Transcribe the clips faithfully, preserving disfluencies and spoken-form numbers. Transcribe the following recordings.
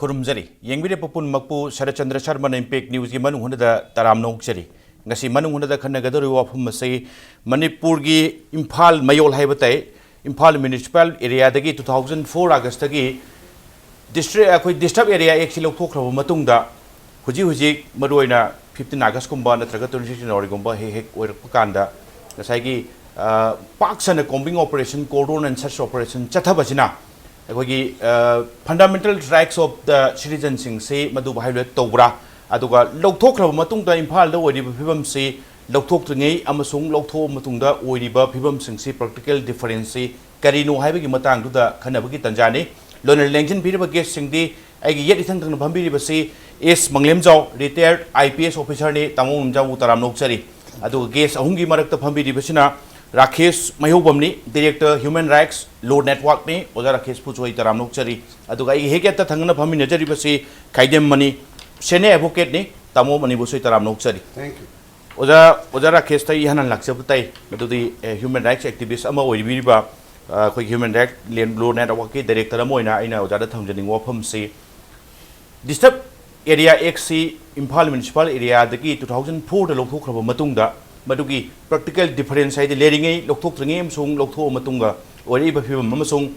ꯈꯨꯔꯨꯝꯖꯔꯤ꯫ ꯌꯦꯡꯕꯤꯔꯤꯕ ꯄꯨꯝꯅꯃꯛꯄꯨ ꯁꯔꯠꯆꯟꯗ꯭ꯔ ꯁꯔꯃꯅ ꯏꯝꯄꯦꯛ ꯅ꯭ꯌꯨꯁꯀꯤ ꯃꯅꯨꯡ ꯍꯨꯠꯅꯗ ꯇꯔꯥꯝꯅ ꯑꯣꯛꯆꯔꯤ꯫ ꯉꯁꯤ ꯃꯅꯨꯡ ꯍꯨꯠꯅꯗ ꯈꯟꯅꯒꯗꯧꯔꯤꯕ ꯋꯥꯐꯝ ꯑꯁꯤ ꯃꯅꯤꯄꯨꯔꯒꯤ ꯏꯝꯐꯥꯜ ꯃꯌꯣꯜ ꯍꯥꯏꯕ ꯇꯥꯏ, ꯏꯝꯐꯥꯜ ꯃ꯭ꯌꯨꯅꯤꯁꯤꯄꯥꯜ ꯑꯦꯔꯤꯌꯥꯗꯒꯤ two thousand four Augustꯇꯒꯤ ꯗꯤꯁꯇ꯭ꯔꯤꯛ, ꯑꯩꯈꯣꯏ Disturb Area Actꯁꯤ ꯂꯧꯊꯣꯛꯈ꯭ꯔꯕ ꯃꯇꯨꯡꯗ, ꯍꯧꯖꯤꯛ ꯍꯧꯖꯤꯛ ꯃꯔꯨꯑꯣꯏꯅ fifteen Augustꯀꯨꯝꯕ ꯅꯠꯇ꯭ꯔꯒ twenty six Januaryꯒꯨꯝꯕ ꯍꯦꯛ ꯍꯦꯛ ꯑꯣꯏꯔꯛꯄ ꯀꯥꯟꯗ, ꯉꯁꯥꯏꯒꯤ, ꯑ, ꯄꯥꯛ ꯁꯟꯅ combing operation, cordon and search operation ꯆꯠꯊꯕꯁꯤꯅ ꯑꯩꯈꯣꯏꯒꯤ, ꯑ, fundamental rights of the citizenꯁꯤꯡꯁꯤ ꯃꯗꯨ violate ꯇꯧꯕ꯭ꯔꯥ? ꯑꯗꯨꯒ ꯂꯧꯊꯣꯛꯈ꯭ꯔꯕ ꯃꯇꯨꯡꯗ ꯏꯝꯐꯥꯜꯗ ꯑꯣꯏꯔꯤꯕ ꯐꯤꯕꯝꯁꯤ ꯂꯧꯊꯣꯛꯇ꯭ꯔꯤꯉꯩ ꯑꯃꯁꯨꯡ ꯂꯧꯊꯣꯛꯑꯕ ꯃꯇꯨꯡꯗ ꯑꯣꯏꯔꯤꯕ ꯐꯤꯕꯝꯁꯤꯡꯁꯤ practical differenceꯁꯤ ꯀꯔꯤꯅꯣ ꯍꯥꯏꯕꯒꯤ ꯃꯇꯥꯡꯗꯨꯗ ꯈꯟꯅꯕꯒꯤ ꯇꯥꯟꯖꯥꯅꯤ꯫ ꯂꯣꯏꯅ ꯂꯦꯡꯁꯤꯟꯕꯤꯔꯤꯕ guestꯁꯤꯡꯗꯤ ꯑꯩꯒꯤ ꯌꯦꯠ ꯏꯊꯪ ꯊꯪꯅ ꯐꯝꯕꯤꯔꯤꯕꯁꯤ ꯑꯦꯁ ꯃꯪꯂꯦꯝꯖꯥꯎ, retired IPS officerꯅꯤ꯫ ꯇꯥꯃꯣ ꯃꯪꯂꯦꯝꯖꯥꯎꯕꯨ ꯇꯔꯥꯝꯅ ꯑꯣꯛꯆꯔꯤ꯫ ꯑꯗꯨꯒ guest ꯑꯍꯨꯝꯒꯤ ꯃꯔꯛꯇ ꯐꯝꯕꯤꯔꯤꯕꯁꯤꯅ Rakesh ꯃꯩꯍꯧꯕꯝꯅꯤ, director Human Rights Law Networkꯅꯤ꯫ ꯑꯣꯖꯥ ꯔꯥꯀꯦꯁꯄꯨꯁꯨ ꯑꯩ ꯇꯔꯥꯝꯅ ꯑꯣꯛꯆꯔꯤ꯫ ꯑꯗꯨꯒ ꯑꯩꯒꯤ ꯍꯦꯛ ꯌꯦꯠꯇ ꯊꯪꯅꯅ ꯐꯝꯃꯤꯟꯅꯖꯔꯤꯕꯁꯤ ꯈꯥꯏꯗꯦꯝꯃꯅꯤ, senior advocateꯅꯤ꯫ ꯇꯥꯃꯣ ꯃꯅꯤꯕꯨꯁꯨ ꯑꯩ ꯇꯔꯥꯝꯅ ꯑꯣꯛꯆꯔꯤ꯫ Thank you. ꯑꯣꯖꯥ, ꯑꯣꯖꯥ ꯔꯥꯀꯦꯁꯇ ꯑꯩ ꯏꯍꯥꯟ ꯍꯥꯟꯅ ꯂꯥꯛꯆꯕ ꯇꯥꯏ꯫ ꯃꯗꯨꯗꯤ, ꯑꯦ, human rights activist ꯑꯃ ꯑꯣꯏꯕꯤꯔꯤꯕ, ꯑ, ꯑꯩꯈꯣꯏꯒꯤ Human Rights Law Networkꯀꯤ director ꯑꯃ ꯑꯣꯏꯅ ꯑꯩꯅ ꯑꯣꯖꯥꯗ ꯊꯝꯖꯅꯤꯡꯕ ꯋꯥꯐꯝꯁꯤ, Disturb Area Actꯁꯤ ꯏꯝꯐꯥꯜ ꯃ꯭ꯌꯨꯅꯤꯁꯤꯄꯥꯜ ꯑꯦꯔꯤꯌꯥꯗꯒꯤ two thousand fourꯗ ꯂꯧꯊꯣꯛꯈ꯭ꯔꯕ ꯃꯇꯨꯡꯗ, ꯃꯗꯨꯒꯤ practical difference ꯍꯥꯏꯗꯤ ꯂꯩꯔꯤꯉꯩ, ꯂꯧꯊꯣꯛꯇ꯭ꯔꯤꯉꯩ ꯑꯃꯁꯨꯡ ꯂꯧꯊꯣꯛꯑ ꯃꯇꯨꯡꯗ ꯑꯣꯏꯔꯛꯏꯕ ꯐꯤꯕꯝ, ꯑꯃꯁꯨꯡ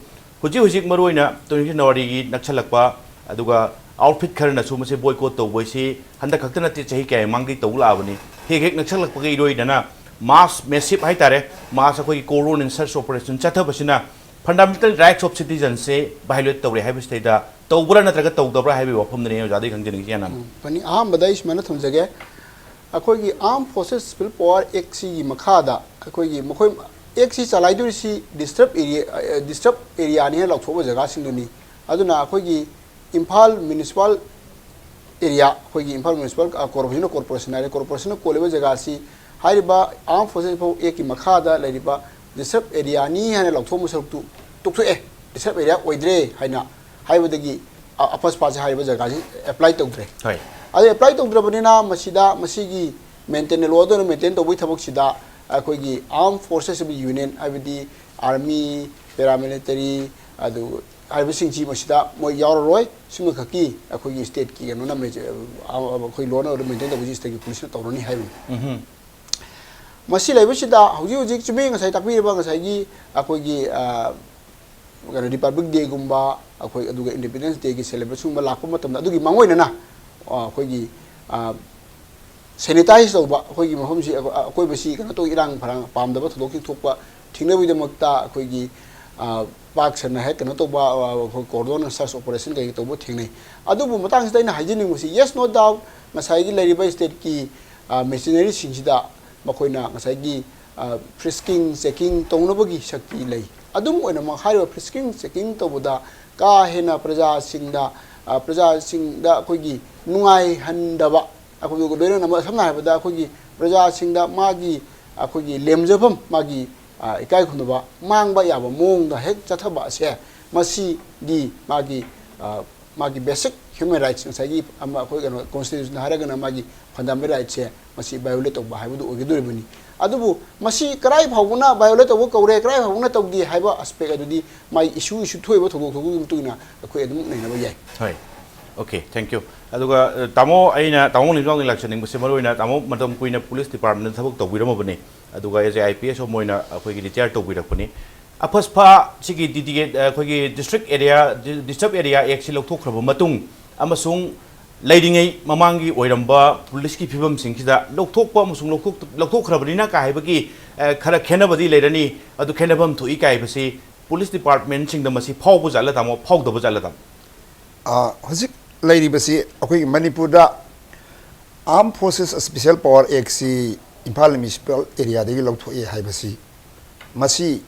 ꯍꯧꯖꯤꯛ ꯍꯧꯖꯤꯛ ꯃꯔꯨꯑꯣꯏꯅ twenty Januaryꯒꯤ ꯅꯛꯁꯜꯂꯛꯄ, ꯑꯗꯨꯒ outfit ꯈꯔꯅꯁꯨ ꯃꯁꯤ boycott ꯇꯧꯕ ꯍꯥꯏꯁꯤ ꯍꯟꯗꯛ ꯈꯛꯇ ꯅꯠꯇꯦ, ꯆꯍꯤ ꯀꯌꯥ ꯃꯃꯥꯡꯗꯒꯤ ꯇꯧꯕ ꯂꯥꯛꯑꯕꯅꯤ꯫ ꯍꯦꯛ ꯍꯦꯛ ꯅꯛꯁꯜꯂꯛꯄꯒ ꯏꯔꯣꯏꯅꯅ mass, massive ꯍꯥꯏꯇꯥꯔꯦ, mass ꯑꯩꯈꯣꯏꯒꯤ cordon and search operation ꯆꯠꯊꯕꯁꯤꯅ fundamental rights of citizenꯁꯦ violate ꯇꯧꯔꯦ ꯍꯥꯏꯕꯁꯤꯗꯩꯗ ꯇꯧꯕ꯭ꯔꯥ ꯅꯠꯇ꯭ꯔꯒ ꯇꯧꯗꯕ꯭ꯔꯥ ꯍꯥꯏꯕꯒꯤ ꯋꯥꯐꯝꯗꯨꯅꯤ ꯑꯩꯅ ꯑꯣꯖꯥꯗꯒꯤ ꯈꯪꯖꯅꯤꯡꯉꯤꯁꯤ, ꯌꯥꯅ꯫ ꯎꯝ, ꯐꯅꯤ꯫ ꯑꯍꯥꯟꯕꯗ ꯑꯩ ꯁꯨꯃꯥꯏꯅ ꯊꯝꯖꯒꯦ, ꯑꯩꯈꯣꯏꯒꯤ Armed Forces Special Power Actꯁꯤꯒꯤ ꯃꯈꯥꯗ ꯑꯩꯈꯣꯏꯒꯤ ꯃꯈꯣꯏ Actꯁꯤ ꯆꯂꯥꯏꯗꯣꯔꯤꯁꯤ Disturb Area, ꯑ, Disturb Areaꯅꯤ ꯍꯥꯏꯅ ꯂꯥꯎꯊꯣꯛꯄ ꯖꯒꯥꯁꯤꯡꯗꯨꯅꯤ꯫ ꯑꯗꯨꯅ ꯑꯩꯈꯣꯏꯒꯤ ꯏꯝꯐꯥꯜ ꯃ꯭ꯌꯨꯅꯤꯁꯤꯄꯥꯜ ꯑꯦꯔꯤꯌꯥ, ꯑꯩꯈꯣꯏꯒꯤ ꯏꯝꯐꯥꯜ ꯃ꯭ꯌꯨꯅꯤꯁꯤꯄꯥꯜ, ꯑ, ꯀꯣꯔꯄꯣꯔꯦꯁꯟꯅ, ꯀꯣꯔꯄꯣꯔꯦꯁꯟ ꯍꯥꯏꯔꯦ, ꯀꯣꯔꯄꯣꯔꯦꯁꯟꯅ ꯀꯣꯜꯂꯤꯕ ꯖꯒꯥꯁꯤ ꯍꯥꯏꯔꯤꯕ Armed Forces Special Power Actꯀꯤ ꯃꯈꯥꯗ ꯂꯩꯔꯤꯕ Disturb Areaꯅꯤ ꯍꯥꯏꯅ ꯂꯧꯊꯣꯛꯑꯝꯕ ꯁꯔꯨꯛꯇꯨ ꯇꯣꯛꯊꯣꯛꯑꯦ, Disturb Area ꯑꯣꯏꯗ꯭ꯔꯦ ꯍꯥꯏꯅ ꯍꯥꯏꯕꯗꯒꯤ, ꯑ, ꯑꯄꯁꯄꯥꯁꯦ ꯍꯥꯏꯔꯤꯕ ꯖꯒꯥꯁꯤ apply ꯇꯧꯗ꯭ꯔꯦ꯫ ꯍꯣꯏ꯫ ꯑꯗꯨ apply ꯇꯧꯗ꯭ꯔꯕꯅꯤꯅ ꯃꯁꯤꯗ, ꯃꯁꯤꯒꯤ maintain, law ꯑꯗꯨꯅ maintain ꯇꯧꯕꯒꯤ ꯊꯕꯛꯁꯤꯗ ꯑꯩꯈꯣꯏꯒꯤ Armed Forces of the Union, ꯍꯥꯏꯕꯗꯤ army, paramilitary, ꯑꯗꯨ ꯍꯥꯏꯔꯤꯕꯁꯤꯡꯁꯤ ꯃꯁꯤꯗ ꯃꯣꯏ ꯌꯥꯎꯔꯔꯣꯏ꯫ ꯁꯤꯃꯈꯛꯀꯤ ꯑꯩꯈꯣꯏꯒꯤ ꯁ꯭ꯇꯦꯠꯀꯤ ꯀꯩꯅꯣꯅ ꯃꯦ-, ꯑ, ꯑꯩꯈꯣꯏ ꯂꯣꯟ ꯑꯣꯔꯗꯔ ꯃꯦꯟꯇꯦꯟ ꯇꯧꯕꯁꯤ ꯁ꯭ꯇꯦꯠꯀꯤ ꯄꯨꯂꯤꯁꯅ ꯇꯧꯔꯅꯤ ꯍꯥꯏꯕꯅꯤ꯫ ꯃꯁꯤ ꯂꯩꯕꯁꯤꯗ ꯍꯧꯖꯤꯛ ꯍꯧꯖꯤꯛ ꯆꯨꯝꯃꯤ ꯉꯁꯥꯏ ꯇꯥꯛꯄꯤꯔꯤꯕ ꯉꯁꯥꯏꯒꯤ ꯑꯩꯈꯣꯏꯒꯤ, ꯑ, ꯀꯩꯅꯣ, ꯔꯤꯄꯕ꯭ꯂꯤꯛ ꯗꯦꯒꯨꯝꯕ, ꯑꯩꯈꯣꯏ ꯑꯗꯨꯒ ꯏꯟꯗꯤꯄꯦꯟꯗꯦꯟꯁ ꯗꯦꯒꯤ ꯁꯦꯂꯦꯕ꯭ꯔꯦꯁꯟꯒꯨꯝꯕ ꯂꯥꯛꯄ ꯃꯇꯝꯗ ꯑꯗꯨꯒꯤ ꯃꯥꯡꯑꯣꯏꯅꯅ, ꯑ, ꯑꯩꯈꯣꯏꯒꯤ, ꯑ, ꯁꯦꯅꯤꯇꯥꯏꯁ ꯇꯧꯕ, ꯑꯩꯈꯣꯏꯒꯤ ꯃꯐꯝꯁꯤ, ꯑꯀꯣ-, ꯑꯀꯣꯏꯕꯁꯤ ꯀꯩꯅꯣ ꯇꯧ, ꯏꯔꯥꯡ ꯐꯔꯥꯡ ꯄꯥꯝꯗꯕ ꯊꯧꯗꯣꯛꯁꯤꯡ ꯊꯣꯛꯄ ꯊꯤꯡꯅꯕꯒꯤꯗꯃꯛꯇ ꯑꯩꯈꯣꯏꯒꯤ, ꯑ, ꯄꯥꯛ ꯁꯟꯅ ꯍꯦꯛ ꯀꯩꯅꯣ ꯇꯧꯕ, ꯑ, ꯑꯩꯈꯣꯏ ꯀꯣꯔꯗꯣꯟ ꯁꯔꯆ ꯑꯣꯄꯔꯦꯁꯟ ꯀꯩ ꯇꯧꯕ ꯊꯦꯡꯅꯩ꯫ ꯑꯗꯨꯕꯨ ꯃꯇꯥꯡꯁꯤꯗ ꯑꯩꯅ ꯍꯥꯏꯖꯅꯤꯡꯕꯁꯤ, yes, no doubt, ꯉꯁꯥꯏꯒꯤ ꯂꯩꯔꯤꯕ ꯁ꯭ꯇꯦꯠꯀꯤ, ꯑ, ꯃꯦꯁꯤꯅꯔꯤꯁꯤꯡꯁꯤꯗ ꯃꯈꯣꯏꯅ ꯉꯁꯥꯏꯒꯤ, ꯑ, ꯐ꯭ꯔꯤꯁꯀꯤꯡ, ꯆꯦꯀꯤꯡ ꯇꯧꯅꯕꯒꯤ ꯁꯛꯇꯤ ꯂꯩ꯫ ꯑꯗꯨꯝ ꯑꯣꯏꯅꯃꯛ ꯍꯥꯏꯔꯤꯕ ꯐ꯭ꯔꯤꯁꯀꯤꯡ, ꯆꯦꯀꯤꯡ ꯇꯧꯕꯗ ꯀꯥ ꯍꯦꯟꯅ ꯄ꯭ꯔꯖꯥꯁꯤꯡꯗ, ꯑ, ꯄ꯭ꯔꯖꯥꯁꯤꯡꯗ ꯑꯩꯈꯣꯏꯒꯤ ꯅꯨꯡꯉꯥꯏꯍꯟꯗꯕ, ꯑꯩꯈꯣꯏꯒꯤ ꯂꯣꯏꯅꯅ ꯁꯝꯅ ꯍꯥꯏꯔꯕꯗ ꯑꯩꯈꯣꯏꯒꯤ ꯄ꯭ꯔꯖꯥꯁꯤꯡꯗ ꯃꯥꯒꯤ, ꯑꯩꯈꯣꯏꯒꯤ ꯂꯦꯝꯖꯐꯝ, ꯃꯥꯒꯤ, ꯑ, ꯏꯀꯥꯏ ꯈꯨꯝꯅꯕ ꯃꯥꯡꯕ ꯌꯥꯕ ꯃꯑꯣꯡꯗ ꯍꯦꯛ ꯆꯠꯊꯕ ꯑꯁꯦ, ꯃꯁꯤꯗꯤ ꯃꯥꯒꯤ, ꯑ, ꯃꯥꯒꯤ ꯕꯦꯁꯤꯛ ꯍ꯭ꯌꯨꯃꯦꯟ ꯔꯥꯏꯠꯁ, ꯉꯁꯥꯏꯒꯤ ꯑꯃ ꯑꯩꯈꯣꯏ ꯀꯩꯅꯣ ꯀꯣꯟꯁꯇꯤꯇ꯭ꯌꯨꯁꯟ ꯍꯥꯏꯔꯒꯅ ꯃꯥꯒꯤ ꯐꯟꯗꯥꯃꯦꯟꯇꯦꯜ ꯔꯥꯏꯠꯁꯦ ꯃꯁꯤ ꯚꯥꯏꯑꯣꯂꯦꯠ ꯇꯧꯕ ꯍꯥꯏꯕꯗꯨ ꯑꯣꯏꯒꯗꯧꯔꯤꯕꯅꯤ꯫ ꯑꯗꯨꯕꯨ ꯃꯁꯤ ꯀꯔꯥꯏ ꯐꯥꯎꯕꯅ ꯚꯥꯏꯑꯣꯂꯦꯠ ꯇꯧꯕ ꯀꯧꯔꯦ, ꯀꯔꯥꯏ ꯐꯥꯎꯕꯅ ꯇꯧꯗꯦ ꯍꯥꯏꯕ ꯑꯦꯁꯄꯦꯛ ꯑꯗꯨꯗꯤ ꯃꯥꯒꯤ ꯏꯁꯨ, ꯏꯁꯨ ꯊꯣꯛꯏꯕ ꯊꯧꯗꯣꯛ ꯊꯣꯛꯄꯒꯤ ꯃꯇꯨꯡ ꯏꯟꯅ ꯑꯩꯈꯣꯏ ꯑꯗꯨꯝ ꯅꯩꯅꯕ ꯌꯥꯏ꯫ ꯍꯣꯏ꯫ Okay, thank you꯫ ꯑꯗꯨꯒ, ꯑ, ꯇꯥꯃꯣ, ꯑꯩꯅ ꯇꯥꯃꯣ ꯂꯤꯡꯖꯥꯎꯗ ꯂꯥꯛꯆꯅꯤꯡꯕꯁꯦ, ꯃꯔꯨꯑꯣꯏꯅ ꯇꯥꯃꯣ ꯃꯇꯝ ꯀꯨꯏꯅ ꯄꯨꯂꯤꯁ ꯗꯤꯄꯥꯔꯠꯃꯦꯟꯗ ꯊꯕꯛ ꯇꯧꯕꯤꯔꯝꯃꯕꯅꯤ, ꯑꯗꯨꯒ as a I P S ꯑꯃ ꯑꯣꯏꯅ ꯑꯩꯈꯣꯏꯒꯤ ꯔꯤꯇꯥꯌꯔ ꯇꯧꯕꯤꯔꯛꯄꯅꯤ꯫ ꯑꯐꯁꯐꯥ ꯁꯤꯒꯤ D D A, ꯑ, ꯑꯩꯈꯣꯏꯒꯤ District Area, Di-, Disturbed Area Act ꯁꯤ ꯂꯧꯊꯣꯛꯈ꯭ꯔꯕ ꯃꯇꯨꯡ ꯑꯃꯁꯨꯡ ꯂꯩꯔꯤꯉꯩ ꯃꯃꯥꯡꯒꯤ ꯑꯣꯏꯔꯝꯕ ꯄꯨꯂꯤꯁꯀꯤ ꯐꯤꯕꯝꯁꯤꯡꯁꯤꯗ ꯂꯧꯊꯣꯛꯄ ꯑꯃꯁꯨꯡ ꯂꯧꯊꯣꯛ-, ꯂꯧꯊꯣꯛꯈ꯭ꯔꯕꯅꯤꯅ ꯀꯥ ꯍꯥꯏꯕꯒꯤ, ꯑ, ꯈꯔ ꯈꯦꯠꯅꯕꯗꯤ ꯂꯩꯔꯅꯤ꯫ ꯑꯗꯨ ꯈꯦꯠꯅꯐꯝ ꯊꯣꯛꯏ ꯀꯥ ꯍꯥꯏꯕꯁꯤ ꯄꯨꯂꯤꯁ ꯗꯤꯄꯥꯔꯠꯃꯦꯟꯁꯤꯡꯗ ꯃꯁꯤ ꯐꯥꯎꯕ ꯖꯥꯠꯂ ꯇꯥꯃꯣ, ꯐꯥꯎꯗꯕ ꯖꯥꯠꯂ ꯇꯥꯃꯣ? ꯑ, ꯍꯧꯖꯤꯛ ꯂꯩꯔꯤꯕꯁꯤ ꯑꯩꯈꯣꯏꯒꯤ ꯃꯅꯤꯄꯨꯔꯗ Armed Forces Special Power Act ꯁꯤ ꯏꯝꯐꯥꯜ ꯃ꯭ꯌꯨꯅꯤꯁꯤꯄꯥꯜ ꯑꯦꯔꯤꯌꯥꯗꯒꯤ ꯂꯧꯊꯣꯛꯑꯦ ꯍꯥꯏꯕꯁꯤ, ꯃꯁꯤ,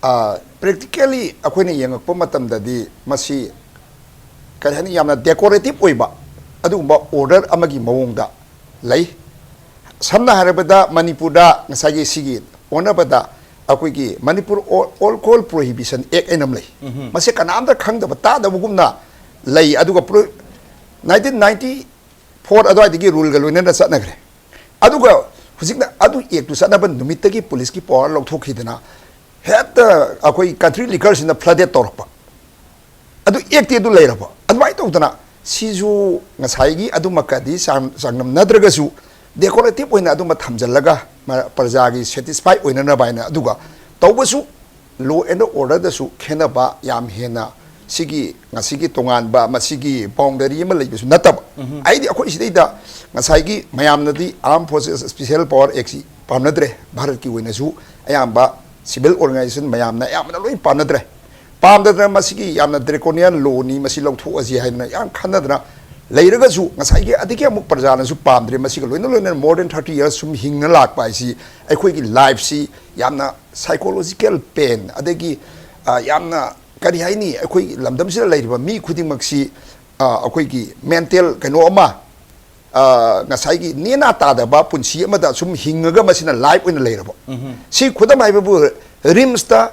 ꯑ, practically ꯑꯩꯈꯣꯏꯅ ꯌꯦꯡꯉꯛꯄ ꯃꯇꯝꯗꯗꯤ ꯃꯁꯤ, ꯀꯔꯤ ꯍꯥꯏꯅꯤ, ꯌꯥꯝꯅ decorative ꯑꯣꯏꯕ ꯑꯗꯨꯒꯨꯝꯕ ꯑꯣꯔꯗꯔ ꯑꯃꯒꯤ ꯃꯑꯣꯡꯗ ꯂꯩ꯫ ꯁꯝꯅ ꯍꯥꯏꯔꯕꯗ ꯃꯅꯤꯄꯨꯔꯗ ꯉꯁꯥꯏꯒꯤ ꯁꯤꯒꯤ ꯑꯣꯟꯅꯕꯗ ꯑꯩꯈꯣꯏꯒꯤ Manipur Al-, Alcohol Prohibition Act ꯍꯥꯏꯅ ꯑꯃ ꯂꯩ꯫ ꯎꯝꯍꯨꯝ꯫ ꯃꯁꯤ ꯀꯅꯥꯝꯇ ꯈꯪꯗꯕ ꯇꯥꯗꯕꯒꯨꯝꯅ ꯂꯩ꯫ ꯑꯗꯨꯒ ꯄ꯭ꯔꯣ-, nineteen ninety-four ꯑꯗꯨꯋꯥꯏꯗꯒꯤ ꯔꯨꯜꯒ ꯂꯣꯏꯅꯅ ꯆꯠꯅꯈ꯭ꯔꯦ꯫ ꯑꯗꯨꯒ ꯍꯧꯖꯤꯛꯅ ꯑꯗꯨ ꯑꯦꯛꯇꯨ ꯆꯠꯅꯕ ꯅꯨꯃꯤꯠꯇꯒꯤ ꯄꯨꯂꯤꯁꯀꯤ ꯄꯋꯥꯔ ꯂꯧꯊꯣꯛꯈꯤꯗꯅ ꯍꯦꯛꯇ ꯑꯩꯈꯣꯏ ꯀꯟꯇ꯭ꯔꯤ ꯂꯤꯀꯔꯁꯤꯅ ꯐ꯭ꯂꯗꯦꯠ ꯇꯧꯔꯛꯄ꯫ ꯑꯗꯨ ꯑꯦꯛꯇꯤ ꯑꯗꯨ ꯂꯩꯔꯕ? ꯑꯗꯨꯃꯥꯏꯅ ꯇꯧꯗꯅ ꯁꯤꯁꯨ ꯉꯁꯥꯏꯒꯤ ꯑꯗꯨꯃꯛꯀꯗꯤ ꯆꯥꯡ-, ꯆꯥꯡꯗꯝꯅꯗ꯭ꯔꯒꯁꯨ ꯗꯦꯀꯣꯔꯦꯇꯤꯞ ꯑꯣꯏꯅ ꯑꯗꯨꯃ ꯊꯝꯖꯤꯜꯂꯒ ꯃ-, ꯄ꯭ꯔꯖꯥꯒꯤ ꯁꯦꯇꯤꯁꯐꯥꯏ ꯑꯣꯏꯅꯅꯕ ꯍꯥꯏꯅ꯫ ꯑꯗꯨꯒ ꯇꯧꯕꯁꯨ ꯂꯣ ꯑꯦꯟ ꯑꯣꯔꯗꯔꯗꯁꯨ ꯈꯦꯠꯅꯕ ꯌꯥꯝ ꯍꯦꯟꯅ ꯁꯤꯒꯤ ꯉꯁꯤꯒꯤ ꯇꯣꯉꯥꯟꯕ ꯃꯁꯤꯒꯤ ꯕꯥꯎꯟꯗꯔꯤ ꯑꯃ ꯂꯩꯕꯁꯨ ꯅꯠꯇꯕ꯫ ꯑꯩꯗꯤ ꯑꯩꯈꯣꯏ ꯁꯤꯗꯩꯗ ꯉꯁꯥꯏꯒꯤ ꯃꯌꯥꯝꯅꯗꯤ Armed Forces Special Power Actꯁꯤ ꯄꯥꯝꯅꯗ꯭ꯔꯦ꯫ ꯚꯥꯔꯠꯀꯤ ꯑꯣꯏꯅꯁꯨ ꯑꯌꯥꯝꯕ civil organization ꯃꯌꯥꯝꯅ ꯑꯌꯥꯝꯕꯅ ꯂꯣꯏ ꯄꯥꯝꯅꯗ꯭ꯔꯦ꯫ ꯄꯥꯝꯗꯗꯅ ꯃꯁꯤꯒꯤ ꯌꯥꯝꯅ draconian lawꯅꯤ, ꯃꯁꯤ ꯂꯧꯊꯣꯛꯑꯁꯤ ꯍꯥꯏꯗꯅ ꯌꯥꯝ ꯈꯟꯅꯗꯅ ꯂꯩꯔꯒꯁꯨ, ꯉꯁꯥꯏꯒꯤ ꯑꯗꯒꯤ ꯑꯃꯨꯛ ꯄ꯭ꯔꯖꯥꯅꯁꯨ ꯄꯥꯝꯗ꯭ꯔꯦ꯫ ꯃꯁꯤꯒ ꯂꯣꯏꯅ ꯂꯣꯏꯅꯅ more than thirty years ꯁꯨꯝ ꯍꯤꯡꯅ ꯂꯥꯛꯄ ꯍꯥꯏꯁꯤ ꯑꯩꯈꯣꯏꯒꯤ lifeꯁꯤ ꯌꯥꯝꯅ psychological pain, ꯑꯗꯒꯤ, ꯑ, ꯌꯥꯝꯅ, ꯀꯔꯤ ꯍꯥꯏꯅꯤ, ꯑꯩꯈꯣꯏ ꯂꯝꯗꯝꯁꯤꯗ ꯂꯩꯔꯤꯕ ꯃꯤ ꯈꯨꯗꯤꯡꯃꯛꯁꯤ, ꯑ, ꯑꯩꯈꯣꯏꯒꯤ mental ꯀꯩꯅꯣ ꯑꯃ, ꯑ, ꯉꯁꯥꯏꯒꯤ ꯅꯦꯅꯥ ꯇꯥꯗꯕ ꯄꯨꯟꯁꯤ ꯑꯃꯗ ꯁꯨꯝ ꯍꯤꯡꯉꯒ ꯃꯁꯤꯅ life ꯑꯣꯏꯅ ꯂꯩꯔꯕ꯫ ꯁꯤ ꯈꯨꯗꯝ ꯍꯥꯏꯕꯕꯨ RIMSꯇ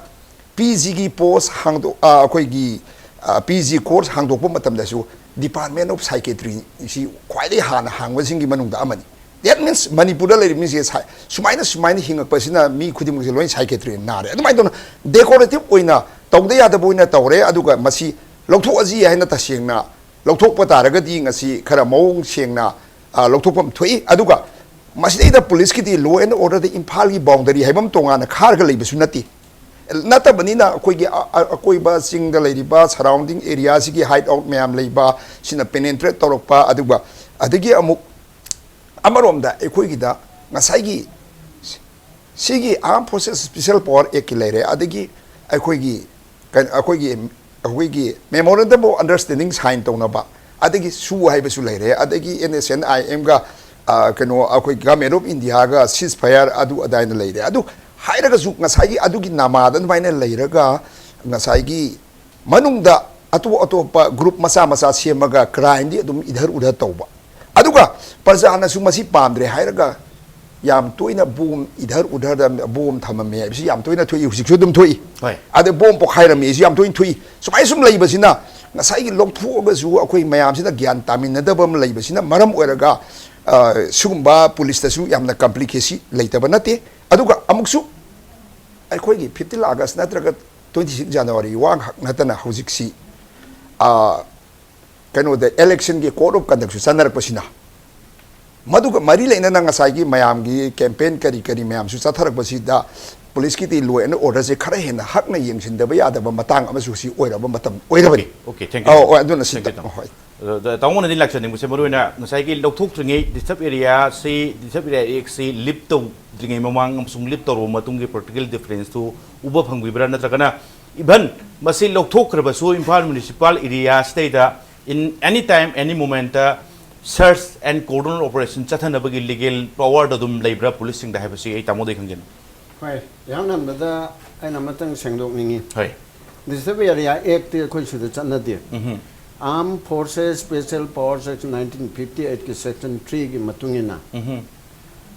PGꯒꯤ post ꯍꯥꯡꯗꯣꯛ-, ꯑ, ꯑꯩꯈꯣꯏꯒꯤ, ꯑ, PG course ꯍꯥꯡꯗꯣꯛꯄ ꯃꯇꯝꯗꯁꯨ Department of Psychiatryꯁꯤ ꯈ꯭ꯋꯥꯏꯗꯒꯤ ꯍꯥꯟꯅ ꯍꯥꯡꯕꯁꯤꯡꯒꯤ ꯃꯅꯨꯡꯗ ꯑꯃꯅꯤ꯫ That means ꯃꯅꯤꯄꯨꯔꯗ ꯂꯩꯔꯤꯕ ꯃꯤꯁꯦ psy-, ꯁꯨꯃꯥꯏꯅ, ꯁꯨꯃꯥꯏꯅ ꯍꯤꯡꯉꯛꯄꯁꯤꯅ ꯃꯤ ꯈꯨꯗꯤꯡꯃꯛꯁꯦ ꯂꯣꯏ psychiatry ꯅꯥꯔꯦ꯫ ꯑꯗꯨꯃꯥꯏꯅ ꯇꯧꯅ decorative ꯑꯣꯏꯅ ꯇꯧꯗ ꯌꯥꯗꯕ ꯑꯣꯏꯅ ꯇꯧꯔꯦ꯫ ꯑꯗꯨꯒ ꯃꯁꯤ ꯂꯧꯊꯣꯛꯑꯁꯤ ꯍꯥꯏꯅ ꯇꯁꯦꯡꯅ ꯂꯧꯊꯣꯛꯄ ꯇꯥꯔꯒꯗꯤ ꯉꯁꯤ ꯈꯔ ꯃꯑꯣꯡ ꯁꯦꯡꯅ, ꯑ, ꯂꯧꯊꯣꯛꯐꯝ ꯊꯣꯛꯏ꯫ ꯑꯗꯨꯒ ꯃꯁꯤꯗꯩꯗ ꯄꯨꯂꯤꯁꯀꯤꯗꯤ law and orderꯗ ꯏꯝꯐꯥꯜꯒꯤ boundaryꯍꯥꯏꯕ ꯑꯃ ꯇꯣꯉꯥꯟꯅ ꯈꯥꯔꯒ ꯂꯩꯕꯁꯨ ꯅꯠꯇꯦ꯫ ꯅꯠꯇꯕꯅꯤꯅ ꯑꯩꯈꯣꯏꯒꯤ ꯑ-, ꯑ-, ꯑꯀꯣꯏꯕ ꯆꯤꯡꯗ ꯂꯩꯔꯤꯕ surrounding areaꯁꯤꯒꯤ hideout ꯃꯌꯥꯝ ꯂꯩꯕ, ꯁꯤꯅ penetrate ꯇꯧꯔꯛꯄ, ꯑꯗꯨꯒ ꯑꯗꯒꯤ ꯑꯃꯨꯛ ꯑꯃꯔꯣꯝꯗ ꯑꯩꯈꯣꯏꯒꯤꯗ ꯉꯁꯥꯏꯒꯤ ꯁꯤꯒꯤ Armed Forces Special Power Actꯀꯤ ꯂꯩꯔꯦ, ꯑꯗꯒꯤ ꯑꯩꯈꯣꯏꯒꯤ ꯀꯩꯅꯣ, ꯑꯩꯈꯣꯏꯒꯤ, ꯑꯩꯈꯣꯏꯒꯤ Memorandum of Understanding sign ꯇꯧꯅꯕ, ꯑꯗꯒꯤ SoO ꯍꯥꯏꯕꯁꯨ ꯂꯩꯔꯦ, ꯑꯗꯒꯤ NSCN-IMꯒ, ꯑ, ꯀꯩꯅꯣ, ꯑꯩꯈꯣꯏ Government of Indiaꯒ ceasefire ꯑꯗꯨ ꯑꯗꯥꯏꯅ ꯂꯩꯔꯦ꯫ ꯑꯗꯨ ꯍꯥꯏꯔꯒꯁꯨ ꯉꯁꯥꯏꯒꯤ ꯑꯗꯨꯒꯤ ꯅꯃꯥꯗ ꯑꯗꯨꯃꯥꯏꯅ ꯂꯩꯔꯒ ꯉꯁꯥꯏꯒꯤ ꯃꯅꯨꯡꯗ ꯑꯇꯣꯞ ꯑꯇꯣꯞꯄ group ꯃꯆꯥ ꯃꯆꯥ ꯁꯦꯝꯃꯒ crimeꯗꯤ ꯑꯗꯨꯝ ꯏꯙꯔ ꯎꯙꯔ ꯇꯧꯕ꯫ ꯑꯗꯨꯒ ꯄ꯭ꯔꯖꯥꯅꯁꯨ ꯃꯁꯤ ꯄꯥꯝꯗ꯭ꯔꯦ ꯍꯥꯏꯔꯒ ꯌꯥꯝ ꯇꯣꯏꯅ bomb ꯏꯙꯔ ꯎꯙꯔꯗ bomb ꯊꯝꯃꯝꯃꯦ ꯍꯥꯏꯕꯁꯤ ꯌꯥꯝ ꯇꯣꯏꯅ ꯊꯣꯛꯏ, ꯍꯧꯖꯤꯛꯁꯨ ꯑꯗꯨꯝ ꯊꯣꯛꯏ꯫ ꯍꯣꯏ꯫ ꯑꯗ bomb ꯄꯣꯈꯥꯏꯔꯝꯃꯤ ꯍꯥꯏꯁꯤ ꯌꯥꯝ ꯇꯣꯏꯅ ꯊꯣꯛꯏ꯫ ꯁꯨꯃꯥꯏꯅ ꯁꯨꯝ ꯂꯩꯕꯁꯤꯅ ꯉꯁꯥꯏꯒꯤ ꯂꯧꯊꯣꯛꯑꯒꯁꯨ ꯑꯩꯈꯣꯏ ꯃꯌꯥꯝꯁꯤꯅ ꯒ꯭ꯌꯥꯟ ꯇꯥꯃꯤꯟꯅꯗꯕ ꯑꯃ ꯂꯩꯕꯁꯤꯅ ꯃꯔꯝ ꯑꯣꯏꯔꯒ, ꯑ, ꯁꯤꯒꯨꯝꯕ ꯄꯨꯂꯤꯁꯇꯁꯨ ꯌꯥꯝꯅ complicacy ꯂꯩꯇꯕ ꯅꯠꯇꯦ꯫ ꯑꯗꯨꯒ ꯑꯃꯨꯛꯁꯨ ꯑꯩꯈꯣꯏꯒꯤ ꯐꯤꯐꯇꯤꯟ ꯑꯥꯒꯁ ꯅꯠꯇ꯭ꯔꯒ ꯇ꯭ꯋꯦꯟꯇꯤ ꯁꯤꯛꯁ ꯖꯅꯋꯥꯔꯤ ꯋꯥꯈꯛ ꯅꯠꯇꯅ ꯍꯧꯖꯤꯛꯁꯤ, ꯑ, ꯀꯩꯅꯣꯗ, ꯏꯂꯦꯛꯁꯟꯒꯤ ꯀꯣꯗ ꯑꯣꯐ ꯀꯟꯗꯛꯁꯨ ꯆꯠꯅꯔꯛꯄꯁꯤꯅ, ꯃꯗꯨꯒ ꯃꯔꯤ ꯂꯩꯅꯅ ꯉꯁꯥꯏꯒꯤ ꯃꯌꯥꯝꯒꯤ ꯀꯦꯝꯄꯦꯟ ꯀꯔꯤ ꯀꯔꯤ ꯃꯌꯥꯝꯁꯨ ꯆꯠꯊꯔꯛꯄꯁꯤꯗ ꯄꯨꯂꯤꯁꯀꯤꯗꯤ ꯂꯣ ꯑꯦꯟ ꯑꯣꯔꯗꯔꯁꯦ ꯈꯔ ꯍꯦꯟꯅ ꯍꯛꯅ ꯌꯦꯡꯁꯤꯟꯗꯕ ꯌꯥꯗꯕ ꯃꯇꯥꯡ ꯑꯃꯁꯨ ꯁꯤ ꯑꯣꯏꯔꯕ ꯃꯇꯝ ꯑꯣꯏꯔꯕꯅꯤ꯫ Okay, thank you. ꯑꯧ, ꯍꯣꯏ, ꯑꯗꯨꯅ ꯁꯤ Thank you, ꯇ- ꯍꯣꯏ꯫ ꯑꯗ ꯇꯥꯃꯣꯅꯗꯤ ꯂꯥꯛꯆꯅꯤꯡꯕꯁꯦ ꯃꯔꯨ ꯑꯣꯏꯅ ꯉꯁꯥꯏꯒꯤ ꯂꯧꯊꯣꯛꯇ꯭ꯔꯤꯉꯩ ꯗꯤꯁꯇꯔꯕ ꯑꯦꯔꯤꯌꯥꯁꯤ, ꯗꯤꯁꯇꯔꯕ ꯑꯦꯔꯤꯌꯥ ꯑꯦꯛꯁꯤ ꯂꯤꯞ ꯇꯧꯗ꯭ꯔꯤꯉꯩ ꯃꯃꯥꯡ ꯑꯃꯁꯨꯡ ꯂꯤꯞ ꯇꯧꯔꯕ ꯃꯇꯨꯡꯒꯤ ꯄ꯭ꯔꯦꯛꯇꯤꯀꯦꯜ ꯗꯤꯐꯔꯦꯟꯁꯇꯨ ꯎꯕ ꯐꯪꯕꯤꯕ꯭ꯔꯥ? ꯅꯠꯇ꯭ꯔꯒꯅ ꯏꯚꯟ ꯃꯁꯤ ꯂꯧꯊꯣꯛꯈ꯭ꯔꯕꯁꯨ ꯏꯝꯐꯥꯜ ꯃ꯭ꯌꯨꯅꯤꯁꯤꯄꯥꯜ ꯑꯦꯔꯤꯌꯥꯁꯤꯗꯩꯗ in any time, any moment search and cordon operation ꯆꯠꯊꯅꯕꯒꯤ ꯂꯤꯒꯦꯜ ꯄꯋꯥꯔꯗ ꯑꯗꯨꯝ ꯂꯩꯕ꯭ꯔꯥ ꯄꯨꯂꯤꯁꯁꯤꯡꯗ ꯍꯥꯏꯕꯁꯤ ꯑꯩ ꯇꯥꯃꯣꯗꯒꯤ ꯈꯪꯖꯅꯤꯡꯉꯤ꯫ ꯍꯣꯏ, ꯏꯍꯥꯟ ꯍꯥꯟꯕꯗ ꯑꯩꯅ ꯑꯃꯇꯪ ꯁꯦꯡꯗꯣꯛꯅꯤꯡꯉꯤ꯫ ꯍꯣꯏ꯫ ꯗꯤꯁꯇꯔꯕ ꯑꯦꯔꯤꯌꯥ ꯑꯦꯛꯇꯤ ꯑꯩꯈꯣꯏ ꯁꯤꯗ ꯆꯠꯅꯗꯦ꯫ ꯎꯝꯍꯨꯝ꯫ Armed Forces Special Powers Act nineteen fifty eight ꯀꯤ section three ꯒꯤ ꯃꯇꯨꯡ ꯏꯟꯅ ꯎꯝꯍꯨꯝ꯫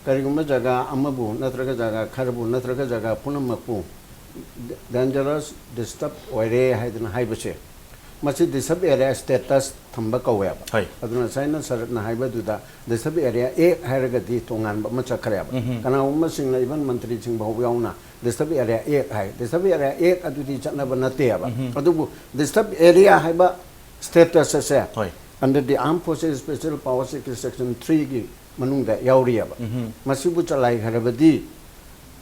ꯀꯔꯤꯒꯨꯝꯕ ꯖꯒꯥ ꯑꯃꯕꯨ ꯅꯠꯇ꯭ꯔꯒ ꯖꯒꯥ ꯈꯔꯕꯨ ꯅꯠꯇ꯭ꯔꯒ ꯖꯒꯥ ꯄꯨꯝꯅꯃꯛꯄꯨ dangerous, disturb ꯑꯣꯏꯔꯦ ꯍꯥꯏꯗꯅ ꯍꯥꯏꯕꯁꯦ, ꯃꯁꯤ ꯗꯤꯁꯇꯔꯕ ꯑꯦꯔꯤꯌꯥ ꯁ꯭ꯇꯦꯇꯁ ꯊꯝꯕ ꯀꯧꯋꯦꯕ꯫ ꯍꯣꯏ꯫ ꯑꯗꯨꯅ ꯉꯁꯥꯏꯅ ꯁꯔꯠꯅ ꯍꯥꯏꯕꯗꯨꯗ ꯗꯤꯁꯇꯔꯕ ꯑꯦꯔꯤꯌꯥ ꯑꯦꯛ ꯍꯥꯏꯔꯒꯗꯤ ꯇꯣꯉꯥꯟꯕ ꯑꯃ ꯆꯠꯈ꯭ꯔꯦꯕ꯫ ꯎꯝꯍꯨꯝ꯫ ꯀꯅꯥꯒꯨꯝꯕꯁꯤꯡꯅ ꯏꯚꯟ ꯃꯟꯇ꯭ꯔꯤꯁꯤꯡ ꯐꯥꯎꯕ ꯌꯥꯎꯅ ꯗꯤꯁꯇꯔꯕ ꯑꯦꯔꯤꯌꯥ ꯑꯦꯛ ꯍꯥꯏ꯫ ꯗꯤꯁꯇꯔꯕ ꯑꯦꯔꯤꯌꯥ ꯑꯦꯛ ꯑꯗꯨꯗꯤ ꯆꯠꯅꯕ ꯅꯠꯇꯦꯕ꯫ ꯎꯝꯍꯨꯝ꯫ ꯑꯗꯨꯕꯨ ꯗꯤꯁꯇꯔꯕ ꯑꯦꯔꯤꯌꯥ ꯍꯥꯏꯕ ꯁ꯭ꯇꯦꯇꯁ ꯑꯁꯦ ꯍꯣꯏ꯫ under the Armed Forces Special Powers Act section three ꯒꯤ ꯃꯅꯨꯡꯗ ꯌꯥꯎꯔꯤꯑꯕ꯫ ꯎꯝꯍꯨꯝ꯫ ꯃꯁꯤꯕꯨ ꯆꯂꯥꯏꯈ꯭ꯔꯕꯗꯤ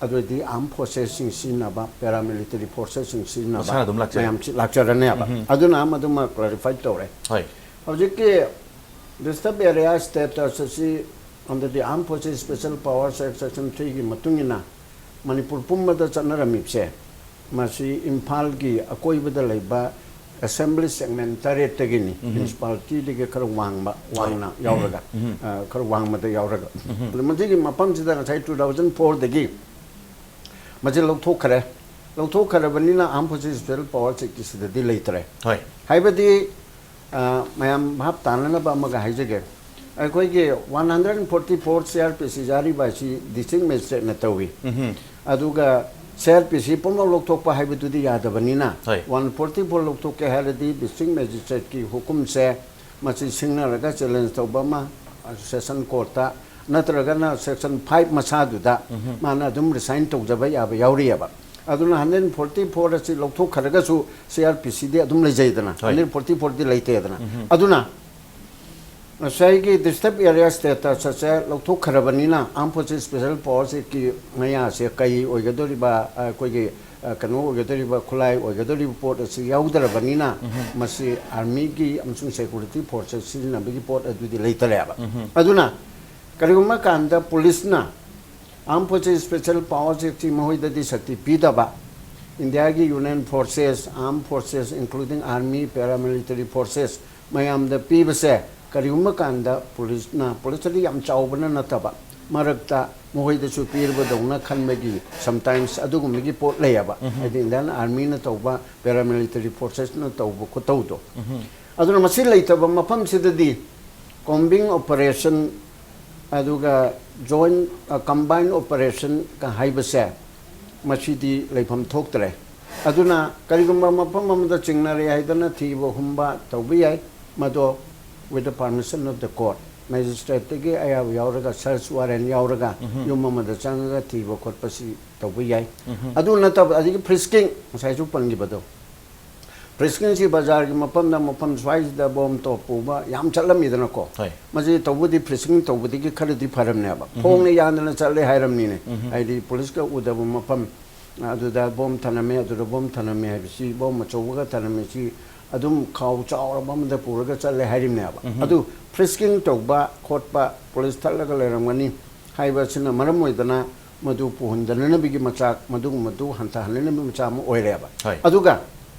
ꯑꯗꯨꯗꯤ armed forces ꯁꯤꯡ ꯁꯤꯖꯤꯟꯅꯕ, paramilitary forces ꯁꯤꯡ ꯁꯤꯖꯤꯟꯅꯕ ꯃꯁꯥꯅ ꯑꯗꯨꯝ ꯂꯥꯛꯆꯩ꯫ ꯃꯌꯥꯝꯁꯤ ꯂꯥꯛꯆꯔꯅꯦꯕ꯫ ꯎꯝꯍꯨꯝ꯫ ꯑꯗꯨꯅ ꯑꯃꯗꯨꯃ clarify ꯇꯧꯔꯦ꯫ ꯍꯣꯏ꯫ ꯍꯧꯖꯤꯛꯀꯤ ꯗꯤꯁꯇꯔꯕ ꯑꯦꯔꯤꯌꯥ ꯁ꯭ꯇꯦꯇꯁ ꯑꯁꯤ under the Armed Forces Special Powers Act section three ꯒꯤ ꯃꯇꯨꯡ ꯏꯟꯅ ꯃꯅꯤꯄꯨꯔ ꯄꯨꯝꯕꯗ ꯆꯠꯅꯔꯝꯃꯤꯕꯁꯦ, ꯃꯁꯤ ꯏꯝꯐꯥꯜꯒꯤ ꯑꯀꯣꯏꯕꯗ ꯂꯩꯕ assembly segment ꯇꯔꯦꯠꯇꯒꯤꯅꯤ, ꯎꯝꯍꯨꯝ꯫ ꯃ꯭ꯌꯨꯅꯤꯁꯤꯄꯥꯂꯤꯇꯤꯗꯒꯤ ꯈꯔ ꯋꯥꯡꯕ, ꯋꯥꯡꯅ ꯎꯝꯍꯨꯝ꯫ ꯌꯥꯎꯔꯒ, ꯎꯝꯍꯨꯝ꯫ ꯑ, ꯈꯔ ꯋꯥꯡꯃꯗ ꯌꯥꯎꯔꯒ꯫ ꯎꯝꯍꯨꯝ꯫ ꯑꯗꯨ ꯃꯁꯤꯒꯤ ꯃꯐꯝꯁꯤꯗ ꯉꯁꯥꯏ two thousand four ꯗꯒꯤ ꯃꯁꯤ ꯂꯧꯊꯣꯛꯈ꯭ꯔꯦ꯫ ꯂꯧꯊꯣꯛꯈ꯭ꯔꯕꯅꯤꯅ Armed Forces Special Powers Act ꯀꯤ ꯁꯤꯗꯗꯤ ꯂꯩꯇ꯭ꯔꯦ꯫ ꯍꯣꯏ꯫ ꯍꯥꯏꯕꯗꯤ, ꯑ, ꯃꯌꯥꯝ ꯚꯥꯞ ꯇꯥꯅꯅꯕ ꯑꯃꯒ ꯍꯥꯏꯖꯒꯦ꯫ ꯑꯩꯈꯣꯏꯒꯤ one hundred forty four C R P C ꯖꯥꯔꯤꯕ ꯑꯁꯤ district magistrate ꯅ ꯇꯧꯏ꯫ ꯎꯝꯍꯨꯝ꯫ ꯑꯗꯨꯒ C R P C ꯄꯨꯝꯅꯃꯛ ꯂꯧꯊꯣꯛꯄ ꯍꯥꯏꯕꯗꯨꯗꯤ ꯌꯥꯗꯕꯅꯤꯅ, ꯍꯣꯏ꯫ one forty four ꯂꯧꯊꯣꯛꯀꯦ ꯍꯥꯏꯔꯗꯤ district magistrate ꯀꯤ ꯍꯨꯀꯨꯝꯁꯦ ꯃꯁꯤ ꯁꯤꯡꯅꯔꯒ challenge ꯇꯧꯕ ꯑꯃ, session court ꯇ, ꯅꯠꯇ꯭ꯔꯒꯅ section five ꯃꯁꯥꯗꯨꯗ ꯎꯝꯍꯨꯝ꯫ ꯃꯥꯅ ꯑꯗꯨꯝ resign ꯇꯧꯖꯕ ꯌꯥꯕ ꯌꯥꯎꯔꯤꯑꯕ꯫ ꯑꯗꯨꯅ ꯍꯟꯗ꯭ꯔꯦꯠ ꯐꯣꯔꯇꯤ ꯐꯣꯔ ꯑꯁꯤ ꯂꯧꯊꯣꯛꯈ꯭ꯔꯒꯁꯨ ꯁꯤ ꯑꯥꯔ ꯄꯤ ꯁꯤꯗꯤ ꯑꯗꯨꯝ ꯂꯩꯖꯩꯗꯅ, ꯍꯣꯏ꯫ ꯍꯟꯗ꯭ꯔꯦꯠ ꯐꯣꯔꯇꯤ ꯐꯣꯔꯗꯤ ꯂꯩꯇꯦꯗꯅ꯫ ꯎꯝ꯫ ꯑꯗꯨꯅ ꯉꯁꯥꯏꯒꯤ ꯗꯤꯁꯇꯔꯕ ꯑꯦꯔꯤꯌꯥ ꯁ꯭ꯇꯦꯇꯁ ꯑꯁꯦ ꯂꯧꯊꯣꯛꯈ꯭ꯔꯕꯅꯤꯅ, ꯑꯥꯔꯝ ꯐꯣꯔꯁꯦꯁ ꯁ꯭ꯄꯦꯁꯦꯜ ꯄꯥꯋꯔꯁ ꯑꯦꯛꯀꯤ ꯃꯌꯥꯁꯦ ꯀꯩ ꯑꯣꯏꯒꯗꯧꯔꯤꯕ, ꯑꯩꯈꯣꯏꯒꯤ, ꯑ, ꯀꯩꯅꯣ ꯑꯣꯏꯒꯗꯧꯔꯤꯕ, ꯈꯨꯠꯂꯥꯏ ꯑꯣꯏꯒꯗꯧꯔꯤꯕ ꯄꯣꯠ ꯑꯁꯤ ꯌꯥꯎꯗ꯭ꯔꯕꯅꯤꯅ, ꯎꯝ꯫ ꯃꯁꯤ ꯑꯥꯔꯃꯤꯒꯤ ꯑꯃꯁꯨꯡ ꯁꯦꯀ꯭ꯌꯨꯔꯤꯇꯤ ꯐꯣꯔꯁꯦꯁ ꯁꯤꯖꯤꯟꯅꯕꯒꯤ ꯄꯣꯠ ꯑꯗꯨꯗꯤ ꯂꯩꯇꯔꯦꯕ꯫ ꯎꯝ꯫ ꯑꯗꯨꯅ ꯀꯔꯤꯒꯨꯝꯕ ꯀꯥꯟꯗ ꯄꯨꯂꯤꯁꯅ ꯑꯥꯔꯝ ꯐꯣꯔꯁꯦꯁ ꯁ꯭ꯄꯦꯁꯦꯜ ꯄꯥꯋꯔꯁ ꯑꯦꯛꯁꯤ ꯃꯈꯣꯏꯗꯗꯤ ꯁꯛꯇꯤ ꯄꯤꯗꯕ, ꯏꯟꯗꯤꯌꯥꯒꯤ union forces, ꯑꯥꯔꯝ forces, including army, paramilitary forces ꯃꯌꯥꯝꯗ ꯄꯤꯕꯁꯦ, ꯀꯔꯤꯒꯨꯝꯕ ꯀꯥꯟꯗ ꯄꯨꯂꯤꯁꯅ, ꯄꯨꯂꯤꯁꯇꯗꯤ ꯌꯥꯝ ꯆꯥꯎꯕꯅ ꯅꯠꯇꯕ, ꯃꯔꯛꯇ ꯃꯈꯣꯏꯗꯁꯨ ꯄꯤꯔꯕꯗꯧꯅ ꯈꯟꯕꯒꯤ sometimes ꯑꯗꯨꯒꯨꯝꯕꯒꯤ ꯄꯣꯠ ꯂꯩꯌꯦꯕ꯫ ꯎꯝ꯫ ꯍꯥꯏꯗꯤ ꯏꯟꯗꯤꯌꯥꯟ ꯑꯥꯔꯃꯤꯅ ꯇꯧꯕ, ꯄꯦꯔꯥꯃꯤꯂꯤꯇꯔꯤ ꯐꯣꯔꯁꯦꯁꯅ ꯇꯧꯕ ꯈꯨꯇꯧꯗꯣ꯫ ꯎꯝ꯫ ꯑꯗꯨꯅ ꯃꯁꯤ ꯂꯩꯇꯕ ꯃꯐꯝꯁꯤꯗꯗꯤ ꯀꯣꯝꯕꯤꯡ ꯑꯣꯄꯔꯦꯁꯟ ꯑꯗꯨꯒ ꯖꯣꯏꯟ, ꯑ, ꯀꯝꯕꯥꯏꯟ ꯑꯣꯄꯔꯦꯁꯟꯒ ꯍꯥꯏꯕꯁꯦ ꯃꯁꯤꯗꯤ ꯂꯩꯐꯝ ꯊꯣꯛꯇ꯭ꯔꯦ꯫ ꯑꯗꯨꯅ ꯀꯔꯤꯒꯨꯝꯕ ꯃꯐꯝ ꯑꯃꯗ ꯆꯤꯡꯅꯔꯦ ꯍꯥꯏꯗꯅ ꯊꯤꯕ ꯍꯨꯝꯕ ꯇꯧꯕ ꯌꯥꯏ, ꯃꯗꯣ with the permission of the court, ꯃꯦꯖꯤꯁꯇ꯭ꯔꯦꯠꯇꯒꯤ ꯑꯌꯥꯕ ꯌꯥꯎꯔꯒ, ꯁꯔꯆ ꯋꯥꯔꯦꯟ ꯌꯥꯎꯔꯒ ꯎꯝꯍꯨꯝ꯫ ꯌꯨꯝ ꯑꯃꯗ ꯆꯪꯉꯒ ꯊꯤꯕ ꯈꯣꯠꯄꯁꯤ ꯇꯧꯕ ꯌꯥꯏ꯫ ꯎꯝꯍꯨꯝ꯫ ꯑꯗꯨ ꯅꯠꯇꯕ ꯑꯗꯒꯤ ꯐ꯭ꯔꯤꯁꯀꯤꯡ, ꯉꯁꯥꯏꯁꯨ ꯄꯟꯈꯤꯕꯗꯣ, ꯐ꯭ꯔꯤꯁꯀꯤꯡꯁꯤ ꯕꯖꯥꯔꯒꯤ ꯃꯐꯝꯗ ꯃꯐꯝ ꯁ꯭ꯋꯥꯏꯁꯤꯗ ꯕꯣꯝ ꯇꯣꯞ ꯄꯨꯕ ꯌꯥꯝ ꯆꯠꯂꯝꯃꯤꯗꯅꯀꯣ꯫ ꯍꯣꯏ꯫ ꯃꯁꯤ ꯇꯧꯕꯗꯤ ꯐ꯭ꯔꯤꯁꯀꯤꯡ ꯇꯧꯕꯗꯒꯤ ꯈꯔꯗꯤ ꯐꯔꯝꯅꯦꯕ꯫ ꯎꯝꯍꯨꯝ꯫ ꯈꯣꯡꯅ ꯌꯥꯟꯗꯅ ꯆꯠꯂꯦ ꯍꯥꯏꯔꯝꯅꯤꯅꯦ꯫ ꯎꯝꯍꯨꯝ꯫ ꯍꯥꯏꯗꯤ ꯄꯨꯂꯤꯁꯀ ꯎꯗꯕ ꯃꯐꯝ, ꯑꯗꯨꯗ ꯕꯣꯝ ꯊꯅꯝꯃꯦ, ꯑꯗꯨꯗ ꯕꯣꯝ ꯊꯅꯝꯃꯦ ꯍꯥꯏꯕꯁꯤ, ꯕꯣꯝ ꯑꯆꯧꯕꯒ ꯊꯅꯝꯃꯦ ꯁꯤ ꯑꯗꯨꯝ ꯈꯥꯎ ꯆꯥꯎꯔꯕ ꯑꯃꯗ ꯄꯨꯔꯒ ꯆꯠꯂꯦ ꯍꯥꯏꯔꯤꯕꯅꯦꯕ꯫ ꯎꯝꯍꯨꯝ꯫ ꯑꯗꯨ ꯐ꯭ꯔꯤꯁꯀꯤꯡ ꯇꯧꯕ ꯈꯣꯠꯄ, ꯄꯨꯂꯤꯁ ꯊꯠꯂꯒ ꯂꯩꯔꯝꯒꯅꯤ ꯍꯥꯏꯕ ꯑꯁꯤꯅ ꯃꯔꯝ ꯑꯣꯏꯗꯅ ꯃꯗꯨ ꯄꯨꯍꯟꯗꯅꯅꯕꯒꯤ ꯃꯆꯥꯛ, ꯃꯗꯨꯒꯨꯝꯕꯗꯨ ꯍꯟꯊꯍꯟꯅꯅꯕꯒꯤ ꯃꯆꯥꯛ ꯑꯃ ꯑꯣꯏꯔꯦꯕ꯫ ꯍꯣꯏ꯫ ꯑꯗꯨꯒ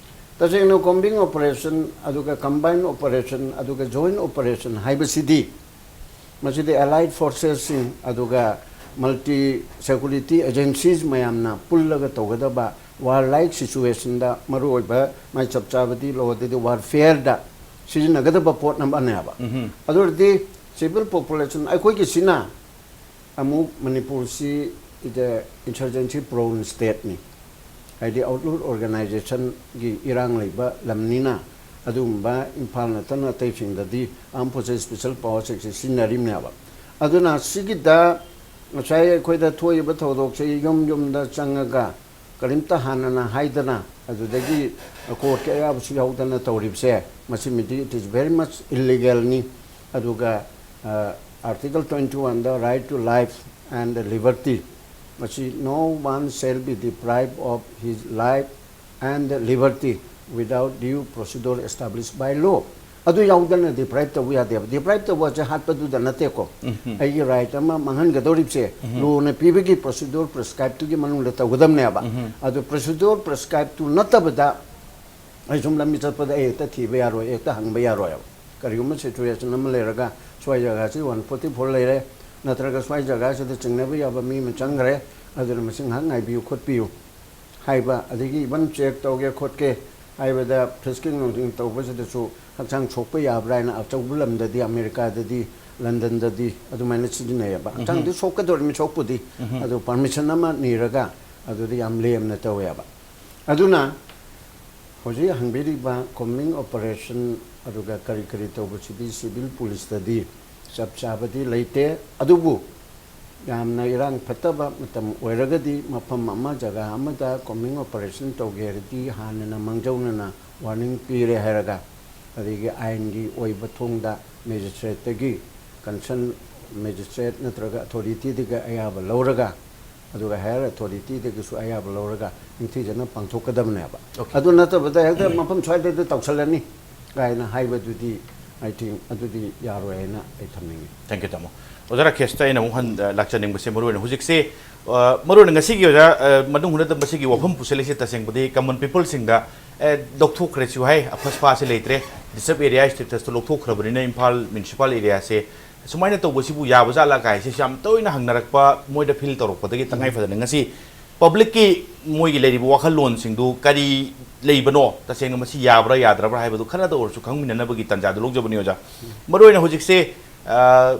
ꯇꯁꯦꯡꯅ ꯀꯣꯝꯕꯤꯡ ꯑꯣꯄꯔꯦꯁꯟ ꯑꯗꯨꯒ ꯀꯝꯕꯥꯏꯟ ꯑꯣꯄꯔꯦꯁꯟ ꯑꯗꯨꯒ ꯖꯣꯏꯟ ꯑꯣꯄꯔꯦꯁꯟ ꯍꯥꯏꯕꯁꯤꯗꯤ ꯃꯁꯤꯗ ꯑꯦꯂꯥꯏꯠ ꯐꯣꯔꯁꯦꯁꯁꯤꯡ ꯑꯗꯨꯒ ꯃꯜꯇꯤ ꯁꯦꯀ꯭ꯌꯨꯔꯤꯇꯤ ꯑꯦꯖꯦꯟꯁꯤꯁ ꯃꯌꯥꯝꯅ ꯄꯨꯜꯂꯒ ꯇꯧꯒꯗꯕ ꯋꯥꯔ ꯂꯥꯏꯛ ꯁꯤꯆꯨꯋꯦꯁꯟꯗ ꯃꯔꯨꯑꯣꯏꯕ ꯃꯥꯏ ꯆꯞ ꯆꯥꯕꯗꯤ ꯂꯣꯗꯗꯤ ꯋꯥꯔꯐꯤꯌꯔꯗ ꯁꯤꯖꯤꯟꯅꯒꯗꯕ ꯄꯣꯠ ꯑꯃꯅꯦꯕ꯫ ꯎꯝꯍꯨꯝ꯫ ꯑꯗꯨ ꯑꯣꯏꯔꯗꯤ ꯁꯤꯚꯤꯜ ꯄꯣꯄꯨꯂꯦꯁꯟ ꯑꯩꯈꯣꯏꯒꯤꯁꯤꯅ ꯑꯃꯨꯛ ꯃꯅꯤꯄꯨꯔꯁꯤ is a insurgency prone stateꯅꯤ꯫ ꯍꯥꯏꯗꯤ ꯑꯥꯎꯠꯂꯨꯠ ꯑꯣꯔꯒꯅꯥꯏꯖꯦꯁꯟꯒꯤ ꯏꯔꯥꯡ ꯂꯩꯕ ꯂꯝꯅꯤꯅ ꯑꯗꯨꯒꯨꯝꯕ ꯏꯝꯐꯥꯜ ꯅꯠꯇꯅ ꯑꯇꯩꯁꯤꯡꯗꯗꯤ ꯑꯥꯔꯝ ꯐꯣꯔꯁꯦꯁ ꯁ꯭ꯄꯦꯁꯦꯜ ꯄꯥꯋꯔꯁ ꯑꯦꯛꯁꯦ ꯁꯤꯖꯤꯟꯅꯔꯤꯕꯅꯦꯕ꯫ ꯑꯗꯨꯅ ꯁꯤꯒꯤꯗ ꯉꯁꯥꯏ ꯑꯩꯈꯣꯏꯗ ꯊꯣꯛꯏꯕ ꯊꯧꯗꯣꯛꯁꯦ ꯌꯨꯝ ꯌꯨꯝꯗ ꯆꯪꯉꯒ ꯀꯔꯤꯝꯇ ꯍꯥꯟꯅꯅ ꯍꯥꯏꯗꯅ ꯑꯗꯨꯗꯒꯤ ꯀꯣꯔꯠꯀꯤ ꯑꯌꯥꯕꯁꯨ ꯌꯥꯎꯗꯅ ꯇꯧꯔꯤꯕꯁꯦ, ꯃꯁꯤꯃꯗꯤ it is very much illegalꯅꯤ꯫ ꯑꯗꯨꯒ ꯑꯥꯔꯇꯤꯀꯜ ꯇ꯭ꯋꯦꯟꯇꯤ ꯋꯥꯟꯗ right to life and liberty, ꯃꯁꯤ no one shall be deprived of his life and liberty without due procedure established by law꯫ ꯑꯗꯨ ꯌꯥꯎꯗꯅ ꯗꯤꯄ꯭ꯔꯥꯏꯞ ꯇꯧꯕ ꯌꯥꯗꯦꯕ꯫ ꯗꯤꯄ꯭ꯔꯥꯏꯞ ꯇꯧꯕꯁꯦ ꯍꯥꯠꯄꯗꯨꯗ ꯅꯠꯇꯦꯀꯣ꯫ ꯑꯩꯒꯤ ꯔꯥꯏꯠ ꯑꯃ ꯃꯥꯡꯍꯟꯒꯗꯧꯔꯤꯕꯁꯦ ꯂꯣꯅ ꯄꯤꯕꯒꯤ ꯄ꯭ꯔꯣꯁꯤꯗꯨꯔ ꯄ꯭ꯔꯦꯁꯀ꯭ꯔꯥꯏꯞꯇꯨꯒꯤ ꯃꯅꯨꯡꯗ ꯇꯧꯒꯗꯕꯅꯦꯕ꯫ ꯑꯗꯨ ꯄ꯭ꯔꯣꯁꯤꯗꯨꯔ ꯄ꯭ꯔꯦꯁꯀ꯭ꯔꯥꯏꯞꯇꯨ ꯅꯠꯇꯕꯗ ꯑꯩ ꯁꯨꯝ ꯂꯝꯕꯤ ꯆꯠꯄꯗ ꯑꯩ ꯍꯦꯛꯇ ꯊꯤꯕ ꯌꯥꯔꯣꯏ, ꯍꯦꯛꯇ ꯍꯪꯕ ꯌꯥꯔꯣꯏꯕ꯫ ꯀꯔꯤꯒꯨꯝꯕ ꯁꯤꯆꯨꯋꯦꯁꯟ ꯑꯃ ꯂꯩꯔꯒ ꯁ꯭ꯋꯥꯏ ꯖꯒꯥꯁꯤ ꯋꯥꯟ ꯐꯣꯔꯇꯤ ꯐꯣꯔ ꯂꯩꯔꯦ, ꯅꯠꯇ꯭ꯔꯒ ꯁ꯭ꯋꯥꯏ ꯖꯒꯥꯁꯤꯗ ꯆꯤꯡꯅꯕ ꯌꯥꯕ ꯃꯤ ꯑꯃ ꯆꯪꯈ꯭ꯔꯦ, ꯑꯗꯨꯅ ꯃꯁꯤ ꯉꯥꯏꯍꯥꯛ ꯉꯥꯏꯕꯤꯌꯨ ꯈꯣꯠꯄꯤꯌꯨ ꯍꯥꯏꯕ, ꯑꯗꯒꯤ ꯏꯚꯟ ꯆꯦꯛ ꯇꯧꯒꯦ ꯈꯣꯠꯀꯦ ꯍꯥꯏꯕꯗ ꯐ꯭ꯔꯤꯁꯀꯤꯡ ꯅꯨꯡꯁꯀꯤꯡ ꯇꯧꯕꯁꯤꯗꯁꯨ ꯍꯛꯆꯥꯡ ꯁꯣꯛꯄ ꯌꯥꯕ꯭ꯔꯥ ꯍꯥꯏꯅ ꯑꯆꯧꯕ ꯂꯝꯗꯗꯤ, ꯑꯃꯦꯔꯤꯀꯥꯗꯗꯤ, ꯂꯟꯗꯟꯗꯗꯤ ꯑꯗꯨꯃꯥꯏꯅ ꯁꯤꯖꯤꯟꯅꯩꯌꯦꯕ꯫ ꯍꯛꯆꯥꯡꯗꯤ ꯁꯣꯛꯀꯗꯧꯔꯤꯕꯅꯤ ꯁꯣꯛꯄꯨꯗꯤ, ꯑꯗꯨ ꯄꯔꯃꯤꯁꯟ ꯑꯃ ꯅꯤꯔꯒ ꯑꯗꯨꯗ ꯌꯥꯝ ꯂꯦꯝꯅ ꯇꯧꯋꯦꯕ꯫ ꯑꯗꯨꯅ ꯍꯧꯖꯤꯛ ꯍꯪꯕꯤꯔꯤꯕ ꯀꯣꯝꯕꯤꯡ ꯑꯣꯄꯔꯦꯁꯟ ꯑꯗꯨꯒ ꯀꯔꯤ ꯀꯔꯤ ꯇꯧꯕꯁꯤꯗꯤ ꯁꯤꯚꯤꯜ ꯄꯨꯂꯤꯁꯇꯗꯤ ꯆꯞ ꯆꯥꯕꯗꯤ ꯂꯩꯇꯦ꯫ ꯑꯗꯨꯕꯨ ꯌꯥꯝꯅ ꯏꯔꯥꯡ ꯐꯠꯇꯕ ꯃꯇꯝ ꯑꯣꯏꯔꯒꯗꯤ ꯃꯐꯝ ꯑꯃ, ꯖꯒꯥ ꯑꯃꯗ ꯀꯣꯝꯕꯤꯡ ꯑꯣꯄꯔꯦꯁꯟ ꯇꯧꯒꯦ ꯍꯥꯏꯔꯗꯤ ꯍꯥꯟꯅꯅ ꯃꯥꯡꯖꯧꯅꯅ ꯋꯥꯔꯅꯤꯡ ꯄꯤꯔꯦ ꯍꯥꯏꯔꯒ, ꯑꯗꯒꯤ ꯑꯥꯏꯟꯒꯤ ꯑꯣꯏꯕ ꯊꯣꯡꯗ ꯃꯦꯖꯤꯁꯇ꯭ꯔꯦꯠꯇꯒꯤ, ꯀꯟꯁꯔꯟ ꯃꯦꯖꯤꯁꯇ꯭ꯔꯦꯠ ꯅꯠꯇ꯭ꯔꯒ ꯑꯊꯣꯔꯤꯇꯤꯗꯒꯤ ꯑꯌꯥꯕ ꯂꯧꯔꯒ, ꯑꯗꯨꯒ ꯍꯥꯌꯔ ꯑꯊꯣꯔꯤꯇꯤꯗꯒꯤꯁꯨ ꯑꯌꯥꯕ ꯂꯧꯔꯒ ꯅꯤꯡꯊꯤꯖꯅ ꯄꯥꯡꯊꯣꯛꯀꯗꯕꯅꯦꯕ꯫ ꯑꯣꯀꯦ꯫ ꯑꯗꯨ ꯅꯠꯇꯕꯗ ꯍꯦꯛꯇ ꯃꯐꯝ ꯁ꯭ꯋꯥꯏꯗ ꯇꯧꯁꯜꯂꯅꯤ ꯀꯥꯏꯅ ꯍꯥꯏꯕꯗꯨꯗꯤ, ꯑꯩ ꯊꯤꯡ-, ꯑꯗꯨꯗꯤ ꯌꯥꯔꯣꯏ ꯍꯥꯏꯅ ꯑꯩ ꯊꯝꯅꯤꯡꯉꯤ꯫ Thank you, ꯇꯥꯃꯣ꯫ ꯑꯣꯖꯥ ꯔꯥꯀꯦꯁꯇ ꯑꯩꯅ ꯑꯃꯨꯛ ꯍꯟ-, ꯑ, ꯂꯥꯛꯆꯅꯤꯡꯕꯁꯦ, ꯃꯔꯨꯑꯣꯏꯅ ꯍꯧꯖꯤꯛꯁꯦ, ꯑ, ꯃꯔꯨꯑꯣꯏꯅ ꯉꯁꯤꯒꯤ ꯑꯣꯖꯥ, ꯑ, ꯃꯅꯨꯡ ꯍꯨꯠꯅꯗ ꯃꯁꯤꯒꯤ ꯋꯥꯐꯝ ꯄꯨꯁꯤꯜꯂꯤꯁꯦ ꯇꯁꯦꯡꯕꯗꯤ ꯀꯃꯟ ꯄꯤꯄꯜꯁꯤꯡꯗ, ꯑꯦ, ꯂꯧꯊꯣꯛꯈ꯭ꯔꯦꯁꯨ ꯍꯥꯏ, ꯑꯐꯁꯄꯥꯁꯦ ꯂꯩꯇ꯭ꯔꯦ, ꯗꯤꯁꯇꯔꯕ ꯑꯦꯔꯤꯌꯥ ꯁ꯭ꯇꯦꯇꯁꯇ ꯂꯧꯊꯣꯛꯈ꯭ꯔꯕꯅꯤꯅ ꯏꯝꯐꯥꯜ ꯃ꯭ꯌꯨꯅꯤꯁꯤꯄꯥꯜ ꯑꯦꯔꯤꯌꯥꯁꯦ ꯁꯨꯃꯥꯏꯅ ꯇꯧꯕꯁꯤꯕꯨ ꯌꯥꯕ ꯖꯥꯠꯂꯥ ꯀꯥꯏꯁꯦ ꯌꯥꯝ ꯇꯣꯏꯅ ꯍꯪꯅꯔꯛꯄ, ꯃꯣꯏꯗ ꯐꯤꯜ ꯇꯧꯔꯛꯄꯗꯒꯤ ꯇꯉꯥꯏ ꯐꯗꯅ ꯉꯁꯤ ꯄꯕ꯭ꯂꯤꯛꯀꯤ ꯃꯣꯏꯒꯤ ꯂꯩꯔꯤꯕ ꯋꯥꯈꯜꯂꯣꯟꯁꯤꯡꯗꯨ ꯀꯔꯤ ꯂꯩꯕꯅꯣ, ꯇꯁꯦꯡꯅ ꯃꯁꯤ ꯌꯥꯕ꯭ꯔꯥ ꯌꯥꯗ꯭ꯔꯕ꯭ꯔꯥ ꯍꯥꯏꯕꯗꯨ ꯈꯔꯗ ꯑꯣꯏꯔꯁꯨ ꯈꯪꯃꯤꯟꯅꯅꯕꯒꯤ ꯇꯥꯟꯖꯥꯗꯨ ꯂꯧꯖꯕꯅꯤ ꯑꯣꯖꯥ꯫ ꯃꯔꯨꯑꯣꯏꯅ ꯍꯧꯖꯤꯛꯁꯦ, ꯑ,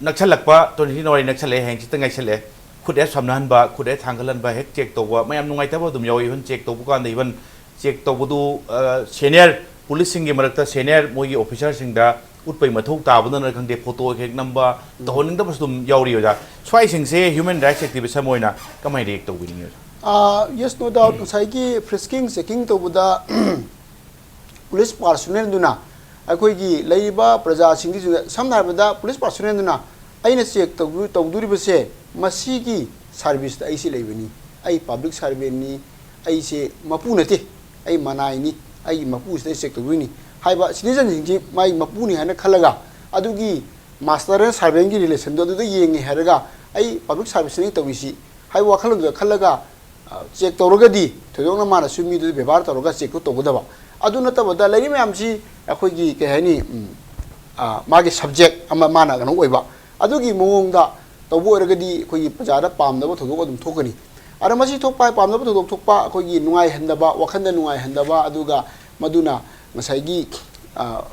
ꯅꯛꯁꯜꯂꯛꯄ, ꯇ꯭ꯋꯦꯟꯇꯤ ꯅꯋꯥꯔꯤ ꯅꯛꯁꯜꯂꯛꯑꯦ, ꯍꯌꯦꯡ ꯍꯪꯆꯤꯠꯇ ꯉꯥꯏꯁꯜꯂꯛꯑꯦ, ꯈꯨꯠ ꯍꯦꯛ ꯁꯝꯅꯍꯟꯕ, ꯈꯨꯠ ꯍꯦꯛ ꯊꯥꯡꯒꯠꯍꯟꯕ, ꯍꯦꯛ ꯆꯦꯛ ꯇꯧꯕ, ꯃꯌꯥꯝ ꯅꯨꯡꯉꯥꯏꯇꯕ ꯑꯗꯨꯝ ꯌꯥꯎꯏ꯫ ꯏꯚꯟ ꯆꯦꯛ ꯇꯧꯕꯗꯨ, ꯑ, ꯁꯦꯅꯤꯌꯔ ꯄꯨꯂꯤꯁꯁꯤꯡꯒꯤ ꯃꯔꯛꯇ ꯁꯦꯅꯤꯌꯔ ꯃꯣꯏꯒꯤ ꯑꯣꯐꯤꯁꯥꯔꯁꯤꯡꯗ ꯎꯠꯄꯩ ꯃꯊꯧ ꯇꯥꯕꯗꯨꯅ ꯈꯪꯗꯦ, ꯐꯣꯇꯣ ꯍꯦꯛ ꯅꯝꯕ, ꯇꯧꯍꯟꯅꯤꯡꯗꯕꯁꯨ ꯑꯗꯨꯝ ꯌꯥꯎꯔꯤ ꯑꯣꯖꯥ꯫ ꯁ꯭ꯋꯥꯏꯁꯤꯡꯁꯦ ꯍ꯭ꯌꯨꯃꯦꯟ ꯔꯥꯏꯠꯁ ꯑꯦꯛꯇꯤꯚꯤꯁ ꯑꯃ ꯑꯣꯏꯅ ꯀꯃꯥꯏꯅ ꯔꯤꯌꯦꯛ ꯇꯧꯕꯤꯅꯤꯡꯉꯤ ꯑꯣꯖꯥ? Yes, no doubt, ꯉꯁꯥꯏꯒꯤ frisking checking ꯇꯧꯕꯗ police personnelꯗꯨꯅ ꯑꯩꯈꯣꯏꯒꯤ ꯂꯩꯔꯤꯕ ꯄ꯭ꯔꯖꯥꯁꯤꯡꯒꯤꯁꯤꯗ, ꯁꯝꯅ ꯍꯥꯏꯔꯕꯗ police personnelꯗꯨꯅ ꯑꯩꯅ check ꯇꯧꯗꯣ- ꯇꯧꯗꯣꯔꯤꯕꯁꯦ ꯃꯁꯤꯒꯤ serviceꯇ ꯑꯩꯁꯦ ꯂꯩꯕꯅꯤ, ꯑꯩ public servantꯅꯤ, ꯑꯩꯁꯦ ꯃꯄꯨ ꯅꯠꯇꯦ, ꯑꯩ ꯃꯅꯥꯏꯅꯤ, ꯑꯩꯒꯤ ꯃꯄꯨꯁꯤꯗ ꯑꯩ check ꯇꯧꯗꯣꯏꯅꯤ ꯍꯥꯏꯕ citizenꯁꯤꯡꯁꯤ ꯃꯥꯒꯤ ꯃꯄꯨꯅꯤ ꯍꯥꯏꯅ ꯈꯜꯂꯒ, ꯑꯗꯨꯒꯤ master and servantꯀꯤ relationꯗꯣ ꯑꯗꯨꯗ ꯌꯦꯡꯉꯦ ꯍꯥꯏꯔꯒ, ꯑꯩ public serviceꯅꯤ ꯇꯧꯔꯤꯁꯤ ꯍꯥꯏꯕ ꯋꯥꯈꯜꯂꯣꯟꯗꯨꯗ ꯈꯜꯂꯒ, ꯑ, check ꯇꯧꯔꯒꯗꯤ ꯊꯣꯏꯗꯣꯛꯅ ꯃꯥꯅꯁꯨ ꯃꯤꯗꯨꯗ ꯕꯦꯕꯥꯔ ꯇꯧꯔꯒ checkꯇꯨ ꯇꯧꯒꯗꯕ꯫ ꯑꯗꯨ ꯅꯠꯇꯕꯗ ꯂꯩꯔꯤ ꯃꯌꯥꯝꯁꯤ ꯑꯩꯈꯣꯏꯒꯤ ꯀꯩ ꯍꯥꯏꯅꯤ, ꯎꯝ, ꯑ, ꯃꯥꯒꯤ subject ꯑꯃ ꯃꯥꯅ ꯀꯩꯅꯣ ꯑꯣꯏꯕ, ꯑꯗꯨꯒꯤ ꯃꯑꯣꯡꯗ ꯇꯧꯕ ꯑꯣꯏꯔꯒꯗꯤ ꯑꯩꯈꯣꯏꯒꯤ ꯄ꯭ꯔꯖꯥꯗ ꯄꯥꯝꯗꯕ ꯊꯧꯗꯣꯛ ꯑꯗꯨꯝ ꯊꯣꯛꯀꯅꯤ꯫ ꯑꯗ ꯃꯁꯤ ꯊꯣꯛꯄ ꯍꯥꯏ, ꯄꯥꯝꯗꯕ ꯊꯧꯗꯣꯛ ꯊꯣꯛꯄ, ꯑꯩꯈꯣꯏꯒꯤ ꯅꯨꯡꯉꯥꯏꯍꯟꯗꯕ, ꯋꯥꯈꯜꯗ ꯅꯨꯡꯉꯥꯏꯍꯟꯗꯕ, ꯑꯗꯨꯒ ꯃꯗꯨꯅ ꯉꯁꯥꯏꯒꯤ, ꯑ,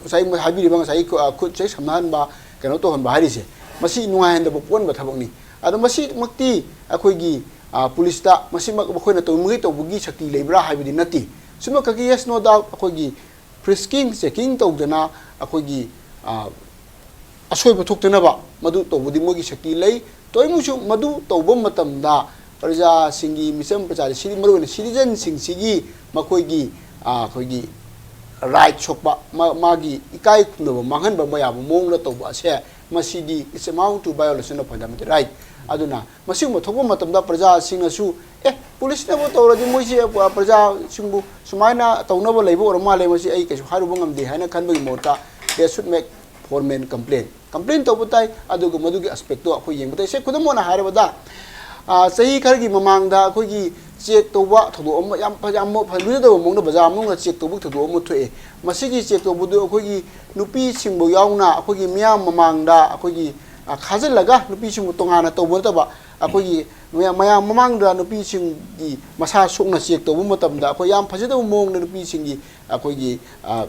ꯉꯁꯥꯏ ꯍꯥꯏꯕꯤꯔꯤꯕ ꯉꯁꯥꯏꯒꯤ ꯈꯨ-, ꯑ, ꯈꯨꯠ ꯆꯦꯛ ꯁꯝꯅꯍꯟꯕ, ꯀꯩꯅꯣ ꯇꯧꯍꯟꯕ ꯍꯥꯏꯔꯤꯁꯦ, ꯃꯁꯤ ꯅꯨꯡꯉꯥꯏꯍꯟꯗꯕ ꯄꯣꯛꯍꯟꯕ ꯊꯕꯛꯅꯤ꯫ ꯑꯗꯣ ꯃꯁꯤꯃꯛꯇꯤ ꯑꯩꯈꯣꯏꯒꯤ, ꯑ, ꯄꯨꯂꯤꯁꯇ ꯃꯁꯤꯃꯛ ꯃꯈꯣꯏꯅ ꯇꯧꯅꯤꯡꯉꯩ ꯇꯧꯕꯒꯤ ꯁꯛꯇꯤ ꯂꯩꯕ꯭ꯔꯥ ꯍꯥꯏꯕꯗꯤ ꯅꯠꯇꯦ꯫ ꯁꯤꯃꯛ ꯈꯛꯀꯤ, yes, no doubt, ꯑꯩꯈꯣꯏꯒꯤ frisking checking ꯇꯧꯗꯅ ꯑꯩꯈꯣꯏꯒꯤ, ꯑ, ꯑꯁꯣꯏꯕ ꯊꯣꯛꯇꯅꯕ ꯃꯗꯨ ꯇꯧꯕꯗꯤ ꯃꯣꯏꯒꯤ ꯁꯛꯇꯤ ꯂꯩ꯫ ꯇꯧꯏꯒꯨꯝꯕꯁꯨ ꯃꯗꯨ ꯇꯧꯕ ꯃꯇꯝꯗ ꯄ꯭ꯔꯖꯥꯁꯤꯡꯒꯤ, ꯃꯤꯆꯝ ꯄ꯭ꯔꯖꯥꯁꯤꯡ, ꯃꯔꯨꯑꯣꯏꯅ citizenꯁꯤꯡꯁꯤꯒꯤ ꯃꯈꯣꯏꯒꯤ, ꯑ, ꯑꯩꯈꯣꯏꯒꯤ right ꯁꯣꯛꯄ, ꯃꯥ-, ꯃꯥꯒꯤ ꯏꯀꯥꯏ ꯈꯨꯝꯅꯕ ꯃꯥꯡꯍꯟꯕ ꯌꯥꯕ ꯃꯑꯣꯡꯗ ꯇꯧꯕ ꯑꯁꯦ, ꯃꯁꯤꯗꯤ it's amount to violation of fundamental right꯫ ꯑꯗꯨꯅ ꯃꯁꯤꯒꯨꯝꯕ ꯊꯣꯛꯄ ꯃꯇꯝꯗ ꯄ꯭ꯔꯖꯥꯁꯤꯡꯅꯁꯨ, "ꯑꯦ, ꯄꯨꯂꯤꯁꯅꯕꯨ ꯇꯧꯔꯗꯤ ꯃꯣꯏꯁꯤ, ꯑ, ꯄ꯭ꯔꯖꯥꯁꯤꯡꯕꯨ ꯁꯨꯃꯥꯏꯅ ꯇꯧꯅꯕ ꯂꯩꯕ ꯑꯣꯏꯔ ꯃꯥꯜꯂꯦ, ꯃꯁꯤ ꯑꯩ ꯀꯩꯁꯨ ꯍꯥꯏꯔꯨꯕ ꯉꯝꯗꯦ" ꯍꯥꯏꯅ ꯈꯟꯕꯒꯤ ꯃꯍꯨꯠꯇ they should make formal complaint꯫ Complaint ꯇꯧꯕ ꯇꯥꯏ, ꯑꯗꯨꯒ ꯃꯗꯨꯒꯤ aspectꯇꯣ ꯑꯩꯈꯣꯏ ꯌꯦꯡꯕ ꯇꯥꯏ꯫ ꯁꯦ, ꯈꯨꯗꯝ ꯑꯣꯏꯅ ꯍꯥꯏꯔꯕꯗ, ꯑ, ꯆꯍꯤ ꯈꯔꯒꯤ ꯃꯃꯥꯡꯗ ꯑꯩꯈꯣꯏꯒꯤ check ꯇꯧꯕ ꯊꯧꯗꯣꯛ ꯑꯃ, ꯌꯥꯝ ꯐ-, ꯌꯥꯝ ꯐ-, ꯂꯨꯖꯗꯕ ꯃꯑꯣꯡꯗ ꯕꯖꯥꯔ ꯃꯅꯨꯡꯗ check ꯇꯧꯕ ꯊꯧꯗꯣꯛ ꯑꯃ ꯊꯣꯛꯑꯦ꯫ ꯃꯁꯤꯒꯤ check ꯇꯧꯕꯗꯨ ꯑꯩꯈꯣꯏꯒꯤ ꯅꯨꯄꯤꯁꯤꯡꯕꯨ ꯌꯥꯎꯅ ꯑꯩꯈꯣꯏꯒꯤ ꯃꯤꯌꯥꯝ ꯃꯃꯥꯡꯗ ꯑꯩꯈꯣꯏꯒꯤ, ꯑ, ꯈꯥꯖꯤꯜꯂꯒ, ꯅꯨꯄꯤꯁꯤꯡꯕꯨ ꯇꯣꯉꯥꯟꯅ ꯇꯧꯕ ꯅꯠꯇꯕ, ꯑꯩꯈꯣꯏꯒꯤ ꯃꯌꯥꯝ, ꯃꯌꯥꯝ ꯃꯃꯥꯡꯗ ꯅꯨꯄꯤꯁꯤꯡꯒꯤ ꯃꯁꯥ ꯁꯣꯛꯅ check ꯇꯧꯕ ꯃꯇꯝꯗ ꯑꯩꯈꯣꯏ ꯌꯥꯝ ꯐꯖꯗꯕ ꯃꯑꯣꯡꯗ ꯅꯨꯄꯤꯁꯤꯡꯒꯤ ꯑꯩꯈꯣꯏꯒꯤ, ꯑ,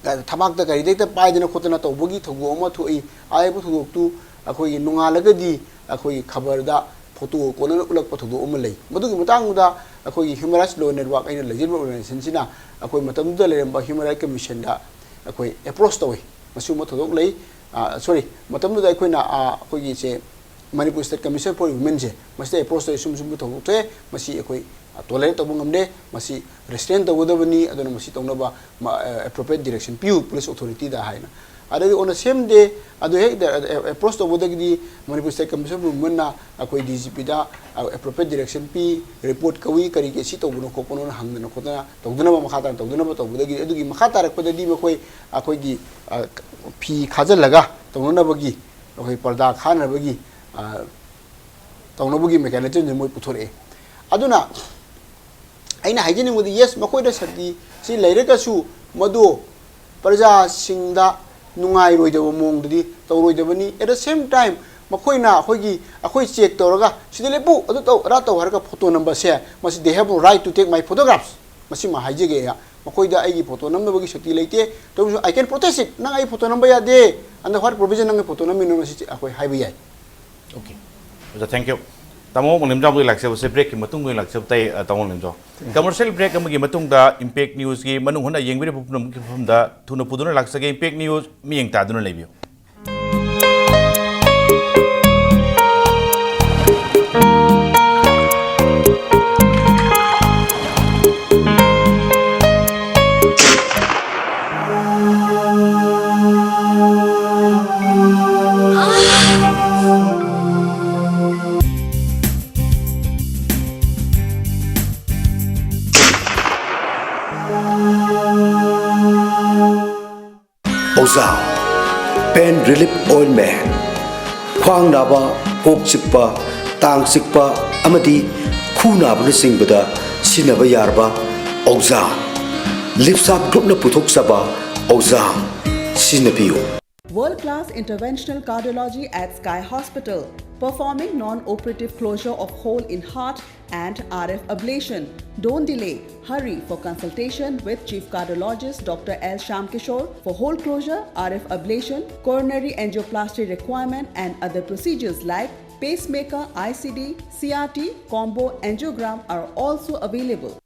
ꯊꯕꯥꯛꯇ ꯀꯔꯤꯗ ꯍꯦꯛꯇ ꯄꯥꯏꯗꯅ ꯈꯣꯠꯇꯅ ꯇꯧꯕꯒꯤ ꯊꯧꯗꯣꯛ ꯑꯃ ꯊꯣꯛꯏ꯫ ꯍꯥꯏꯔꯤꯕ ꯊꯧꯗꯣꯛꯇꯨ ꯑꯩꯈꯣꯏꯒꯤ ꯅꯣꯡꯉꯥꯜꯂꯒꯗꯤ ꯑꯩꯈꯣꯏꯒꯤ ꯈꯕꯔꯗ ꯐꯣꯇꯣ ꯀꯣꯟꯅꯅ ꯎꯠꯂꯛꯄ ꯊꯧꯗꯣꯛ ꯑꯃ ꯂꯩ꯫ ꯃꯗꯨꯒꯤ ꯃꯇꯥꯡꯗꯨꯗ ꯑꯩꯈꯣꯏꯒꯤ Human Rights Law Network ꯑꯩꯅ ꯂꯩꯖꯔꯤꯕ organizationꯁꯤꯅ ꯑꯩꯈꯣꯏ ꯃꯇꯝꯗꯨꯗ ꯂꯩꯔꯝꯕ Human Rights Commissionꯗ ꯑꯩꯈꯣꯏ approach ꯇꯧꯏ꯫ ꯃꯁꯤꯒꯨꯝꯕ ꯊꯧꯗꯣꯛ ꯂꯩ, ꯑ, sorry, ꯃꯇꯝꯗꯨꯗ ꯑꯩꯈꯣꯏꯅ, ꯑ, ꯑꯩꯈꯣꯏꯒꯤꯁꯦ Manipur State Commission for Womenꯁꯦ ꯃꯁꯤꯗ ꯑꯦꯄ꯭ꯔꯣꯁ ꯇꯧꯔꯦ, ꯁꯨꯝ ꯁꯨꯝ ꯄꯨꯊꯣꯛꯊꯣꯛꯑꯦ, ꯃꯁꯤ ꯑꯩꯈꯣꯏ ꯇꯣꯂꯔꯦꯠ ꯇꯧꯕ ꯉꯝꯗꯦ, ꯃꯁꯤ ꯔꯦꯁꯇ꯭ꯔꯦꯟ ꯇꯧꯒꯗꯕꯅꯤ, ꯑꯗꯨꯅ ꯃꯁꯤ ꯇꯧꯅꯕ ꯑꯦꯄ꯭ꯔꯣꯄ꯭ꯔꯤꯌꯦꯠ ꯗꯤꯔꯦꯛꯁꯟ ꯄꯤꯌꯨ ꯄꯨꯂꯤꯁ ꯑꯣꯊꯣꯔꯤꯇꯤꯗ ꯍꯥꯏꯅ꯫ ꯑꯗꯩꯗꯤ ꯑꯣꯟꯅ ꯁꯦꯝꯗꯦ, ꯑꯗꯨ ꯍꯦꯛ ꯑꯦꯄ꯭ꯔꯣꯁ ꯇꯧꯕꯗꯒꯤꯗꯤ ꯃꯅꯤꯄꯨꯔ ꯁ꯭ꯇꯦꯠ ꯀꯃꯤꯁꯟ ꯐꯣꯔ ꯋꯨꯃꯦꯟꯅ ꯑꯩꯈꯣꯏ ꯗꯤ ꯖꯤ ꯄꯤꯗ ꯑꯦꯄ꯭ꯔꯣꯄ꯭ꯔꯤꯌꯦꯠ ꯗꯤꯔꯦꯛꯁꯟ ꯄꯤ, ꯔꯤꯄꯣꯔꯠ ꯀꯧꯏ, ꯀꯔꯤ ꯀꯔꯤ ꯁꯤ ꯇꯧꯕꯅꯣ ꯈꯣꯠꯄꯅꯣꯅ ꯍꯪꯗꯅ ꯈꯣꯠꯇꯅ ꯇꯧꯗꯅꯕ, ꯃꯈꯥ ꯇꯥꯅ ꯇꯧꯗꯅꯕ ꯇꯧꯕꯗꯒꯤ, ꯑꯗꯨꯒꯤ ꯃꯈꯥ ꯇꯥꯔꯛꯄꯗꯗꯤ ꯃꯈꯣꯏ ꯑꯩꯈꯣꯏꯒꯤ ꯐꯤ ꯈꯥꯖꯤꯜꯂꯒ ꯇꯧꯅꯅꯕꯒꯤ, ꯑꯩꯈꯣꯏ ꯄꯔꯗꯥ ꯈꯥꯅꯅꯕꯒꯤ ꯇꯧꯅꯕꯒꯤ ꯃꯦꯀꯥꯅꯤꯖꯝꯁꯦ ꯃꯣꯏ ꯄꯨꯊꯣꯔꯛꯑꯦ꯫ ꯑꯗꯨꯅ ꯑꯩꯅ ꯍꯥꯏꯖꯅꯤꯡꯕꯗꯤ, ꯌꯦꯁ, ꯃꯈꯣꯏꯗ ꯁꯛꯇꯤ ꯁꯤ ꯂꯩꯔꯒꯁꯨ ꯃꯗꯨ ꯄ꯭ꯔꯖꯥꯁꯤꯡꯗ ꯅꯨꯡꯉꯥꯏꯔꯣꯏꯗꯕ ꯃꯑꯣꯡꯗꯗꯤ ꯇꯧꯔꯣꯏꯗꯕꯅꯤ꯫ At the same time, ꯃꯈꯣꯏꯅ ꯑꯩꯈꯣꯏꯒꯤ, ꯑꯩꯈꯣꯏ ꯆꯦꯛ ꯇꯧꯔꯒ ꯁꯤꯗ ꯂꯦꯞꯄꯨ, ꯑꯗꯨ ꯇꯧ, ꯑꯗꯥ ꯇꯧ ꯍꯥꯏꯔꯒ ꯐꯣꯇꯣ ꯅꯝꯕꯁꯦ, ꯃꯁꯤ they have right to take my photographs꯫ ꯃꯁꯤꯃ ꯍꯥꯏꯖꯒꯦ ꯑꯩꯍꯥꯛ꯫ ꯃꯈꯣꯏꯗ ꯑꯩꯒꯤ ꯐꯣꯇꯣ ꯅꯝꯅꯕꯒꯤ ꯁꯛꯇꯤ ꯂꯩꯇꯦ꯫ ꯇꯧꯕꯁꯨ, "I can protest it꯫ ꯅꯪ ꯑꯩ ꯐꯣꯇꯣ ꯅꯝꯕ ꯌꯥꯗꯦ꯫ Under what provision ꯅꯪꯒꯤ ꯐꯣꯇꯣ ꯅꯝꯃꯤꯅꯣ?" ꯃꯁꯤ ꯑꯩꯈꯣꯏ ꯍꯥꯏꯕ ꯌꯥꯏ꯫ Okay. ꯑꯣꯖꯥ, thank you. ꯇꯥꯃꯣ ꯃꯥꯂꯦꯝꯖꯥꯎꯒꯤ ꯂꯥꯛꯆꯕꯁꯦ breakꯀꯤ ꯃꯇꯨꯡꯗ ꯑꯣꯏꯅ ꯂꯥꯛꯆꯕ ꯇꯥꯏ, ꯑ, ꯇꯥꯃꯣ ꯃꯥꯂꯦꯝꯖꯥꯎ꯫ Commercial break ꯑꯃꯒꯤ ꯃꯇꯨꯡꯗ Impact Newsꯀꯤ ꯃꯅꯨꯡ ꯍꯨꯠꯅ ꯌꯦꯡꯕꯤꯔꯤꯕ ꯄꯨꯝꯅꯃꯛꯀꯤ ꯃꯐꯝꯗ ꯊꯨꯅ ꯄꯨꯗꯨꯅ ꯂꯥꯛꯆꯒꯦ꯫ Impact News ꯃꯤꯠꯌꯦꯡ ꯇꯥꯗꯨꯅ ꯂꯩꯕꯤꯌꯨ꯫ ꯑꯣꯖꯥ, Pain Relief Ointment꯫ ꯈ꯭ꯋꯥꯡ ꯅꯥꯕ, ꯀꯣꯛ ꯆꯤꯛꯄ, ꯇꯥꯡ ꯆꯤꯛꯄ ꯑꯃꯗꯤ ꯈꯨ ꯅꯥꯕꯅꯆꯤꯡꯕꯗ ꯁꯤꯖꯤꯟꯅꯕ ꯌꯥꯔꯕ ꯑꯣꯖꯥ, ꯂꯤꯞꯁꯥꯞ ꯒ꯭ꯔꯨꯞꯅ ꯄꯨꯊꯣꯛꯆꯕ ꯑꯣꯖꯥ, ꯁꯤꯖꯤꯟꯅꯕꯤꯌꯨ꯫ World class interventional cardiology at Sky Hospital, performing non operative closure of hole in heart and R F ablation. Don't delay, hurry for consultation with Chief Cardiologist Doctor L Shyamkishore for hole closure, R F ablation, coronary angioplasty requirement, and other procedures like pacemaker, I C D, C R T, combo angiogram are also available.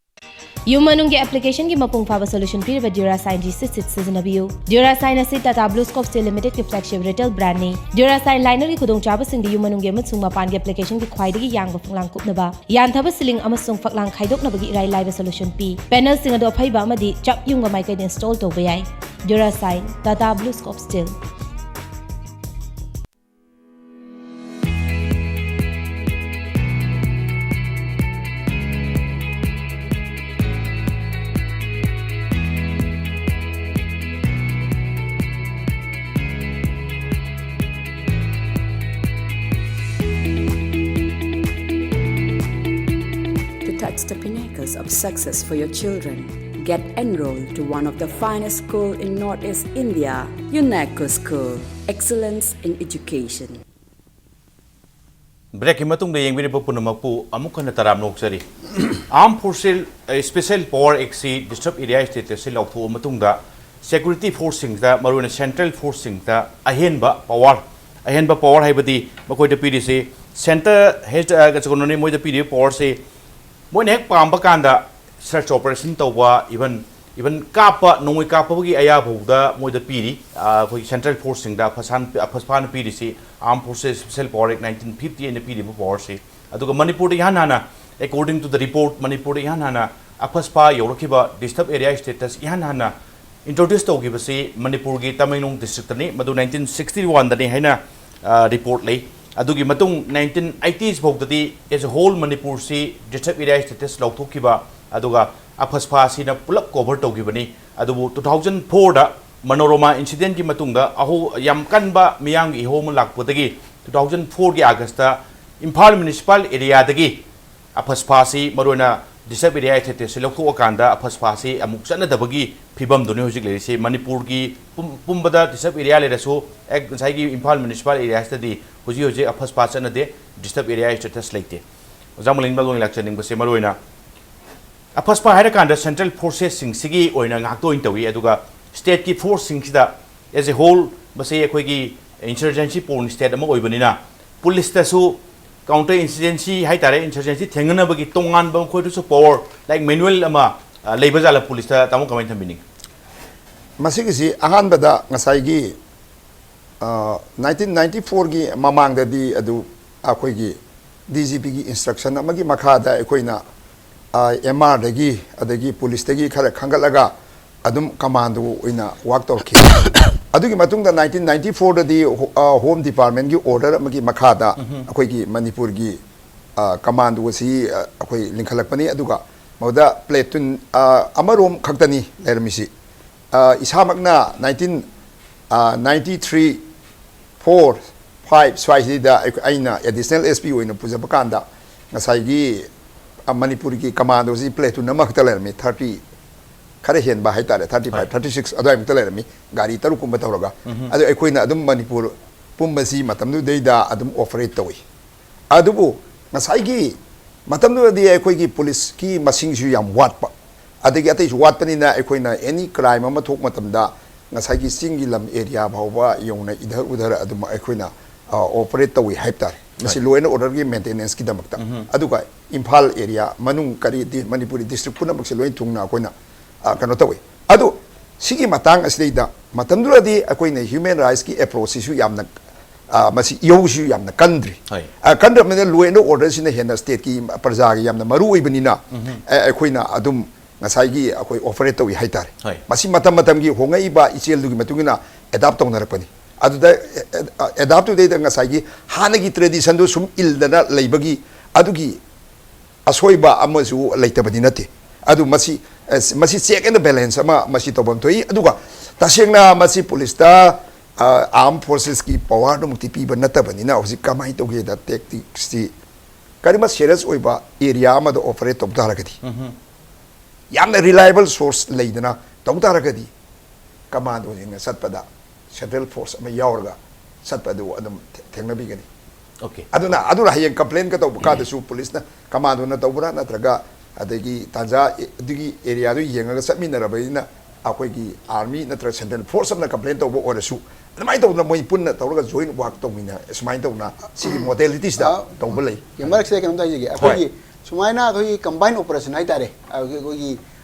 ꯌꯨꯝ ꯃꯅꯨꯡꯒꯤ ꯑꯦꯄ꯭ꯂꯤꯀꯦꯁꯟꯒꯤ ꯃꯄꯨꯡ ꯐꯥꯕ solution ꯄꯤꯔꯤꯕ Durasine G six ꯁꯤꯠ ꯁꯤꯖꯤꯟꯅꯕꯤꯌꯨ꯫ Durasine ꯑꯁꯤ Tata Blue Scope Steel Limitedꯀꯤ flagship retail brandꯅꯤ꯫ Durasine linerꯒꯤ ꯈꯨꯗꯣꯡꯆꯥꯕꯁꯤꯡꯗꯤ ꯌꯨꯝ ꯃꯅꯨꯡꯒꯤ ꯑꯃꯁꯨꯡ ꯃꯄꯥꯟꯒꯤ ꯑꯦꯄ꯭ꯂꯤꯀꯦꯁꯟꯒꯤ ꯈ꯭ꯋꯥꯏꯗꯒꯤ ꯌꯥꯡꯕ ꯐꯛꯂꯥꯡ ꯀꯨꯞꯅꯕ, ꯌꯥꯟꯊꯕ ꯁꯤꯂꯤꯡ ꯑꯃꯁꯨꯡ ꯐꯛꯂꯥꯡ ꯈꯥꯏꯗꯣꯛꯅꯕꯒꯤ ꯏꯔꯥꯏ ꯂꯥꯏꯕ ꯁꯣꯂꯨꯁꯟ ꯄꯤ꯫ ꯄꯦꯅꯦꯜꯁꯤꯡ ꯑꯗꯨ ꯑꯐꯩꯕ ꯑꯃꯗꯤ ꯆꯞ ꯌꯨꯡꯕ ꯃꯥꯏꯀꯩꯗ ꯏꯟꯁꯇꯣꯜ ꯇꯧꯕ ꯌꯥꯏ꯫ Durasine, Tata Blue Scope Steel. To touch the pinnacles of success for your children, get enrolled to one of the finest school in Northeast India, UNESCO School. Excellence in education. ꯕ꯭ꯔꯦꯛꯀꯤ ꯃꯇꯨꯡꯗ ꯌꯦꯡꯕꯤꯔꯤꯕ ꯄꯨꯝꯅꯃꯛꯄꯨ ꯑꯃꯨꯛ ꯍꯟꯅ ꯇꯔꯥꯝꯅ ꯑꯣꯛꯆꯔꯤ꯫ Armed Forces, ꯑ, Special Power Actꯁꯤ Disturbed Area Statusꯁꯤ ꯂꯧꯊꯣꯛꯑ ꯃꯇꯨꯡꯗ security forceꯁꯤꯡꯗ, ꯃꯔꯨꯑꯣꯏꯅ central forceꯁꯤꯡꯗ ꯑꯍꯦꯟꯕ power, ꯑꯍꯦꯟꯕ power ꯍꯥꯏꯕꯗꯤ ꯃꯈꯣꯏꯗ ꯄꯤꯔꯤꯁꯤ centre ꯍꯦ-, ꯑ, ꯀꯩꯅꯣꯅꯤ, ꯃꯣꯏꯗ ꯄꯤꯔꯤꯕ powerꯁꯤ ꯃꯣꯏꯅ ꯍꯦꯛ ꯄꯥꯝꯕ ꯀꯥꯟꯗ search operation ꯇꯧꯕ, even, even ꯀꯥꯞꯄ, ꯅꯣꯡꯃꯩ ꯀꯥꯞꯄꯒꯤ ꯑꯌꯥꯕ ꯐꯥꯎꯗ ꯃꯣꯏꯗ ꯄꯤꯔꯤ꯫ ꯑ, ꯑꯩꯈꯣꯏꯒꯤ central forceꯁꯤꯡꯗ ꯑꯐꯁꯥꯟ-, ꯑꯐꯁꯄꯥꯅ ꯄꯤꯔꯤꯁꯤ Armed Forces Special Power Act nineteen fifty ꯑꯩꯅ ꯄꯤꯔꯤꯕ powerꯁꯤ꯫ ꯑꯗꯨꯒ ꯃꯅꯤꯄꯨꯔꯗ ꯏꯍꯥꯟ ꯍꯥꯟꯅ, according to the report, ꯃꯅꯤꯄꯨꯔꯗ ꯏꯍꯥꯟ ꯍꯥꯟꯅ ꯑꯐꯁꯄꯥ ꯌꯧꯔꯛꯈꯤꯕ, Disturbed Area Status ꯏꯍꯥꯟ ꯍꯥꯟꯅ introduce ꯇꯧꯈꯤꯕꯁꯤ ꯃꯅꯤꯄꯨꯔꯒꯤ ꯇꯃꯦꯡꯂꯣꯡ districtꯇꯅꯤ, ꯃꯗꯨ nineteen sixty oneꯗꯅꯤ ꯍꯥꯏꯅ, ꯑ, report ꯂꯩ꯫ ꯑꯗꯨꯒꯤ ꯃꯇꯨꯡ nineteen eighties ꯐꯥꯎꯗꯗꯤ as a whole ꯃꯅꯤꯄꯨꯔꯁꯤ Disturbed Area Status ꯂꯧꯊꯣꯛꯈꯤꯕ, ꯑꯗꯨꯒ ꯑꯐꯁꯄꯥꯁꯤꯅ ꯄꯨꯂꯞ cover ꯇꯧꯈꯤꯕꯅꯤ꯫ ꯑꯗꯨꯕꯨ two thousand fourꯗ Manorama incidentꯀꯤ ꯃꯇꯨꯡꯗ ꯑꯍꯧ-, ꯌꯥꯝ ꯀꯟꯕ ꯃꯤꯌꯥꯝꯒꯤ ꯏꯍꯧ ꯑꯃ ꯂꯥꯛꯄꯗꯒꯤ two thousand fourꯒꯤ Augustꯇ ꯏꯝꯐꯥꯜ municipal areaꯗꯒꯤ ꯑꯐꯁꯄꯥꯁꯤ, ꯃꯔꯨꯑꯣꯏꯅ Disturbed Area Statusꯁꯤ ꯂꯧꯊꯣꯛꯑꯀꯥꯟꯗ ꯑꯐꯁꯄꯥꯁꯤ ꯑꯃꯨꯛ ꯆꯠꯅꯗꯕꯒꯤ ꯐꯤꯕꯝꯗꯨꯅꯤ ꯍꯧꯖꯤꯛ ꯂꯩꯔꯤꯁꯤ꯫ ꯃꯅꯤꯄꯨꯔꯒꯤ ꯄꯨꯝ-, ꯄꯨꯝꯕꯗ Disturbed Area ꯂꯩꯔꯁꯨ, ꯑꯦꯛ-, ꯉꯁꯥꯏꯒꯤ ꯏꯝꯐꯥꯜ municipal areaꯁꯤꯗꯗꯤ ꯍꯧꯖꯤꯛ ꯍꯧꯖꯤꯛ ꯑꯐꯁꯄꯥ ꯆꯠꯅꯗꯦ, Disturbed Area Status ꯂꯩꯇꯦ꯫ ꯑꯣꯖꯥ ꯃꯂꯤꯡ ꯃꯗꯣꯡ ꯂꯥꯛꯆꯅꯤꯡꯕꯁꯦ ꯃꯔꯨꯑꯣꯏꯅ ꯑꯐꯁꯄꯥ ꯍꯥꯏꯔꯀꯥꯟꯗ central forcesꯁꯤꯡꯁꯤꯒꯤ ꯑꯣꯏꯅ ꯉꯥꯛꯇ ꯑꯣꯏꯅ ꯇꯧꯏ, ꯑꯗꯨꯒ stateꯀꯤ forceꯁꯤꯡꯁꯤꯗ as a whole ꯃꯁꯤ ꯑꯩꯈꯣꯏꯒꯤ insurgency prone state ꯑꯃ ꯑꯣꯏꯕꯅꯤꯅ ꯄꯨꯂꯤꯁꯇꯁꯨ ꯀꯥꯎꯟꯇꯔ ꯏꯟꯁꯔꯖꯦꯟꯁꯤ ꯍꯥꯏꯇꯥꯔꯦ, ꯏꯟꯁꯔꯖꯦꯟꯁꯤ ꯊꯦꯡꯅꯅꯕꯒꯤ ꯇꯣꯉꯥꯟꯕ ꯃꯈꯣꯏꯗꯁꯨ ꯄꯋꯥꯔ, ꯂꯥꯏꯛ, ꯃꯦꯅꯨꯑꯦꯜ ꯑꯃ, ꯑ, ꯂꯩꯕ ꯖꯥꯠꯂ ꯄꯨꯂꯤꯁꯇ, ꯇꯥꯃꯣ, ꯀꯃꯥꯏꯅ ꯊꯝꯕꯤꯅꯤꯡꯉꯤ? ꯃꯁꯤꯒꯤꯁꯤ ꯑꯍꯥꯟꯕꯗ ꯉꯁꯥꯏꯒꯤ, ꯑ, ꯅꯥꯏꯟꯇꯤꯟ ꯅꯥꯏꯟꯇꯤ ꯐꯣꯔꯒꯤ ꯃꯃꯥꯡꯗꯗꯤ ꯑꯗꯨ ꯑꯩꯈꯣꯏꯒꯤ ꯗꯤ ꯖꯤ ꯄꯤꯒꯤ ꯏꯟꯁꯇ꯭ꯔꯛꯁꯟ ꯑꯃꯒꯤ ꯃꯈꯥꯗ ꯑꯩꯈꯣꯏꯅ, ꯑ, ꯑꯦꯝ ꯑꯥꯔꯗꯒꯤ ꯑꯗꯒꯤ ꯄꯨꯂꯤꯁꯇꯒꯤ ꯈꯔ ꯈꯟꯒꯠꯂꯒ ꯑꯗꯨꯝ ꯀꯃꯥꯟꯗꯣ ꯑꯣꯏꯅ ꯋꯥꯛ ꯇꯧꯔꯛꯈꯤ꯫ ꯑꯗꯨꯒꯤ ꯃꯇꯨꯡꯗ ꯅꯥꯏꯟꯇꯤꯟ ꯅꯥꯏꯟꯇꯤ ꯐꯣꯔꯗꯗꯤ ꯍꯣ-, ꯑ, ꯍꯣꯝ ꯗꯤꯄꯥꯔꯠꯃꯦꯟꯒꯤ ꯑꯣꯔꯗꯔ ꯑꯃꯒꯤ ꯃꯈꯥꯗ ꯑꯩꯈꯣꯏꯒꯤ ꯃꯅꯤꯄꯨꯔꯒꯤ, ꯑ, ꯀꯃꯥꯟꯗꯣ ꯑꯁꯤ, ꯑ, ꯑꯩꯈꯣꯏ ꯂꯤꯡꯈꯠꯂꯛꯄꯅꯤ꯫ ꯑꯗꯨꯒ ꯃꯗꯨꯗ ꯄ꯭ꯂꯦꯇꯨꯟ, ꯑ, ꯑꯃꯔꯣꯝ ꯈꯛꯇꯅꯤ ꯂꯩꯔꯝꯃꯤꯁꯤ꯫ ꯑ, ꯏꯁꯥꯃꯛꯅ ꯅꯥꯏꯟꯇꯤꯟ, ꯑ, ꯅꯥꯏꯟꯇꯤ ꯊ꯭ꯔꯤ, ꯐꯣꯔ, ꯐꯥꯏꯚ ꯁ꯭ꯋꯥꯏꯁꯤꯗ ꯑꯩꯈꯣꯏ, ꯑꯩꯅ ꯑꯦꯗꯤꯁꯅꯦꯜ ꯑꯦꯁ ꯄꯤ ꯑꯣꯏꯅ ꯄꯨꯖꯕ ꯀꯥꯟꯗ ꯉꯁꯥꯏꯒꯤ, ꯑ, ꯃꯅꯤꯄꯨꯔꯒꯤ ꯀꯃꯥꯟꯗꯣꯁꯤ ꯄ꯭ꯂꯦꯇꯨꯟ ꯑꯃꯈꯛꯇ ꯂꯩꯔꯝꯃꯤ, ꯊꯥꯔꯇꯤ ꯈꯔ ꯍꯦꯟꯕ ꯍꯥꯏꯇꯥꯔꯦ, ꯊꯥꯔꯇꯤ ꯐꯥꯏꯚ, ꯍꯣꯏ꯫ ꯊꯥꯔꯇꯤ ꯁꯤꯛꯁ ꯑꯗꯨꯋꯥꯏꯃꯨꯛꯇ ꯂꯩꯔꯝꯃꯤ, ꯒꯥꯔꯤ ꯇꯔꯨꯛꯀꯨꯝꯕ ꯇꯧꯔꯒ꯫ ꯎꯝꯍꯨꯝ꯫ ꯑꯗꯣ ꯑꯩꯈꯣꯏꯅ ꯑꯗꯨꯝ ꯃꯅꯤꯄꯨꯔ ꯄꯨꯝꯕꯁꯤ ꯃꯇꯝꯗꯨꯗꯩꯗ ꯑꯗꯨꯝ ꯑꯣꯄꯔꯦꯠ ꯇꯧꯏ꯫ ꯑꯗꯨꯕꯨ ꯉꯁꯥꯏꯒꯤ ꯃꯇꯝꯗꯨꯗꯗꯤ ꯑꯩꯈꯣꯏꯒꯤ ꯄꯨꯂꯤꯁꯀꯤ ꯃꯁꯤꯡꯁꯨ ꯌꯥꯝ ꯋꯥꯠꯄ, ꯑꯗꯒꯤ ꯑꯇꯩꯁꯨ ꯋꯥꯠꯄꯅꯤꯅ ꯑꯩꯈꯣꯏꯅ ꯑꯦꯅꯤ ꯀ꯭ꯔꯥꯏꯝ ꯑꯃ ꯊꯣꯛꯄ ꯃꯇꯝꯗ ꯉꯁꯥꯏꯒꯤ ꯆꯤꯡꯒꯤ ꯂꯝ ꯑꯦꯔꯤꯌꯥ ꯐꯥꯎꯕ ꯌꯧꯅ ꯏꯙꯔ ꯎꯙꯔ ꯑꯗꯨꯝ ꯑꯩꯈꯣꯏꯅ, ꯑ, ꯑꯣꯄꯔꯦꯠ ꯇꯧꯏ ꯍꯥꯏꯕ ꯇꯥꯔꯦ꯫ ꯃꯁꯤ ꯍꯣꯏ꯫ ꯂꯣ ꯑꯦꯟ ꯑꯣꯔꯗꯔꯒꯤ ꯃꯦꯟꯇꯦꯅꯦꯟꯁꯀꯤꯗꯃꯛꯇ꯫ ꯎꯝꯍꯨꯝ꯫ ꯑꯗꯨꯒ ꯏꯝꯐꯥꯜ ꯑꯦꯔꯤꯌꯥ ꯃꯅꯨꯡ ꯀꯔꯤ ꯗꯤ-, ꯃꯅꯤꯄꯨꯔꯤ ꯗꯤꯁꯇ꯭ꯔꯤꯛ ꯄꯨꯝꯅꯃꯛꯁꯦ ꯂꯣꯏ ꯊꯨꯡꯅ ꯑꯩꯈꯣꯏꯅ, ꯑ, ꯀꯩꯅꯣ ꯇꯧꯏ꯫ ꯑꯗꯨ ꯁꯤꯒꯤ ꯃꯇꯥꯡ ꯑꯁꯤꯗꯩꯗ ꯃꯇꯝꯗꯨꯗꯗꯤ ꯑꯩꯈꯣꯏꯅ ꯍ꯭ꯌꯨꯃꯦꯟ ꯔꯥꯏꯠꯁꯀꯤ ꯑꯦꯄ꯭ꯔꯣꯆꯁꯤꯁꯨ ꯌꯥꯝꯅ, ꯑ, ꯃꯁꯤ ꯏꯍꯧꯁꯤꯁꯨ ꯌꯥꯝꯅ ꯀꯟꯗ꯭ꯔꯤ꯫ ꯍꯣꯏ꯫ ꯑ, ꯀꯟꯗ꯭ꯔꯕꯅꯤꯅ ꯂꯣ ꯑꯦꯟ ꯑꯣꯔꯗꯔꯁꯤꯅ ꯍꯦꯟꯅ ꯁ꯭ꯇꯦꯠꯀꯤ ꯄ꯭ꯔꯖꯥꯒꯤ ꯌꯥꯝꯅ ꯃꯔꯨ ꯑꯣꯏꯕꯅꯤꯅ, ꯎꯝꯍꯨꯝ꯫ ꯑ, ꯑꯩꯈꯣꯏꯅ ꯑꯗꯨꯝ ꯉꯁꯥꯏꯒꯤ ꯑꯩꯈꯣꯏ ꯑꯣꯄꯔꯦꯠ ꯇꯧꯏ ꯍꯥꯏꯇꯥꯔꯦ꯫ ꯍꯣꯏ꯫ ꯃꯁꯤ ꯃꯇꯝ ꯃꯇꯝꯒꯤ ꯍꯣꯡꯉꯛꯏꯕ ꯏꯆꯦꯜꯗꯨꯒꯤ ꯃꯇꯨꯡ ꯏꯟꯅ ꯑꯦꯗꯥꯞ ꯇꯧꯅꯔꯛꯄꯅꯤ꯫ ꯑꯗꯨꯗ ꯑꯦ-, ꯑꯦ-, ꯑꯦꯗꯥꯞ ꯇꯨꯗꯩꯗ ꯉꯁꯥꯏꯒꯤ ꯍꯥꯟꯅꯒꯤ ꯇ꯭ꯔꯦꯗꯤꯁꯟꯗꯨ ꯁꯨꯝ ꯏꯜꯗꯅ ꯂꯩꯕꯒꯤ ꯑꯗꯨꯒꯤ ꯑꯁꯣꯏꯕ ꯑꯃꯁꯨ ꯂꯩꯇꯕꯗꯤ ꯅꯠꯇꯦ꯫ ꯑꯗꯨ ꯃꯁꯤ, ꯑꯦ, ꯃꯁꯤ ꯆꯦꯛ ꯑꯦꯟ ꯕꯦꯂꯦꯟꯁ ꯑꯃ ꯃꯁꯤ ꯇꯧꯐꯝ ꯊꯣꯛꯏ꯫ ꯑꯗꯨꯒ ꯇꯁꯦꯡꯅ ꯃꯁꯤ ꯄꯨꯂꯤꯁꯇ, ꯑ, ꯑꯥꯔꯝ ꯐꯣꯔꯁꯦꯁꯀꯤ ꯄꯋꯥꯔꯗꯨꯃꯛꯇꯤ ꯄꯤꯕ ꯅꯠꯇꯕꯅꯤꯅ ꯍꯧꯖꯤꯛ ꯀꯃꯥꯏꯅ ꯇꯧꯒꯦꯗ ꯇꯦꯛꯇꯤꯛꯁꯁꯤ ꯀꯔꯤꯒꯨꯝꯕ ꯁꯦꯔꯤꯌꯁ ꯑꯣꯏꯕ ꯑꯦꯔꯤꯌꯥ ꯑꯃꯗ ꯑꯣꯄꯔꯦꯠ ꯇꯧ ꯇꯥꯔꯒꯗꯤ, ꯎꯝꯍꯨꯝ꯫ ꯌꯥꯝꯅ ꯔꯤꯂꯥꯏꯕꯜ ꯁꯣꯔꯁ ꯂꯩꯗꯅ ꯇꯧ ꯇꯥꯔꯒꯗꯤ ꯀꯃꯥꯟꯗꯣꯁꯤꯡꯅ ꯆꯠꯄꯗ ꯁꯦꯟꯇ꯭ꯔꯦꯜ ꯐꯣꯔꯁ ꯑꯃ ꯌꯥꯎꯔꯒ ꯆꯠꯄ ꯑꯗꯨ ꯑꯗꯨꯝ ꯊꯦ-, ꯊꯦꯡꯅꯕꯤꯒꯅꯤ꯫ ꯑꯣꯀꯦ꯫ ꯑꯗꯨꯅ, ꯑꯗꯨꯅ ꯍꯌꯦꯡ ꯀꯝꯄ꯭ꯂꯦꯟꯒ ꯇꯧꯕ ꯀꯥꯟꯗꯁꯨ ꯄꯨꯂꯤꯁꯅ ꯀꯃꯥꯟꯗꯣꯅ ꯇꯧꯕ꯭ꯔꯥ ꯅꯠꯇ꯭ꯔꯒ ꯑꯗꯒꯤ ꯇꯥꯟꯖꯥ ꯑꯦ-, ꯑꯗꯨꯒꯤ ꯑꯦꯔꯤꯌꯥꯗꯨ ꯌꯦꯡꯉꯒ ꯆꯠꯃꯤꯟꯅꯔꯕꯅꯤꯅ ꯑꯩꯈꯣꯏꯒꯤ ꯑꯥꯔꯃꯤ ꯅꯠꯇ꯭ꯔꯒ ꯁꯦꯟꯇ꯭ꯔꯦꯜ ꯐꯣꯔꯁ ꯑꯃꯅ ꯀꯝꯄ꯭ꯂꯦꯟ ꯇꯧꯕ ꯑꯣꯏꯔꯁꯨ ꯑꯗꯨꯃꯥꯏꯅ ꯇꯧꯗꯅ ꯃꯣꯏ ꯄꯨꯟꯅ ꯇꯧꯔꯒ joint work ꯇꯧꯃꯤꯟꯅ, ꯁꯨꯃꯥꯏꯅ ꯇꯧꯅ ꯁꯤꯒꯤ modalities ꯗ ꯑ, ꯇꯧꯕ ꯂꯩ꯫ ꯃꯔꯛꯁꯤꯗ ꯀꯩꯅꯣꯝꯇ ꯍꯥꯏꯖꯒꯦ꯫ ꯑꯩꯈꯣꯏꯒꯤ ꯁꯨꯃꯥꯏꯅ ꯑꯩꯈꯣꯏꯒꯤ combine operation ꯍꯥꯏꯇꯥꯔꯦ, ꯑꯩꯈꯣꯏꯒꯤ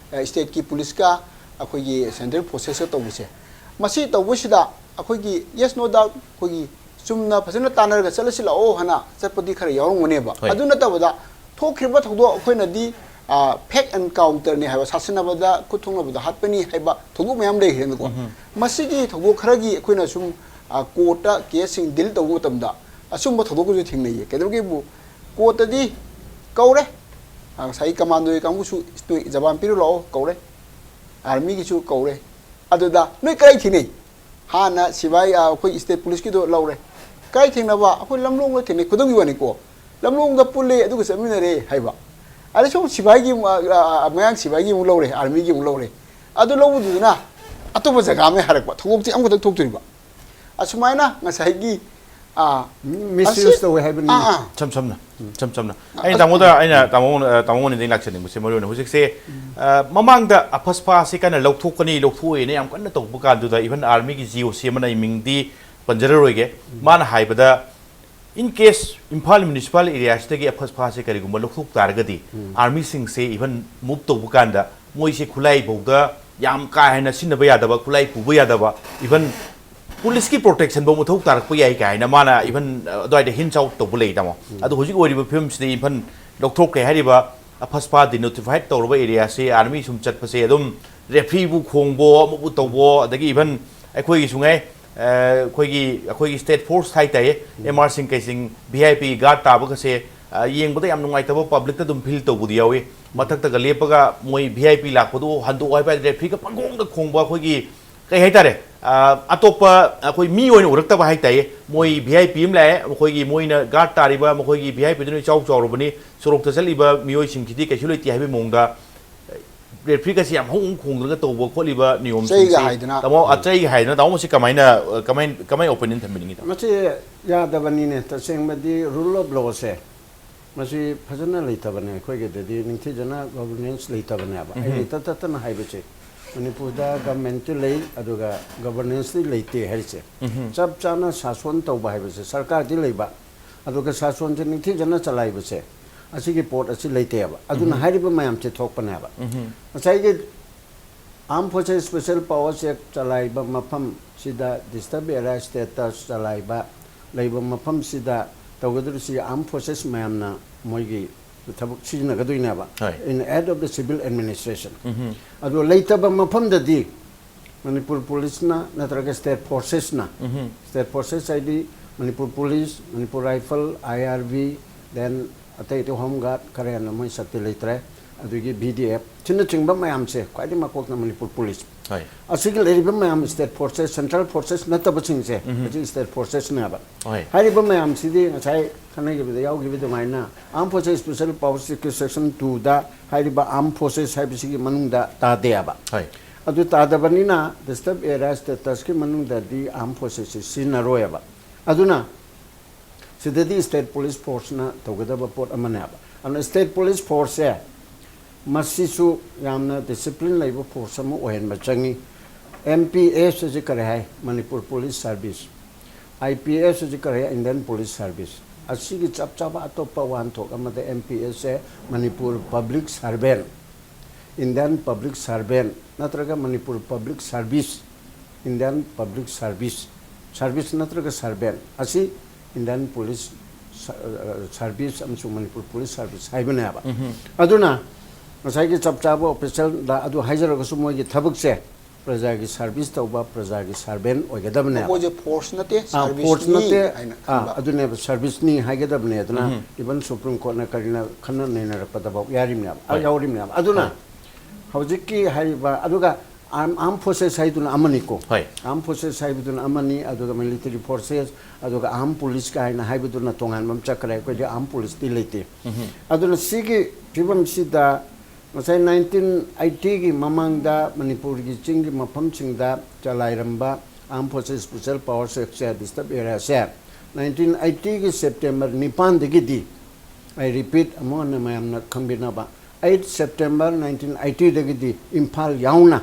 state ꯀꯤ police ꯀ ꯑꯩꯈꯣꯏꯒꯤ central forces ꯀ ꯇꯧꯕꯁꯦ, ꯃꯁꯤ ꯇꯧꯕꯁꯤꯗ ꯑꯩꯈꯣꯏꯒꯤ yes no doubt ꯑꯩꯈꯣꯏꯒꯤ ꯆꯨꯝꯅ ꯐꯖꯅ ꯇꯥꯟꯅꯔꯒ ꯆꯠꯂꯁꯤ ꯂꯥꯛꯑꯣ ꯍꯥꯏꯅ ꯆꯠꯄꯗꯤ ꯈꯔ ꯌꯥꯎꯔꯝꯒꯅꯦꯕ꯫ ꯍꯣꯏ꯫ ꯑꯗꯨ ꯅꯠꯇꯕꯗ ꯊꯣꯛꯈ꯭ꯔꯤꯕ ꯊꯧꯗꯣꯛ ꯑꯩꯈꯣꯏꯅꯗꯤ, ꯑ, fact encounter ꯅꯤ ꯍꯥꯏꯕ, ꯁꯥꯁꯤꯟꯅꯕꯗ, ꯈꯨꯠ ꯊꯣꯛꯅꯕꯗ ꯍꯥꯠꯄꯅꯤ ꯍꯥꯏꯕ ꯊꯧꯗꯣꯛ ꯃꯌꯥꯝ ꯂꯩꯈ꯭ꯔꯦꯅꯀꯣ꯫ ꯃꯁꯤꯒꯤ ꯊꯧꯗꯣꯛ ꯈꯔꯒꯤ ꯑꯩꯈꯣꯏꯅ ꯁꯨꯝ, ꯑ, court ꯇ case ꯁꯤꯡ deal ꯇꯧꯕ ꯃꯇꯝꯗ ꯑꯆꯨꯝꯕ ꯊꯧꯗꯣꯛꯀꯁꯨ ꯊꯦꯡꯅꯩꯌꯦ꯫ ꯀꯩꯗꯧꯒꯦꯕꯨ court ꯇꯗꯤ ꯀꯧꯔꯦ, ꯑ, ꯉꯁꯥꯏ commando ꯒꯤ ꯀꯥꯡꯕꯨꯁꯨ ꯅꯣꯏ ꯖꯕꯥꯟ ꯄꯤꯔꯨ ꯂꯥꯛꯑꯣ ꯀꯧꯔꯦ, army ꯒꯤꯁꯨ ꯀꯧꯔꯦ꯫ ꯑꯗꯨꯗ ꯅꯣꯏ ꯀꯗꯥꯏ ꯊꯤꯅꯩ? ꯍꯥꯟꯅ ꯁꯤꯕꯥꯏ, ꯑ, ꯑꯩꯈꯣꯏ state police ꯀꯤꯗꯣ ꯂꯧꯔꯦ꯫ ꯀꯥꯏ ꯊꯦꯡꯅꯕ? ꯑꯩꯈꯣꯏ ꯂꯝꯂꯣꯡꯗ ꯊꯦꯡꯅꯩ꯫ ꯈꯨꯗꯝꯒꯤ ꯋꯥꯅꯤꯀꯣ꯫ ꯂꯝꯂꯣꯡꯗ ꯄꯨꯜꯂꯦ, ꯑꯗꯨꯒ ꯆꯠꯃꯤꯟꯅꯔꯦ ꯍꯥꯏꯕ꯫ ꯑꯗꯩ ꯁꯣꯝ ꯁꯤꯕꯥꯏꯒꯤ ꯑꯃꯨꯛ, ꯑ, ꯑ, ꯃꯌꯥꯡ ꯁꯤꯕꯥꯏꯒꯤ ꯑꯃꯨꯛ ꯂꯧꯔꯦ, army ꯒꯤ ꯑꯃꯨꯛ ꯂꯧꯔꯦ꯫ ꯑꯗꯨ ꯂꯧꯕꯗꯨꯗꯅ ꯑꯇꯣꯞꯄ ꯖꯒꯥ ꯑꯃ ꯍꯥꯏꯔꯛꯄ꯫ ꯊꯧꯗꯣꯛꯇꯤ ꯑꯃꯈꯛꯇꯪ ꯊꯣꯛꯇꯣꯔꯤꯕ꯫ ꯑꯁꯨꯃꯥꯏꯅ ꯉꯁꯥꯏꯒꯤ, ꯑ, misuse ꯑꯁꯤ- ꯇꯧꯋꯦ ꯍꯥꯏꯕꯅꯤ꯫ ꯑꯥ, ꯑꯥ꯫ ꯏꯁꯝ ꯁꯝꯅ ꯏꯁꯝ ꯁꯝꯅ ꯑꯩꯅ ꯇꯥꯃꯣꯗ ꯑꯩꯅ ꯇꯥꯃꯣ ꯑ, ꯇꯥꯃꯣꯉꯣꯟꯗꯗꯤ ꯂꯥꯛꯆꯅꯤꯡꯕꯁꯦ, ꯃꯔꯨ ꯑꯣꯏꯅ ꯍꯧꯖꯤꯛꯁꯦ, ꯑ, ꯃꯃꯥꯡꯗ ꯑꯐꯁꯄꯥꯁꯤ ꯀꯟꯅ ꯂꯧꯊꯣꯛꯀꯅꯤ ꯂꯧꯊꯣꯛꯑꯦꯅ ꯌꯥꯝ ꯀꯟꯅ ꯇꯧꯕ ꯀꯥꯟꯗꯨꯗ, even army ꯒꯤ G O C ꯑꯃꯅ, ꯑꯩ ꯃꯤꯡꯗꯤ ꯄꯟꯖꯔꯔꯣꯏꯒꯦ, ꯃꯥꯅ ꯍꯥꯏꯕꯗ, in case Imphal municipal area ꯁꯤꯗꯒꯤ ꯑꯐꯁꯄꯥꯁꯦ ꯀꯔꯤꯒꯨꯝꯕ ꯂꯧꯊꯣꯛ ꯇꯥꯔꯒꯗꯤ, army ꯁꯤꯡꯁꯦ even move ꯇꯧꯕ ꯀꯥꯟꯗ ꯃꯣꯏꯁꯦ ꯈꯨꯠꯂꯥꯏ ꯐꯥꯎꯗ ꯌꯥꯝ ꯀꯥ ꯍꯦꯟꯅ ꯁꯤꯖꯤꯟꯅꯕ ꯌꯥꯗꯕ, ꯈꯨꯠꯂꯥꯏ ꯄꯨꯕ ꯌꯥꯗꯕ, even police ꯀꯤ protection ꯐꯥꯎ ꯃꯊꯧ ꯇꯥꯔꯛꯄ ꯌꯥꯏ ꯀꯥꯏꯅ ꯃꯥꯅ even, ꯑ, ꯑꯗꯨꯋꯥꯏꯗ hint out ꯇꯧꯕ ꯂꯩ, ꯇꯥꯃꯣ꯫ ꯑꯗꯣ ꯍꯧꯖꯤꯛ ꯑꯣꯏꯔꯤꯕ ꯐꯤꯕꯝꯁꯤꯗ even ꯂꯧꯊꯣꯛꯈ꯭ꯔꯦ ꯍꯥꯏꯔꯤꯕ ꯑꯐꯁꯄꯥ denotified ꯇꯧꯔꯕ area ꯁꯤ, army ꯁꯨꯝ ꯆꯠꯄꯁꯦ ꯑꯗꯨꯝ referee ꯕꯨ ꯈꯣꯡꯕꯣ, ꯑꯃꯕꯨ ꯇꯧꯕꯣ, ꯑꯗꯒꯤ even ꯑꯩꯈꯣꯏꯒꯤꯁꯨ ꯉꯥꯏ, ꯑ, ꯑꯩꯈꯣꯏꯒꯤ, ꯑꯩꯈꯣꯏꯒꯤ state force ꯍꯥꯏꯇꯥꯔꯦ, M R ꯁꯤꯡ ꯀꯩꯁꯤꯡ, V I P guard ꯇꯥꯕꯒꯁꯦ, ꯑ, ꯌꯦꯡꯕꯗ ꯌꯥꯝ ꯅꯨꯡꯉꯥꯏꯇꯕ, public ꯇ ꯑꯗꯨꯝ feel ꯇꯧꯕꯗꯤ ꯌꯥꯎꯏ꯫ ꯃꯊꯛꯇꯒ ꯂꯦꯞꯄꯒ ꯃꯣꯏ V I P ꯂꯥꯛꯄꯗꯣ ꯍꯟꯗꯣꯛꯑꯣ ꯍꯥꯏꯕ referee ꯒ ꯄꯪꯈꯣꯡꯗ ꯈꯣꯡꯕ, ꯑꯩꯈꯣꯏꯒꯤ ꯀꯩ ꯍꯥꯏꯇꯥꯔꯦ, ꯑ, ꯑꯇꯣꯞꯄ ꯑꯩꯈꯣꯏ ꯃꯤ ꯑꯣꯏꯅ ꯎꯔꯛꯇꯕ ꯍꯥꯏꯇꯥꯔꯦ꯫ ꯃꯣꯏ V I P ꯑꯃ ꯂꯥꯛꯑꯦ, ꯃꯈꯣꯏꯒꯤ ꯃꯣꯏꯅ guard ꯇꯥꯔꯤꯕ ꯃꯈꯣꯏꯒꯤ V I P ꯗꯨꯅ ꯏꯆꯥꯎ ꯆꯥꯎꯔꯕꯅꯤ, ꯁꯣꯔꯣꯛꯇ ꯆꯠꯂꯤꯕ ꯃꯤꯑꯣꯏꯁꯤꯡꯁꯤꯗꯤ ꯀꯩꯁꯨ ꯂꯩꯇꯦ ꯍꯥꯏꯕꯒꯤ ꯃꯑꯣꯡꯗ referee ꯒꯁꯤ ꯌꯥꯝ ꯍꯧꯅ ꯈꯣꯡꯗꯅ ꯇꯧꯕ ꯈꯣꯠꯂꯤꯕ ꯅꯤꯌꯣꯝꯁꯤꯡꯁꯤ, ꯆꯩꯒ ꯍꯥꯏꯗꯅ꯫ ꯇꯥꯃꯣ, ꯑ, ꯆꯩꯒ ꯍꯥꯏꯗꯅ, ꯇꯥꯃꯣ, ꯃꯁꯤ ꯀꯃꯥꯏꯅ, ꯑ, ꯀꯃꯥꯏ, ꯀꯃꯥꯏ opinion ꯊꯝꯕꯤꯅꯤꯡꯉꯤ, ꯇꯥꯃꯣ? ꯃꯁꯤ ꯌꯥꯗꯕꯅꯤꯅꯦ꯫ ꯇꯁꯦꯡꯕꯗꯤ rule of law ꯁꯦ ꯃꯁꯤ ꯐꯖꯅ ꯂꯩꯇꯕꯅꯦ꯫ ꯑꯩꯈꯣꯏꯒꯤꯗꯗꯤ ꯅꯤꯡꯊꯤꯖꯅ governance ꯂꯩꯇꯕꯅꯦꯕ꯫ ꯑꯩꯅ ꯏꯇꯠ ꯇꯠꯇꯅ ꯍꯥꯏꯕꯁꯦ, ꯃꯅꯤꯄꯨꯔꯗ ꯒꯚꯔꯟꯃꯦꯟꯠꯇꯤ ꯂꯩ, ꯑꯗꯨꯒ ꯒꯚꯔꯅꯦꯟꯁꯇꯤ ꯂꯩꯇꯦ ꯍꯥꯏꯔꯤꯁꯦ꯫ ꯆꯞ ꯆꯥꯅ ꯁꯥꯁꯣꯟ ꯇꯧꯕ ꯍꯥꯏꯕꯁꯦ ꯁꯔꯀꯥꯔꯗꯤ ꯂꯩꯕ, ꯑꯗꯨꯒ ꯁꯥꯁꯣꯟꯁꯦ ꯅꯤꯡꯊꯤꯖꯅ ꯆꯂꯥꯏꯕꯁꯦ ꯑꯁꯤꯒꯤ ꯄꯣꯠ ꯑꯁꯤ ꯂꯩꯇꯦꯕ꯫ ꯑꯗꯨꯅ ꯍꯥꯏꯔꯤꯕ ꯃꯌꯥꯝꯁꯦ ꯊꯣꯛꯄꯅꯦꯕ꯫ ꯉꯁꯥꯏꯒꯤ Armed Forces Special Powers Act ꯆꯂꯥꯏꯕ ꯃꯐꯝꯁꯤꯗ, ꯗꯤꯁꯇꯔꯕ ꯑꯦꯔꯤꯌꯥ ꯁ꯭ꯇꯦꯇꯁ ꯆꯂꯥꯏꯕ ꯂꯩꯕ ꯃꯐꯝꯁꯤꯗ ꯇꯧꯒꯗꯧꯔꯤꯁꯤ Armed Forces ꯃꯌꯥꯝꯅ ꯃꯣꯏꯒꯤ ꯊꯕꯛ ꯁꯤꯖꯤꯟꯅꯒꯗꯣꯏꯅꯦꯕ, ꯍꯣꯏ꯫ in aid of the civil administration꯫ ꯑꯗꯣ ꯂꯩꯇꯕ ꯃꯐꯝꯗꯗꯤ ꯃꯅꯤꯄꯨꯔ ꯄꯨꯂꯤꯁꯅ ꯅꯠꯇ꯭ꯔꯒ ꯁ꯭ꯇꯦꯠ ꯐꯣꯔꯁꯦꯁꯅ, ꯁ꯭ꯇꯦꯠ ꯐꯣꯔꯁꯦꯁ ꯍꯥꯏꯗꯤ ꯃꯅꯤꯄꯨꯔ ꯄꯨꯂꯤꯁ, ꯃꯅꯤꯄꯨꯔ ꯔꯥꯏꯐꯜ, ꯑꯥꯏ ꯑꯥꯔ ꯕꯤ, then ꯑꯇꯩ ꯑꯇꯩ ꯍꯣꯝ ꯒꯥꯔꯗ ꯈꯔ ꯍꯦꯟꯅ ꯃꯣꯏ ꯁꯛꯇꯤ ꯂꯩꯇ꯭ꯔꯦ, ꯑꯗꯨꯗꯒꯤ ꯚꯤ ꯗꯤ ꯑꯦꯐ ꯁꯤꯅꯆꯤꯡꯕ ꯃꯌꯥꯝꯁꯦ, ꯈ꯭ꯋꯥꯏꯗꯒꯤ ꯃꯀꯣꯛꯅ ꯃꯅꯤꯄꯨꯔ ꯄꯨꯂꯤꯁ꯫ ꯍꯣꯏ꯫ ꯑꯁꯤꯒꯤ ꯂꯩꯔꯤꯕ ꯃꯌꯥꯝ ꯁ꯭ꯇꯦꯠ ꯐꯣꯔꯁꯦꯁ, ꯁꯦꯟꯇ꯭ꯔꯦꯜ ꯐꯣꯔꯁꯦꯁ ꯅꯠꯇꯕꯁꯤꯡꯁꯦ ꯍꯧꯖꯤꯛ ꯁ꯭ꯇꯦꯠ ꯐꯣꯔꯁꯦꯁꯅꯦꯕ꯫ ꯍꯣꯏ꯫ ꯍꯥꯏꯔꯤꯕ ꯃꯌꯥꯝꯁꯤꯗꯤ ꯉꯁꯥꯏ ꯈꯟꯅꯈꯤꯕꯗ ꯌꯥꯎꯈꯤꯕ ꯑꯗꯨꯃꯥꯏꯅ Armed Forces Special Powers Act Section two ꯗ ꯍꯥꯏꯔꯤꯕ Armed Forces ꯍꯥꯏꯕꯁꯤꯒꯤ ꯃꯅꯨꯡꯗ ꯇꯥꯗꯦꯕ꯫ ꯍꯣꯏ꯫ ꯑꯗꯨ ꯇꯥꯗꯕꯅꯤꯅ ꯗꯤꯁꯇꯔꯕ ꯑꯦꯔꯤꯌꯥ ꯁ꯭ꯇꯦꯇꯁꯀꯤ ꯃꯅꯨꯡꯗꯗꯤ Armed Forces ꯁꯤ ꯁꯤꯖꯤꯟꯅꯔꯣꯏꯕ꯫ ꯑꯗꯨꯅ ꯁꯤꯗꯗꯤ ꯁ꯭ꯇꯦꯠ ꯄꯨꯂꯤꯁ ꯐꯣꯔꯁꯅ ꯇꯧꯒꯗꯕ ꯄꯣꯠ ꯑꯃꯅꯦꯕ꯫ ꯑꯗꯨꯅ ꯁ꯭ꯇꯦꯠ ꯄꯨꯂꯤꯁ ꯐꯣꯔꯁꯁꯦ ꯃꯁꯤꯁꯨ ꯌꯥꯝꯅ ꯗꯤꯁꯤꯄ꯭ꯂꯤꯟ ꯂꯩꯕ ꯐꯣꯔꯁ ꯑꯃ ꯑꯣꯏꯍꯟꯕ ꯆꯪꯉꯤ꯫ ꯑꯦꯝ ꯄꯤ ꯑꯦꯁ ꯑꯁꯤ ꯀꯔꯤ ꯍꯥꯏ? Manipur police service. I P S ꯑꯁꯤ ꯀꯔꯤ ꯍꯥꯏ? Indian police service. ꯑꯁꯤꯒꯤ ꯆꯞ ꯆꯥꯕ ꯑꯇꯣꯞꯄ ꯋꯥꯍꯟꯊꯣꯛ ꯑꯃꯗ ꯑꯦꯝ ꯄꯤ ꯑꯦꯁꯁꯦ Manipur public servant, Indian public servant ꯅꯠꯇ꯭ꯔꯒ Manipur public service, Indian public service, service ꯅꯠꯇ꯭ꯔꯒ ꯁꯥꯔꯚꯦꯟ ꯑꯁꯤ ꯏꯟꯗꯤꯌꯟ ꯄꯨꯂꯤꯁ ꯁ-, ꯑ, ꯁꯥꯔꯚꯤꯁ ꯑꯃꯁꯨꯡ ꯃꯅꯤꯄꯨꯔ ꯄꯨꯂꯤꯁ ꯁꯥꯔꯚꯤꯁ ꯍꯥꯏꯕꯅꯦꯕ꯫ ꯑꯗꯨꯅ ꯉꯁꯥꯏꯒꯤ ꯆꯞ ꯆꯥꯕ ꯑꯣꯐꯤꯁꯤꯌꯦꯜꯗ ꯑꯗꯨ ꯍꯥꯏꯖꯔꯒꯁꯨ ꯃꯣꯏꯒꯤ ꯊꯕꯛꯁꯦ ꯄ꯭ꯔꯖꯥꯒꯤ ꯁꯥꯔꯚꯤꯁ ꯇꯧꯕ, ꯄ꯭ꯔꯖꯥꯒꯤ ꯁꯥꯔꯚꯦꯟ ꯑꯣꯏꯒꯗꯕꯅꯦꯕ꯫ ꯃꯣꯏꯁꯦ ꯐꯣꯔꯁ ꯅꯠꯇꯦ, ꯑꯥ, ꯐꯣꯔꯁ ꯁꯥꯔꯚꯤꯁꯅꯤ ꯅꯠꯇꯦ꯫ ꯍꯥꯏꯅ ꯑꯥ, ꯈꯟꯕ꯫ ꯑꯗꯨꯅꯦꯕ ꯁꯥꯔꯚꯤꯁꯅꯤ ꯍꯥꯏꯒꯗꯕꯅꯦ꯫ ꯑꯗꯨꯅ ꯏꯚꯟ ꯁꯨꯄ꯭ꯔꯤꯝ ꯀꯣꯔꯠꯅ ꯀꯔꯤꯅ ꯈꯟꯅ ꯅꯩꯅꯔꯛꯄꯗꯐꯥꯎ ꯌꯥꯔꯤꯕꯅꯦꯕ, ꯑꯥ, ꯍꯣꯏ꯫ ꯌꯥꯎꯔꯤꯕꯅꯦꯕ꯫ ꯑꯗꯨꯅ ꯍꯣꯏ꯫ ꯍꯧꯖꯤꯛꯀꯤ ꯍꯥꯏꯔꯤꯕ, ꯑꯗꯨꯒ ꯑꯥꯔꯝ, ꯑꯥꯔꯝ ꯐꯣꯔꯁꯦꯁ ꯍꯥꯏꯗꯨꯅ ꯑꯃꯅꯤꯀꯣ꯫ ꯍꯣꯏ꯫ ꯑꯥꯔꯝ ꯐꯣꯔꯁꯦꯁ ꯍꯥꯏꯕꯗꯨꯅ ꯑꯃꯅꯤ, ꯑꯗꯨꯒ ꯃꯤꯂꯤꯇꯔꯤ ꯐꯣꯔꯁꯦꯁ, ꯑꯗꯨꯒ ꯑꯥꯔꯝ ꯄꯨꯂꯤꯁ ꯀꯥꯏꯅ ꯍꯥꯏꯕꯗꯨꯅ ꯇꯣꯉꯥꯟꯕ ꯑꯃ ꯆꯠꯈ꯭ꯔꯦ꯫ ꯑꯩꯈꯣꯏꯗꯤ ꯑꯥꯔꯝ ꯄꯨꯂꯤꯁꯇꯤ ꯂꯩꯇꯦ꯫ ꯑꯗꯨꯅ ꯁꯤꯒꯤ ꯐꯤꯕꯝꯁꯤꯗ ꯉꯁꯥꯏ ꯅꯥꯏꯟꯇꯤꯟ ꯑꯩꯠꯇꯤꯒꯤ ꯃꯃꯥꯡꯗ ꯃꯅꯤꯄꯨꯔꯒꯤ ꯆꯤꯡꯒꯤ ꯃꯐꯝꯁꯤꯡꯗ ꯆꯂꯥꯏꯔꯝꯕ Armed Forces Special Powers Actꯁꯦ ꯗꯤꯁꯇꯔꯕ ꯑꯦꯔꯤꯌꯥꯁꯦ ꯅꯥꯏꯟꯇꯤꯟ ꯑꯩꯠꯇꯤꯒꯤ ꯁꯦꯞꯇꯦꯝꯕꯔ ꯅꯤꯄꯥꯟꯗꯒꯤꯗꯤ, ꯑꯩ ꯔꯤꯄꯤꯠ ꯑꯃꯨꯛ ꯍꯟꯅ ꯃꯌꯥꯝꯅ ꯈꯪꯕꯤꯅꯕ, ꯑꯩꯠ ꯁꯦꯞꯇꯦꯝꯕꯔ ꯅꯥꯏꯟꯇꯤꯟ ꯑꯩꯠꯇꯤꯗꯒꯤꯗꯤ ꯏꯝꯐꯥꯜ ꯌꯥꯎꯅ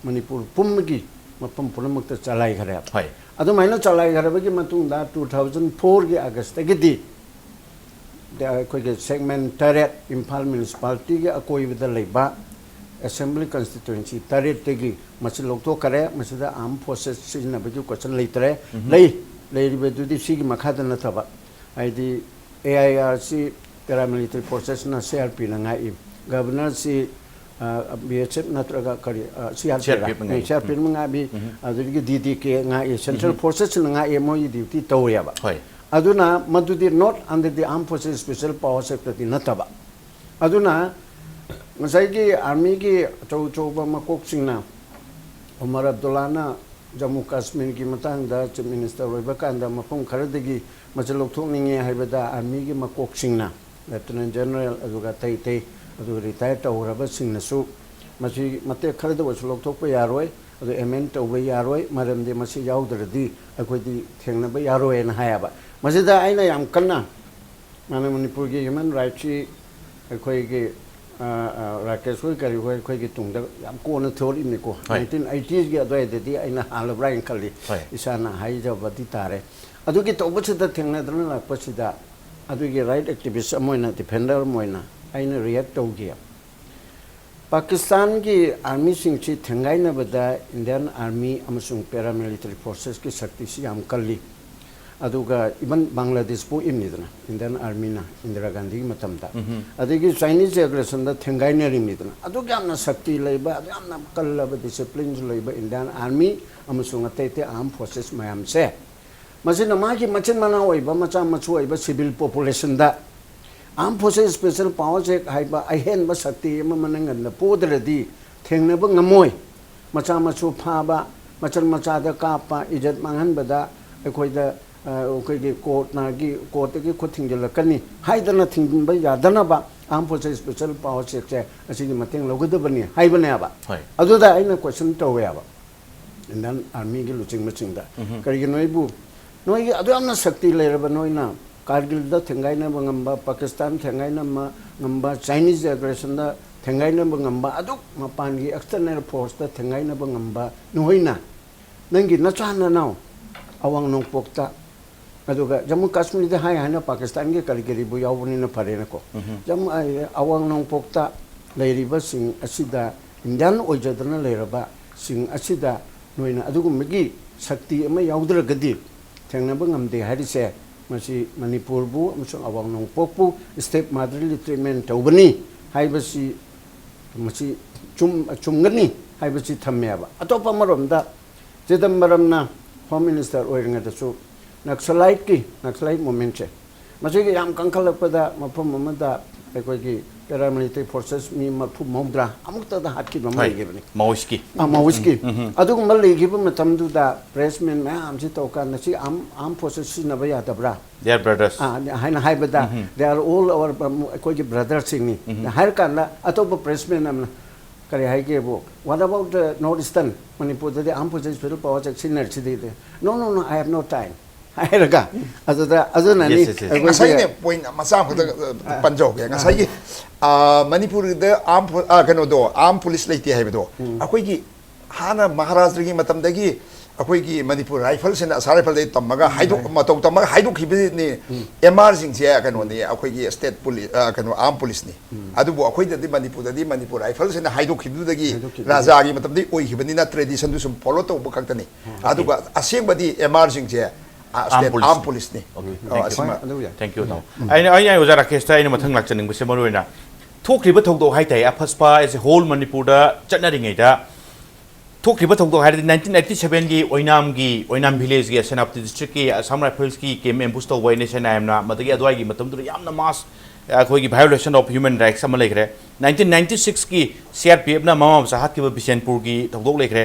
ꯃꯅꯤꯄꯨꯔ ꯄꯨꯝꯕꯒꯤ ꯃꯐꯝ ꯄꯨꯝꯅꯃꯛꯇ ꯆꯂꯥꯏꯈ꯭ꯔꯦꯕ꯫ ꯍꯣꯏ꯫ ꯑꯗꯨꯃꯥꯏꯅ ꯆꯂꯥꯏꯈ꯭ꯔꯕꯒꯤ ꯃꯇꯨꯡꯗ two thousand fourꯒꯤ ꯑꯥꯒꯁꯇꯒꯤꯗꯤ ꯑꯩꯈꯣꯏꯒꯤ ꯁꯦꯒꯃꯦꯟ ꯇꯔꯦꯠ, ꯏꯝꯐꯥꯜ ꯃ꯭ꯌꯨꯅꯤꯁꯤꯄꯥꯂꯤꯇꯤꯒꯤ ꯑꯀꯣꯏꯕꯗ ꯂꯩꯕ ꯑꯦꯁꯦꯝꯕ꯭ꯂꯤ ꯀꯟꯁꯇꯤꯇ꯭ꯋꯦꯟꯁꯤ ꯇꯔꯦꯠꯇꯒꯤ ꯃꯁꯤ ꯂꯧꯊꯣꯛꯈꯔꯦ꯫ ꯃꯁꯤꯗ ꯑꯥꯔꯝ ꯐꯣꯔꯁꯦꯁ ꯁꯤꯖꯤꯟꯅꯕꯒꯤ ꯀꯣꯏꯁꯟ ꯂꯩꯇ꯭ꯔꯦ꯫ ꯂꯩ, ꯂꯩꯔꯤꯕꯗꯨꯗꯤ ꯁꯤꯒꯤ ꯃꯈꯥꯗ ꯅꯠꯇꯕ, ꯍꯥꯏꯗꯤ A I ꯑꯥꯔꯁꯤ paramilitary ꯐꯣꯔꯁꯦꯁꯅ C R ꯄꯤꯅ ꯉꯥꯛꯏ, ꯒꯕꯔꯅꯔꯁꯤ ꯕꯤ ꯑꯦꯁ ꯑꯦꯐ ꯅꯠꯇ꯭ꯔꯒ ꯀꯔꯤ, ꯁꯤ ꯑꯥꯔ ꯄꯤ, CRPF ꯅ ꯉꯥꯛꯏ꯫ ꯁꯤ ꯑꯥꯔ ꯄꯤ ꯉꯥꯛꯏ, ꯑꯗꯨꯗꯒꯤ ꯗꯤ ꯗꯤ ꯀꯦ ꯉꯥꯛꯏ, ꯁꯦꯟꯇ꯭ꯔꯦꯜ ꯐꯣꯔꯁꯦꯁꯅ ꯉꯥꯛꯏ, ꯃꯣꯏꯒꯤ ꯗ꯭ꯌꯨꯇꯤ ꯇꯧꯔꯦꯕ꯫ ꯍꯣꯏ꯫ ꯑꯗꯨꯅ ꯃꯗꯨꯗꯤ not under the Armed Forces Special Powers Actꯗꯤ ꯅꯠꯇꯕ꯫ ꯑꯗꯨꯅ ꯉꯁꯥꯏꯒꯤ ꯑꯥꯔꯃꯤꯒꯤ ꯑꯆꯧ ꯑꯆꯧꯕ ꯃꯀꯣꯛꯁꯤꯡꯅ, ꯑꯣꯃꯔ ꯑꯕꯗꯨꯜꯂꯥꯅ ꯖꯝꯃꯨ ꯀꯥꯁꯃꯤꯔꯒꯤ ꯃꯇꯥꯡꯗ ꯆꯤꯐ ꯃꯤꯅꯤꯁꯇꯔ ꯑꯣꯏꯕ ꯀꯥꯟꯗ ꯃꯐꯝ ꯈꯔꯗꯒꯤ ꯃꯁꯤ ꯂꯧꯊꯣꯛꯅꯤꯡꯉꯦ ꯍꯥꯏꯕꯗ ꯑꯥꯔꯃꯤꯒꯤ ꯃꯀꯣꯛꯁꯤꯡꯅ, ꯂꯦꯐꯇꯤꯅꯦꯟ ꯖꯦꯅꯔꯦꯜ ꯑꯗꯨꯒ ꯑꯇꯩ ꯑꯇꯩ, ꯑꯗꯨꯒ ꯔꯤꯇꯥꯌꯔ ꯇꯧꯈ꯭ꯔꯕꯁꯤꯡꯅꯁꯨ ꯃꯁꯤ ꯃꯇꯦꯛ ꯈꯔꯗ ꯑꯣꯏꯔꯁꯨ ꯂꯧꯊꯣꯛꯄ ꯌꯥꯔꯣꯏ, ꯑꯗꯨ ꯑꯦꯃꯦꯟ ꯇꯧꯕ ꯌꯥꯔꯣꯏ, ꯃꯔꯝꯗꯤ ꯃꯁꯤ ꯌꯥꯎꯗ꯭ꯔꯗꯤ ꯑꯩꯈꯣꯏꯗꯤ ꯊꯦꯡꯅꯕ ꯌꯥꯔꯣꯏꯅ ꯍꯥꯏꯌꯦꯕ꯫ ꯃꯁꯤꯗ ꯑꯩꯅ ꯌꯥꯝ ꯀꯟꯅ ꯃꯥꯅ ꯃꯅꯤꯄꯨꯔꯒꯤ ꯍ꯭ꯌꯨꯃꯦꯟ ꯔꯥꯏꯠꯁꯤ ꯑꯩꯈꯣꯏꯒꯤ, ꯑ, ꯑ, ꯔꯥꯀꯦꯁ ꯍꯣꯏ ꯀꯔꯤ ꯍꯣꯏ ꯑꯩꯈꯣꯏꯒꯤ ꯇꯨꯡꯗ ꯌꯥꯝ ꯀꯣꯟꯅ ꯊꯣꯛꯂꯛꯏꯕꯅꯤꯀꯣ꯫ ꯍꯣꯏ꯫ ꯅꯥꯏꯟꯇꯤꯟ ꯑꯩꯠꯇꯤꯁꯒꯤ ꯑꯗꯨꯋꯥꯏꯗꯗꯤ ꯑꯩꯅ ꯍꯥꯜꯂꯕ꯭ꯔꯥ ꯍꯥꯏꯅ ꯈꯜꯂꯤ꯫ ꯍꯣꯏ꯫ ꯏꯁꯥꯅ ꯍꯥꯏꯖꯕꯗꯤ ꯇꯥꯔꯦ꯫ ꯑꯗꯨꯒꯤ ꯇꯧꯕꯁꯤꯗ ꯊꯦꯡꯅꯗꯨꯅ ꯂꯥꯛꯄꯁꯤꯗ ꯑꯗꯨꯒꯤ ꯔꯥꯏꯠ ꯑꯦꯛꯇꯤꯚꯤꯁ ꯑꯃ ꯑꯣꯏꯅ, ꯗꯤꯐꯦꯟꯗꯔ ꯑꯃ ꯑꯣꯏꯅ ꯑꯩꯅ ꯔꯤꯌꯦꯛ ꯇꯧꯈꯤ꯫ ꯄꯥꯀꯤꯁꯇꯥꯟꯒꯤ ꯑꯥꯔꯃꯤꯁꯤꯡꯁꯤ ꯊꯦꯡꯒꯥꯏꯅꯕꯗ ꯏꯟꯗꯤꯌꯥꯟ ꯑꯥꯔꯃꯤ ꯑꯃꯁꯨꯡ ꯄꯦꯔꯥꯃꯤꯂꯤꯇꯔꯤ ꯐꯣꯔꯁꯦꯁꯀꯤ ꯁꯛꯇꯤꯁꯤ ꯌꯥꯝ ꯀꯜꯂꯤ꯫ ꯑꯗꯨꯒ ꯏꯚꯟ ꯕꯪꯒ꯭ꯂꯥꯗꯦꯁ ꯄꯣꯛꯏꯕꯅꯤꯗꯅ ꯏꯟꯗꯤꯌꯥꯟ ꯑꯥꯔꯃꯤꯅ ꯏꯟꯗꯤꯔꯥ ꯒꯥꯟꯙꯤꯒꯤ ꯃꯇꯝꯗ꯫ ꯑꯗꯒꯤ ꯆꯥꯏꯅꯤꯁ ꯑꯦꯒ꯭ꯔꯦꯁꯟꯗ ꯊꯦꯡꯒꯥꯏꯅꯔꯤꯕꯅꯤꯗꯅ꯫ ꯑꯗꯨꯛ ꯌꯥꯝꯅ ꯁꯛꯇꯤ ꯂꯩꯕ, ꯑꯗꯨꯛ ꯌꯥꯝꯅ ꯀꯜꯂꯕ, ꯗꯤꯁꯤꯄ꯭ꯂꯤꯟꯁꯨ ꯂꯩꯕ ꯏꯟꯗꯤꯌꯥꯟ ꯑꯥꯔꯃꯤ ꯑꯃꯁꯨꯡ ꯑꯇꯩ ꯑꯇꯩ ꯑꯥꯔꯝ ꯐꯣꯔꯁꯦꯁ ꯃꯌꯥꯝꯁꯦ, ꯃꯁꯤꯅ ꯃꯥꯒꯤ ꯃꯆꯤꯟ ꯃꯅꯥꯎ ꯑꯣꯏꯕ, ꯃꯆꯥ ꯃꯁꯨ ꯑꯣꯏꯕ ꯁꯤꯚꯤꯜ ꯄꯣꯄꯨꯂꯦꯁꯟꯗ ꯑꯥꯔꯝ ꯐꯣꯔꯁꯦꯁ ꯁ꯭ꯄꯦꯁꯦꯜ ꯄꯥꯋꯔꯁ ꯑꯦꯛ ꯍꯥꯏꯕ ꯑꯍꯦꯟꯕ ꯁꯛꯇꯤ ꯑꯃ ꯃꯅꯪꯒꯟꯗ ꯄꯣꯗ꯭ꯔꯗꯤ ꯊꯦꯡꯅꯕ ꯉꯝꯃꯣꯏ꯫ ꯃꯆꯥ ꯃꯁꯨ ꯐꯥꯕ, ꯃꯆꯜ ꯃꯆꯥꯗ ꯀꯥꯞꯄ, ꯏꯖꯠ ꯃꯥꯡꯍꯟꯕꯗ ꯑꯩꯈꯣꯏꯗ, ꯑ, ꯑꯩꯈꯣꯏꯒꯤ ꯀꯣꯔꯠꯅꯒꯤ, ꯀꯣꯔꯠꯇꯒꯤ ꯈꯨꯠ ꯊꯤꯡꯖꯤꯜꯂꯛꯀꯅꯤ ꯍꯥꯏꯗꯅ ꯊꯤꯡꯖꯤꯟꯕ ꯌꯥꯗꯅꯕ ꯑꯥꯔꯝ ꯐꯣꯔꯁꯦꯁ ꯁ꯭ꯄꯦꯁꯦꯜ ꯄꯥꯋꯔꯁ ꯑꯦꯛꯁꯦ ꯑꯁꯤꯒꯤ ꯃꯇꯦꯡ ꯂꯧꯒꯗꯕꯅꯤ ꯍꯥꯏꯕꯅꯦꯕ꯫ ꯍꯣꯏ꯫ ꯑꯗꯨꯗ ꯑꯩꯅ ꯀꯣꯏꯁꯟ ꯇꯧꯋꯦꯕ ꯏꯟꯗꯤꯌꯟ ꯑꯥꯔꯃꯤꯒꯤ ꯂꯨꯆꯤꯡꯕꯁꯤꯡꯗ, ꯀꯔꯤꯒꯤꯅꯣ ꯑꯩꯕꯨ ꯅꯣꯏꯒꯤ ꯑꯗꯨ ꯌꯥꯝꯅ ꯁꯛꯇꯤ ꯂꯩꯔꯕ ꯅꯣꯏꯅ ꯀꯥꯔꯒꯤꯜꯗ ꯊꯦꯡꯒꯥꯏꯅꯕ ꯉꯝꯕ, ꯄꯥꯀꯤꯁꯇꯥꯟ ꯊꯦꯡꯒꯥꯏꯅꯕ ꯉꯝꯕ, ꯆꯥꯏꯅꯤꯁ ꯑꯦꯒ꯭ꯔꯦꯁꯟꯗ ꯊꯦꯡꯒꯥꯏꯅꯕ ꯉꯝꯕ, ꯑꯗꯨꯛ ꯃꯄꯥꯟꯒꯤ ꯑꯦꯛꯁꯇꯔꯅꯦꯜ ꯐꯣꯔꯁꯇ ꯊꯦꯡꯒꯥꯏꯅꯕ ꯉꯝꯕ ꯅꯈꯣꯏꯅ ꯅꯪꯒꯤ ꯅꯆꯥ ꯅꯅꯥꯎ ꯑꯋꯥꯡ ꯅꯣꯡꯄꯣꯛꯇ, ꯑꯗꯨꯒ ꯖꯝꯃꯨ ꯀꯥꯁꯃꯤꯔꯗ ꯍꯥꯏ ꯍꯥꯏꯅ ꯄꯥꯀꯤꯁꯇꯥꯟꯒꯤ ꯀꯔꯤ ꯀꯔꯤꯕꯨ ꯌꯥꯎꯕꯅꯤꯅ ꯐꯔꯦꯅꯀꯣ, ꯖꯝꯃꯨ ꯑꯋꯥꯡ ꯅꯣꯡꯄꯣꯛꯇ ꯂꯩꯔꯤꯕꯁꯤꯡ ꯑꯁꯤꯗ, ꯏꯟꯗꯤꯌꯥꯟ ꯑꯣꯏꯖꯗꯅ ꯂꯩꯔꯕꯁꯤꯡ ꯑꯁꯤꯗ ꯅꯣꯏꯅ ꯑꯗꯨꯒꯨꯝꯕꯒꯤ ꯁꯛꯇꯤ ꯑꯃ ꯌꯥꯎꯗ꯭ꯔꯒꯗꯤ ꯊꯦꯡꯅꯕ ꯉꯝꯗꯦ ꯍꯥꯏꯔꯤꯁꯦ, ꯃꯁꯤ ꯃꯅꯤꯄꯨꯔꯕꯨ ꯑꯃꯁꯨꯡ ꯑꯋꯥꯡ ꯅꯣꯡꯄꯣꯛꯄꯨ ꯁ꯭ꯇꯦꯠ ꯃꯥꯗꯔꯂꯤ ꯇ꯭ꯔꯤꯠꯃꯦꯟ ꯇꯧꯕꯅꯤ ꯍꯥꯏꯕꯁꯤ, ꯃꯁꯤ ꯆꯨꯝ-, ꯆꯨꯝꯒꯅꯤ ꯍꯥꯏꯕꯁꯤ ꯊꯝꯃꯦꯕ꯫ ꯑꯇꯣꯞꯄ ꯑꯃꯔꯣꯝꯗ, ꯆꯤꯗꯝꯕꯔꯝꯅ ꯍꯣꯝ ꯃꯤꯅꯤꯁꯇꯔ ꯑꯣꯏꯔꯤꯉꯩꯗꯁꯨ ꯅꯛꯁꯂꯥꯏꯠꯀꯤ, ꯅꯛꯁꯂꯥꯏꯠ ꯃꯨꯚꯃꯦꯟꯁꯦ, ꯃꯁꯤꯒꯤ ꯌꯥꯝ ꯀꯟꯈꯠꯂꯛꯄꯗ ꯃꯐꯝ ꯑꯃꯗ ꯑꯩꯈꯣꯏꯒꯤ ꯄꯦꯔꯥꯃꯤꯂꯤꯇꯔꯤ ꯐꯣꯔꯁꯦꯁ ꯃꯤ ꯃꯔꯐꯨ ꯃꯧꯗ꯭ꯔꯥ ꯑꯃꯨꯛꯇꯗ ꯍꯥꯠꯈꯤꯕ ꯑꯃ ꯍꯣꯏ, ꯂꯩꯈꯤꯕꯅꯤ꯫ ꯃꯥꯑꯣꯏꯁꯀꯤ꯫ ꯑꯥ, ꯃꯥꯑꯣꯏꯁꯀꯤ꯫ ꯎꯝ, ꯎꯝ, ꯎꯝ꯫ ꯑꯗꯨꯒꯨꯝꯕ ꯂꯩꯈꯤꯕ ꯃꯇꯝꯗꯨꯗ ꯄ꯭ꯔꯦꯁꯃꯦꯟ ꯃꯌꯥꯝꯁꯤ ꯇꯧꯔꯀꯥꯟꯗ ꯁꯤ ꯑꯥꯔꯝ, ꯑꯥꯔꯝ ꯐꯣꯔꯁꯦꯁ ꯁꯤꯖꯤꯟꯅꯕ ꯌꯥꯗꯕ꯭ꯔꯥ? They are brothers. ꯑꯥ, ꯍꯥꯏꯅ ꯍꯥꯏꯕꯗ, ꯎꯝ, ꯎꯝ꯫ They are all our, ꯑꯩꯈꯣꯏꯒꯤ ꯕ꯭ꯔꯗꯔꯁꯤꯡꯅꯤ꯫ ꯎꯝ, ꯎꯝ꯫ ꯍꯥꯏꯔꯀꯥꯟꯗ ꯑꯇꯣꯞꯄ ꯄ꯭ꯔꯦꯁꯃꯦꯟ ꯑꯃꯅ ꯀꯔꯤ ꯍꯥꯏꯒꯦꯕꯨ, "What about the North Eastern? ꯃꯅꯤꯄꯨꯔꯗꯗꯤ ꯑꯥꯔꯝ forces federal ꯄꯥꯋꯔꯁꯦ ꯁꯤꯖꯤꯟꯅꯔꯤꯁꯤꯗꯤ?" "No, no, no, I have no time." ꯍꯥꯏꯔꯒ ꯑꯗꯨꯗ ꯑꯗꯨꯅꯅꯤ Yes, yes, yes. ꯑꯩꯈꯣꯏꯒꯤ ꯉꯁꯥꯏꯅꯦ, ꯄꯣꯏꯟ ꯃꯆꯥ ꯑꯃꯈꯛꯇ, ꯑ, ꯑ, ꯄꯟꯖꯍꯧꯒꯦ꯫ ꯑ꯫ ꯉꯁꯥꯏꯒꯤ, ꯑ, ꯃꯅꯤꯄꯨꯔꯗ ꯑꯥꯔꯝ ꯐꯣ-, ꯑ, ꯀꯩꯅꯣꯗꯣ, ꯑꯥꯔꯝ ꯄꯨꯂꯤꯁ ꯂꯩꯇꯦ ꯍꯥꯏꯕꯗꯣ, ꯎꯝ꯫ ꯑꯩꯈꯣꯏꯒꯤ ꯍꯥꯟꯅ ꯃꯍꯥꯔꯥꯖꯒꯤ ꯃꯇꯝꯗꯒꯤ ꯑꯩꯈꯣꯏꯒꯤ ꯃꯅꯤꯄꯨꯔ ꯔꯥꯏꯐꯜꯁꯤꯅ, ꯑꯁꯥꯝ ꯔꯥꯏꯐꯜꯗꯒꯤ ꯇꯝꯃꯒ ꯎꯝ, ꯍꯥꯏꯗꯣꯛ-, ꯍꯥꯏ- ꯃꯇꯧ ꯇꯝꯃꯒ ꯍꯥꯏꯗꯣꯛꯈꯤꯕꯅꯤ꯫ ꯎꯝ꯫ ꯑꯦꯝ ꯑꯥꯔꯁꯤꯡꯁꯦ ꯀꯩꯅꯣꯅꯤ, ꯑꯩꯈꯣꯏꯒꯤ ꯁ꯭ꯇꯦꯠ ꯄꯨꯂꯤ-, ꯑ, ꯀꯩꯅꯣ, ꯑꯥꯔꯝ ꯄꯨꯂꯤꯁꯅꯤ꯫ ꯎꯝ꯫ ꯑꯗꯨꯕꯨ ꯑꯩꯈꯣꯏꯗꯗꯤ ꯃꯅꯤꯄꯨꯔꯗꯗꯤ ꯃꯅꯤꯄꯨꯔ ꯔꯥꯏꯐꯜꯁꯤꯅ ꯍꯥꯏꯗꯣꯛꯈꯤꯕꯗꯨꯗꯒꯤ ꯍꯥꯏꯗꯣꯛꯈꯤꯕꯗꯨꯗꯒꯤ꯫ ꯔꯥꯖꯥꯒꯤ ꯃꯇꯝꯗꯒꯤ ꯑꯣꯏꯈꯤꯕꯅꯤꯅ ꯇ꯭ꯔꯦꯗꯤꯁꯟꯗꯨ ꯁꯨꯝ ꯐꯣꯂꯣ ꯇꯧꯕ ꯈꯛꯇꯅꯤ꯫ ꯎꯝ꯫ ꯑꯗꯨꯒ ꯑꯁꯦꯡꯕꯗꯤ ꯑꯦꯝ ꯑꯥꯔꯁꯤꯡꯁꯦ, ꯑ, ꯑꯥꯔꯝ ꯁ꯭ꯇꯦꯠ ꯄꯨꯂꯤꯁꯅꯤ꯫ ꯑꯥꯔꯝ ꯄꯨꯂꯤꯁꯅꯤ꯫ Okay, ꯎꯝ꯫ ꯇꯦꯡꯀ꯭ꯌꯨ꯫ ꯑ, ꯍꯣꯏ, ꯑꯁꯤꯃ ꯑꯗꯨ ꯌꯥꯏ꯫ ꯇꯦꯡꯀ꯭ꯌꯨ, ꯇꯥꯃꯣ꯫ ꯎꯝ꯫ ꯑꯩꯅ, ꯑꯩꯅ ꯑꯣꯖꯥ ꯔꯥꯀꯦꯁꯇ ꯑꯩꯅ ꯃꯊꯪ ꯂꯥꯛꯆꯅꯤꯡꯕꯁꯦ ꯃꯔꯨ ꯑꯣꯏꯅ ꯊꯣꯛꯈ꯭ꯔꯤꯕ ꯊꯧꯗꯣꯛ ꯍꯥꯏ ꯇꯥꯏ, ꯑꯐꯁꯄꯥ as a whole ꯃꯅꯤꯄꯨꯔꯗ ꯆꯠꯅꯔꯤꯉꯩꯗ ꯊꯣꯛꯈ꯭ꯔꯤꯕ ꯊꯧꯗꯣꯛ ꯍꯥꯏꯔꯗꯤ ꯅꯥꯏꯟꯇꯤꯟ ꯑꯩꯠꯇꯤ ꯁꯚꯦꯟꯒꯤ ꯑꯣꯏꯅꯥꯝꯒꯤ, ꯑꯣꯏꯅꯥꯝ ꯚꯤꯂꯦꯖꯀꯤ ꯁꯦꯅꯥꯄꯇꯤ ꯗꯤꯁꯇ꯭ꯔꯤꯛꯀꯤ ꯑꯁꯥꯝ ꯔꯥꯏꯐꯜꯁꯀꯤ ꯀꯦꯝ ꯑꯦꯝꯕꯨꯁ ꯇꯧꯕ ꯑꯦꯟ ꯑꯦꯁ ꯑꯦꯟ ꯑꯥꯏ ꯑꯦꯝꯅ, ꯃꯗꯨꯒꯤ ꯑꯗꯨꯋꯥꯏꯒꯤ ꯃꯇꯝꯗꯨꯗ ꯌꯥꯝꯅ ꯃꯥꯁ ꯑꯩꯈꯣꯏꯒꯤ violation of human rights ꯑꯃ ꯂꯩꯈ꯭ꯔꯦ꯫ ꯅꯥꯏꯟꯇꯤꯟ ꯅꯥꯏꯟꯇꯤ ꯁꯤꯛꯁꯀꯤ ꯁꯤ ꯑꯥꯔ ꯄꯤ ꯑꯦꯐꯅ ꯃꯃꯥ ꯃꯆꯥ ꯍꯥꯠꯈꯤꯕ ꯕꯤꯁꯦꯟꯄꯨꯔꯒꯤ ꯊꯧꯗꯣꯛ ꯂꯩꯈ꯭ꯔꯦ꯫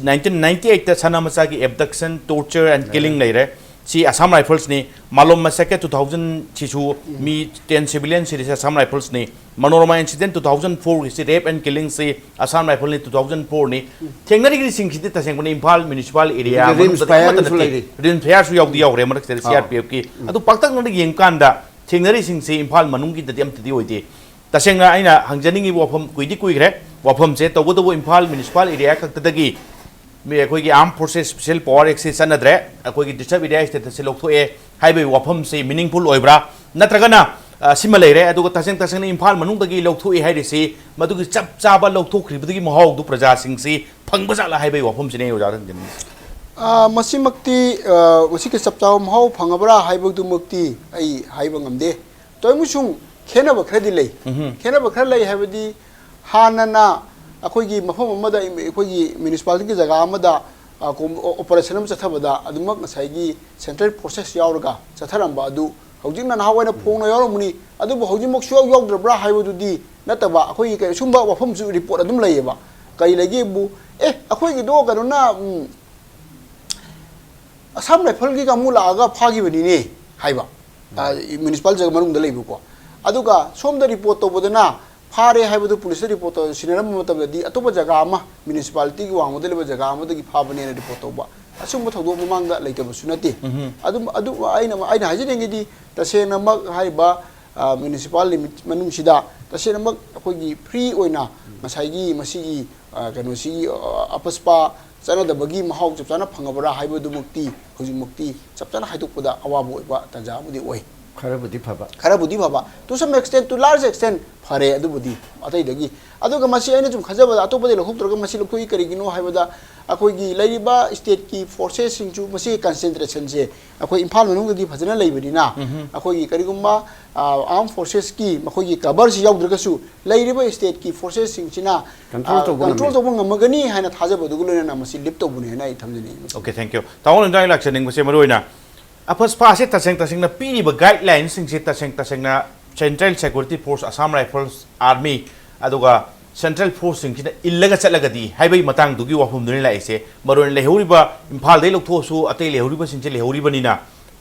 ꯅꯥꯏꯟꯇꯤꯟ ꯅꯥꯏꯟꯇꯤ ꯑꯩꯠꯇ ꯁꯅꯥ ꯃꯆꯥꯒꯤ abduction, torture and killing ꯂꯩꯔꯦ꯫ ꯁꯤ Assam Riflesꯅꯤ꯫ ꯃꯥꯂꯣꯝ ꯃꯁꯦꯀꯦ two thousand ꯁꯤꯁꯨ ꯃꯤ ten civilian ꯁꯤꯔꯤꯁꯦ Assam Riflesꯅꯤ꯫ Manorama incident two thousand fourꯒꯤꯁꯤ rape and killingꯁꯤ Assam Riflesꯅꯤ, two thousand fourꯅꯤ꯫ ꯊꯦꯡꯅꯔꯤꯕꯁꯤꯡꯁꯤꯗꯤ ꯇꯁꯦꯡꯕꯅꯤ Imphal municipal area ꯑꯗꯨꯒ ꯔꯤꯝꯁ ꯃꯅꯨꯡꯗ ꯐꯌꯥꯔ ꯑꯃꯠꯇ ꯑꯃꯁꯨ ꯅꯠꯇꯦ꯫ ꯂꯩꯔꯤ꯫ ꯔꯤꯝꯁ ꯐꯌꯥꯔꯁꯨ ꯌꯥꯎꯗꯤ ꯌꯥꯎꯔꯦ ꯃꯔꯛꯁꯤꯗ ꯑꯥ꯫ CRPFꯀꯤ꯫ ꯑꯗꯨ ꯄꯥꯛꯇꯛꯅꯅ ꯌꯦꯡꯀꯥꯟꯗ ꯊꯦꯡꯅꯔꯤꯁꯤꯡꯁꯤ ꯏꯝꯐꯥꯜ ꯃꯅꯨꯡꯒꯤꯗꯗꯤ ꯑꯝꯇꯗꯤ ꯑꯣꯏꯗꯦ꯫ ꯇꯁꯦꯡꯅ ꯑꯩꯅ ꯍꯪꯖꯅꯤꯡꯉꯤꯕ ꯋꯥꯐꯝ ꯀꯨꯏꯗꯤ ꯀꯨꯏꯈ꯭ꯔꯦ꯫ ꯋꯥꯐꯝꯁꯦ ꯇꯧꯕꯇꯕꯨ ꯏꯝꯐꯥꯜ municipal area ꯈꯛꯇꯗꯒꯤ ꯃꯤ ꯑꯩꯈꯣꯏꯒꯤ Armed Forces Special Power Actꯁꯦ ꯆꯠꯅꯗ꯭ꯔꯦ꯫ ꯑꯩꯈꯣꯏꯒꯤ disturbed area statusꯁꯦ ꯂꯧꯊꯣꯛꯑꯦ ꯍꯥꯏꯕꯒꯤ ꯋꯥꯐꯝꯁꯤ meaningful ꯑꯣꯏꯕ꯭ꯔꯥ? ꯅꯠꯇ꯭ꯔꯒꯅ, ꯑ, ꯁꯤꯃ ꯂꯩꯔꯦ, ꯑꯗꯨꯒ ꯇꯁꯦꯡ ꯇꯁꯦꯡꯅ ꯏꯝꯐꯥꯜ ꯃꯅꯨꯡꯗꯒꯤ ꯂꯧꯊꯣꯛꯑꯦ ꯍꯥꯏꯔꯤꯁꯤ ꯃꯗꯨꯒꯤ ꯆꯞ ꯆꯥꯕ ꯂꯧꯊꯣꯛꯈ꯭ꯔꯤꯕꯗꯨꯒꯤ ꯃꯍꯥꯎꯗꯨ ꯄ꯭ꯔꯖꯥꯁꯤꯡꯁꯤ ꯐꯪꯕ ꯖꯥꯠꯂꯥ ꯍꯥꯏꯕꯒꯤ ꯋꯥꯐꯝꯁꯤꯅꯦ ꯑꯩ ꯑꯣꯖꯥꯗ ꯍꯪꯖꯅꯤꯡꯉꯤꯁꯦ꯫ ꯑ, ꯃꯁꯤꯃꯛꯇꯤ, ꯑ, ꯃꯁꯤꯒꯤ ꯆꯞ ꯆꯥꯕ ꯃꯍꯥꯎ ꯐꯪꯉꯕ꯭ꯔꯥ ꯍꯥꯏꯕꯗꯨꯃꯛꯇꯤ ꯑꯩ ꯍꯥꯏꯕ ꯉꯝꯗꯦ꯫ ꯇꯧꯏꯃꯁꯨꯡ ꯈꯦꯠꯅꯕ ꯈꯔꯗꯤ ꯂꯩ꯫ ꯎꯝꯍꯨꯝ꯫ ꯈꯦꯠꯅꯕ ꯈꯔ ꯂꯩ ꯍꯥꯏꯕꯗꯤ ꯍꯥꯟꯅꯅ ꯑꯩꯈꯣꯏꯒꯤ ꯃꯐꯝ ꯑꯃꯗ, ꯑꯩꯈꯣꯏꯒꯤ municipalityꯒꯤ ꯖꯒꯥ ꯑꯃꯗ, ꯑ, ꯀꯣꯝ-, ꯑꯣ-, operation ꯑꯃ ꯆꯠꯊꯕꯗ ꯑꯗꯨꯃꯛ ꯉꯁꯥꯏꯒꯤ central forces ꯌꯥꯎꯔꯒ ꯆꯠꯊꯔꯝꯕ ꯑꯗꯨ ꯍꯧꯖꯤꯛꯅ ꯅꯍꯥꯟꯋꯥꯏꯅ ꯐꯣꯡꯅ ꯌꯥꯎꯔꯝꯕꯅꯤ, ꯑꯗꯨꯕꯨ ꯍꯧꯖꯤꯛꯃꯛ ꯁꯨꯌꯥꯎ ꯌꯥꯎꯗ꯭ꯔꯕ꯭ꯔꯥ ꯍꯥꯏꯕꯗꯨꯗꯤ ꯅꯠꯇꯕ, ꯑꯩꯈꯣꯏꯒꯤ ꯀꯩ-, ꯁꯨꯝꯕ ꯋꯥꯐꯝꯁꯨ report ꯑꯗꯨꯝ ꯂꯩꯌꯦꯕ꯫ ꯀꯔꯤ ꯂꯩꯒꯦꯕꯨ, "ꯑꯦ, ꯑꯩꯈꯣꯏꯒꯤꯗꯣ ꯀꯩꯅꯣꯅ, ꯎꯝ, Assam Riflesꯀꯤ ꯀꯥꯡꯕꯨ ꯂꯥꯛꯑꯒ ꯐꯥꯈꯤꯕꯅꯤꯅꯦ" ꯍꯥꯏꯕ, ꯑ, municipal ꯖꯒꯥ ꯃꯅꯨꯡꯗ ꯂꯩꯕꯀꯣ꯫ ꯑꯗꯨꯒ ꯁꯣꯝꯗ report ꯇꯧꯕꯗꯅ ꯐꯥꯔꯦ ꯍꯥꯏꯕꯗꯨ ꯄꯨꯂꯤꯁꯇ report ꯇꯧ-, ꯁꯤꯟꯅꯔꯝꯕ ꯃꯇꯝꯗꯗꯤ ꯑꯇꯣꯞꯄ ꯖꯒꯥ ꯑꯃ, municipalityꯒꯤ ꯋꯥꯡꯃꯗ ꯂꯩꯕ ꯖꯒꯥ ꯑꯃꯗꯒꯤ ꯐꯥꯕꯅꯦꯅ report ꯇꯧꯕ, ꯑꯁꯤꯒꯨꯝꯕ ꯊꯧꯗꯣꯛ ꯃꯃꯥꯡꯗ ꯂꯩꯇꯕꯁꯨ ꯅꯠꯇꯦ꯫ ꯎꯝꯍꯨꯝ꯫ ꯑꯗꯨꯝ, ꯑꯗꯨ ꯑꯩꯅ, ꯑꯩꯅ ꯍꯥꯏꯖꯅꯤꯡꯉꯤꯗꯤ ꯇꯁꯦꯡꯅꯃꯛ ꯍꯥꯏꯔꯤꯕ, ꯑ, municipal limit ꯃꯅꯨꯡꯁꯤꯗ ꯇꯁꯦꯡꯅꯃꯛ ꯑꯩꯈꯣꯏꯒꯤ free ꯑꯣꯏꯅ ꯉꯁꯥꯏꯒꯤ ꯃꯁꯤꯒꯤ, ꯑ, ꯀꯩꯅꯣꯁꯤꯒꯤ, ꯑ, ꯑꯄꯁꯄꯥ ꯆꯠꯅꯗꯕꯒꯤ ꯃꯍꯥꯎ ꯆꯞ ꯆꯥꯅ ꯐꯪꯉꯕ꯭ꯔꯥ ꯍꯥꯏꯕꯗꯨꯃꯛꯇꯤ ꯍꯧꯖꯤꯛꯃꯛꯇꯤ ꯆꯞ ꯆꯥꯅ ꯍꯥꯏꯗꯣꯛꯄꯗ ꯑꯋꯥꯕ ꯑꯣꯏꯕ ꯇꯥꯟꯖꯥ ꯑꯃꯗꯤ ꯑꯣꯏ꯫ ꯈꯔꯕꯨꯗꯤ ꯐꯕ꯫ ꯈꯔꯕꯨꯗꯤ ꯐꯕ, to some extent, to large extent ꯐꯔꯦ ꯑꯗꯨꯕꯨꯗꯤ ꯑꯇꯩꯗꯒꯤ꯫ ꯑꯗꯨꯒ ꯃꯁꯤ ꯑꯩꯅ ꯁꯨꯝ ꯈꯟꯖꯕꯗ ꯑꯇꯣꯞꯄꯗꯒꯤ ꯂꯧꯊꯣꯛꯇ꯭ꯔꯒ ꯃꯁꯤ ꯂꯧꯊꯣꯛꯏ ꯀꯔꯤꯒꯤꯅꯣ ꯍꯥꯏꯕꯗ ꯑꯩꯈꯣꯏꯒꯤ ꯂꯩꯔꯤꯕ stateꯀꯤ forcesꯁꯤꯡꯁꯨ ꯃꯁꯤꯒꯤ concentrationꯁꯦ ꯑꯩꯈꯣꯏ ꯏꯝꯐꯥꯜ ꯃꯅꯨꯡꯗꯗꯤ ꯐꯖꯅ ꯂꯩꯕꯅꯤꯅ ꯎꯝꯍꯨꯝ꯫ ꯑꯩꯈꯣꯏꯒꯤ ꯀꯔꯤꯒꯨꯝꯕ, ꯑ, armed forcesꯀꯤ ꯃꯈꯣꯏꯒꯤ coverꯁꯤ ꯌꯥꯎꯗ꯭ꯔꯒꯁꯨ ꯂꯩꯔꯤꯕ stateꯀꯤ forcesꯁꯤꯡꯁꯤꯅ, control ꯑ, ꯇꯧꯕ control ꯉꯝꯃꯤ꯫ ꯇꯧꯕ ꯉꯝꯃꯒꯅꯤ ꯍꯥꯏꯅ ꯊꯥꯖꯕꯗꯨꯒ ꯂꯣꯏꯅꯅ ꯃꯁꯤ lift ꯇꯧꯕꯅꯤ ꯍꯥꯏꯅ ꯑꯩ ꯊꯝꯖꯅꯤꯡꯉꯤ꯫ Okay, thank you꯫ ꯇꯥꯃꯣ ꯂꯟꯖꯥꯎ, ꯑꯩ ꯂꯥꯛꯆꯅꯤꯡꯕꯁꯦ ꯃꯔꯨ ꯑꯣꯏꯅ ꯑꯄꯁꯄꯥꯁꯦ ꯇꯁꯦꯡ ꯇꯁꯦꯡꯅ ꯄꯤꯔꯤꯕ guidelinesꯁꯤꯡꯁꯦ ꯇꯁꯦꯡ ꯇꯁꯦꯡꯅ Central Security Force, Assam Rifles, Army, ꯑꯗꯨꯒ ꯁꯦꯟꯇ꯭ꯔꯦꯜ ꯐꯣꯔꯁꯁꯤꯡꯁꯤꯅ ꯏꯜꯂꯒ ꯆꯠꯂꯒꯗꯤ ꯍꯥꯏꯕꯒꯤ ꯃꯇꯥꯡꯗꯨꯒꯤ ꯋꯥꯐꯝꯗꯨꯅꯤ ꯂꯥꯛꯏꯁꯦ꯫ ꯃꯔꯨ ꯑꯣꯏꯅ ꯂꯩꯍꯧꯔꯤꯕ, ꯏꯝꯐꯥꯜꯗꯒꯤ ꯂꯧꯊꯣꯛꯑꯁꯨ ꯑꯇꯩ ꯂꯩꯍꯧꯔꯤꯕꯁꯤꯡꯁꯦ ꯂꯩꯍꯧꯔꯤꯕꯅꯤꯅ,